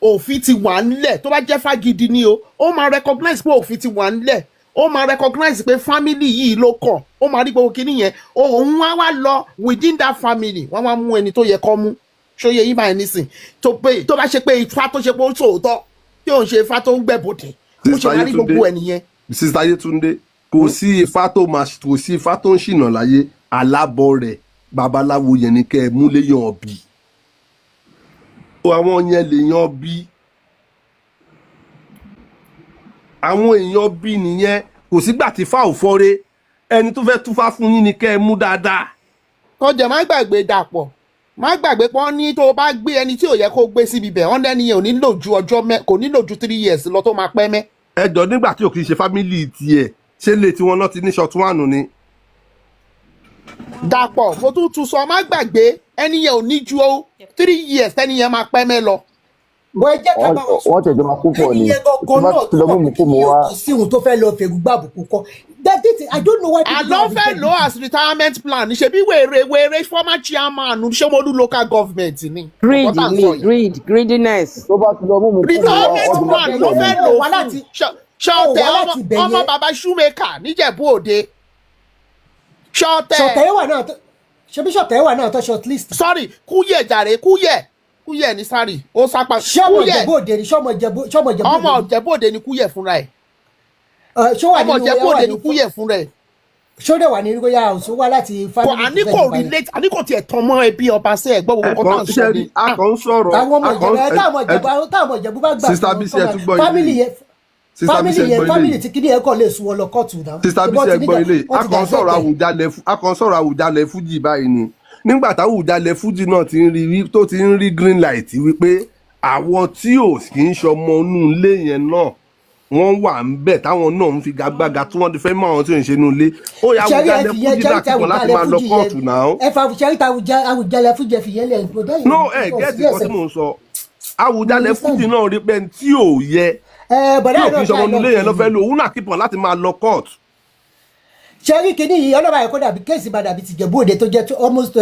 òfin ti wà ńlẹ̀. Tó bá jẹ́ fagidi ni o, ó máa recognize pé òfin ti wà ńlẹ̀, ó máa recognize pé family yìí ló kàn, ó máa rí gbogbo kinní yẹn. Òun wá wá lọ within that family, wọ́n wá mú ẹni tó yẹ kó mú. Ṣóyè yín báyìí nísìn, tó pé tó bá ṣe pé ifá tó ṣe pé ó sòótọ́, tí òun ṣe ifá tó ń gbẹ̀bọ̀dẹ̀, ó ṣe Sister máa rí Yetunde, gbogbo ẹ̀ nìyẹn. Sister Yetunde, kò sí ifá tó máa, kò sí ifá tó ń ṣìnà láyé. Alábọ̀ rẹ̀, babaláwo yẹn ni kẹ́ ẹ mú léyàn bí, àwọn yẹn lèèyàn bí, àwọn èèyàn bí nìyẹn. Kò sígbà tí fá ò fọ́re. Ẹni tó fẹ́ túfá fún yín ni kẹ́ ẹ mú dáadáa. Kọjá má gbàgbé, Dàpọ̀, má gbàgbé pé wọ́n ní tó o bá gbé ẹni tí ò yẹ kó gbé síbi bẹ̀, wọ́n lẹ́ni yẹn ò ní lò ju ọjọ́ mẹ́, kò ní lò ju 3 years lọ tó máa pẹ́ mẹ́. Ẹ jọ, nígbà tí ò kì í ṣe family tiẹ̀, ṣé lè tiwọn náà ti ní short one ni? Dàpọ̀, mo tún tún sọ, má gbàgbé, ẹni yẹn ò ní ju 3 years tẹ́ni yẹn máa pẹ́ mẹ́ lọ. Bọ́ ẹ jẹ́ ká bá wọn Wọ́n tẹ̀jọ́ máa kú pọ̀ ẹni ni yẹn tí gangan bá náà ti tó lọ mọ̀ mú pé mú kú mu kí wá. yóò sí òun tó fẹ́ lọ fèrú gbàbùkù kọ́. That it, I don't know why people Àlọ́ don't fẹ́ respect lò as retirement plan. Ṣebí wèrè wèrè former chairman Ṣómólú local government ni Greed ọ̀pọ̀ tá à ń ni sọ yìí. Greed, greediness. Tó bá ti lọ mú mú kú mu wá, Retirement wọ́n ti máa plan kú ló pọ̀ ni. fẹ́ lò Ó wá fún láti ó ṣọ̀tẹ̀ wá ọmọ láti ibẹ̀ ọmọ yẹn. Bàbá shoemaker níjẹ̀bú Òde, ṣọ̀tẹ̀. Ṣọ̀tẹ̀ wà náà ṣebí ṣọ̀tẹ̀ wà náà tó short list. Sorry, Kúyẹ̀ jàre, Kúyẹ̀, Kúyẹ̀ ní sáré ó sápá. Ṣọmọ Kúyẹ̀. Ìjẹ̀bú Òde ni? Ṣọmọ Ìjẹ̀bú Ọmọ Òde ni? Ìjẹ̀bú Òde ni Kúyẹ̀ fúnra ẹ̀. Ẹ, ṣó wà Ọmọ nínú Ìjẹ̀bú ẹ wà Òde ní ni Kúyẹ̀ fúnra ẹ̀. Ṣó dẹ̀ wà ní royal house? Ó wá láti Kò family àní tó fẹ́ kò jọba yẹn. relate, àní kò tiẹ̀ tán mọ́ ẹbí ọba sí ẹ̀gbọ́n Ẹ gbogbo nǹkan tá à kàn ń sọ ṣe ni. rí, a kàn ń sọ̀rọ̀. Àwọn ọmọ A kàn Ìjẹ̀bú ẹ, táwọn ọmọ Ìjẹ̀bú bá gbà Sister fún Bisi, ẹ tún gbọ́ ilé family yìí. yẹn Sister family Bisi, ẹ yẹn gbọ́ ilé family yìí. tí kìíní yẹn kàn lè sún wọn lọ kóòtù náà. Sister Ṣùgbọ́n Bisi, ẹ ti gbọ́ níjà ilé. wọ́n A ti kàn ń sọ̀rọ̀ gazette ẹ̀. Àwùjalẹ̀, a kàn ń sọ̀rọ̀ Àwùjalẹ̀ fújì báyìí ni. Nígbà táwùjalẹ̀ fújì náà ti ń rí tó ti ń rí green light wípé àwọn tí ò kì í ṣọmọ inú ilé yẹn náà wọ́n wà ń bẹ̀, táwọn náà ń figagbága tí wọ́n ti fẹ́ mọ àwọn tí ò ń ṣe inú ilé, ó yà Ṣẹ́rí ẹ Àwùjalẹ̀ fi yẹn fújì ṣẹ́rí náà tí kíkan láti Àwùjalẹ̀ máa lọ fújì kóòtù yẹn náà. Ẹ fa ṣẹ́rí tí Àwùjalẹ̀ fújì ẹ fi yẹn lẹ̀ bọ̀dá yẹn No, ẹ kò get sí nǹkan tí ẹsẹ̀. mò ń sọ. Àwùjalẹ̀ fújì náà rí pé ẹni tí ò yẹ Ẹ tí bọ̀dá ò yẹn kì í náà ṣọmọ ṣáà inú ilé náà yẹn ló fẹ́ lò, òun náà kíkan láti máa lọ kóòtù. Ṣẹ́rí kìíní yìí, ọlọ́ba yẹn kó dàbí case bá dàbí ti Ìjẹ̀bú Òde tó jẹ́ almost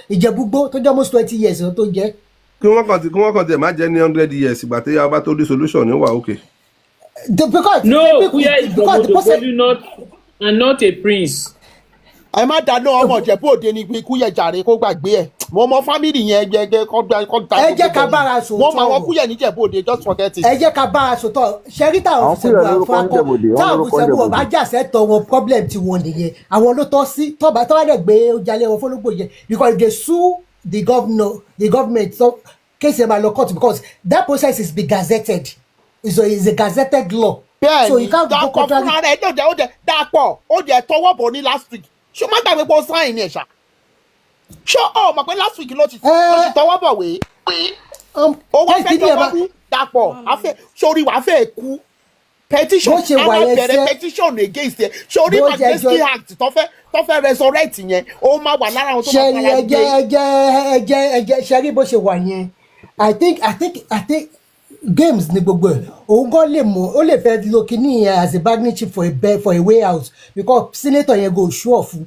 Ìjẹ̀bú Gbó tó jẹ́ almost 20 years tó jẹ́. Kí wọ́n kàn tiẹ̀ má jẹ́ ní 100 years, ìgbà tí a bá tó rí solution ní wà òkè. Because No, Kuya is from because the process Odogbolu, not and not a prince. Ẹ má dáná, ọmọ Ìjẹ̀bú Òde ni Kúyẹ̀ jàre, kó gbàgbé ẹ̀. Mo mọ family yẹn gbẹgbẹ kọ́ gba kọ́ da Ẹ jẹ́ gbogbo ká bẹ̀ bára ni mo mọ sòótọ́ àwọn ọ̀rọ̀. Kúyẹ̀ níjẹ̀bú Òde, just forget it. Ẹ jẹ́ ká bára sòótọ́. Ṣẹ́rí táwọn Àwọn fi Kúyẹ̀ sẹ́gun lórúkọ àfakọ́ Níjẹ̀bú Òde, wọ́n táwọn lórúkọ fi sẹ́gun Níjẹ̀bú ọba Òde. jàsẹ́tọ̀ wọn, problem ti wọn nìyẹn. Àwọn ló tọ́ sí tọ́ba dẹ̀ gbé ojalè wọn fọlọ́gbò yẹn, because if they sue the governor, the government, so case ẹ̀ máa lọ court, because that process is be gazetted, is a gazetted law. So Bẹ́ẹ̀ni. you can't go Dàpọ̀ contrary. fúnra rẹ̀ ló jẹ́, ó jẹ́ Dàpọ̀, ó jẹ́ tọwọ́ bọ̀ ní last week. Ṣé o má gbàgbé pé ó sign ẹ̀ ṣá? Ṣé o mọ̀ pé last week ló ti tọwọ́ bọ̀ wé? Ó wá Case fẹ́ kìíní ẹ̀ tọwọ́ máa bú Dàpọ̀, àfẹ́ sórí wàá fẹ́ kú. Petition Bó ṣe a wà máa yẹn bẹ̀rẹ̀ sẹ́ petition against ẹ. Sori bó ṣe Magnitsky jọ Act tó fẹ́ resurrect yẹn, ó máa wà lára àwọn tó máa ṣẹ́rí fara ẹjẹ́ gbé. ẹjẹ́ ẹjẹ́ ẹjẹ́ ṣẹ́rí bó ṣe wà yẹn, I think games ni gbogbo ẹ̀. Òun gan lè mú, ó lè fẹ́ lo kinní yẹn as a bargaining chip for a way out, because senator yẹn go sure fún.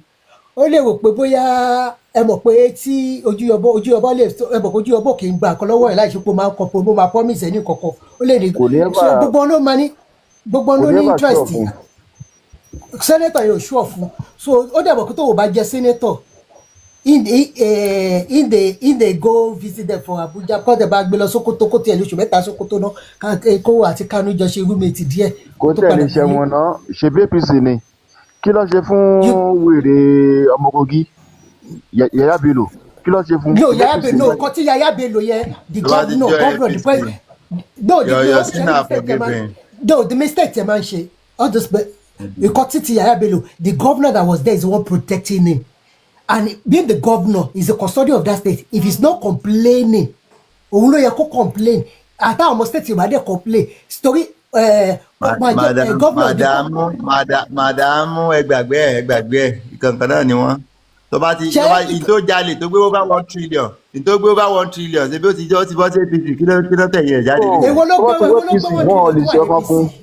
Ó lè rò pé bóyá ẹ mọ̀ pé tí ojúyọbọ lè, ẹ mọ̀ pé ojúyọbọ kì í gba nǹkan lọ́wọ́ ẹ̀ láì ṣe pé ó máa ń kọ pé ó máa promise ẹ̀ ní kankan. Ó lè ní Kò ní so ever gbogbo wọn ló máa ní, gbogbo wọn kò ló ní ní ever sure interest. fún. Senator yóò sure fún, so ó dẹ̀ mọ̀ pé tó o bá jẹ senator in the go visit them for Abuja, kọ́ tẹ̀ bá gbé lọ Sokoto, kó tiẹ̀ lóṣù 3 Sokoto náà, kó àti Kanu jọ ṣe roommate díẹ̀ Kò kó tó tẹ̀lé padà wálé. ṣẹ̀wọ̀n náà, ṣe bí APC ni. Kí ló ṣe fún You wèrè ọmọ Kogi, Yaya Bello? Kí ló ṣe fún? No, Ṣe bí Yaya APC Bello, no, ni. nǹkan tí Yaya Bello yẹn, the Tó bá ti governor jọ governor the APC, president, no, the your no your ṣe sin are mistake tẹ máa, forgiven. no, the mistake tẹ máa ń ṣe, all this, nǹkan tí ti Yaya Bello, the governor that was there is the one protecting him, and being the governor is the custodian of that state. If he's not complaining, òun ló yẹ kó complain. Àtàwọn ọmọ state yorùbá dẹ̀ complain story ẹ̀ máa jẹ́ Madam governor the madam madam, ẹ gbàgbé ẹ, ẹ gbàgbé ẹ, ìkànkàn náà ni wọn. Tó bá ti ṣe tó bá ìtó jalè, tó gbé over 1 trillion, ìtó gbé over 1 trillion, ṣe bí ó ti bọ́ sí APC, kí ló tẹ̀yìn ẹ̀ jáde No, nísìnyí? Èwo ló tó bá gbé ti èwo wọ ló APC gbé one wọn ò lè trillion tó ṣe wà ní ọkàn fún. APC?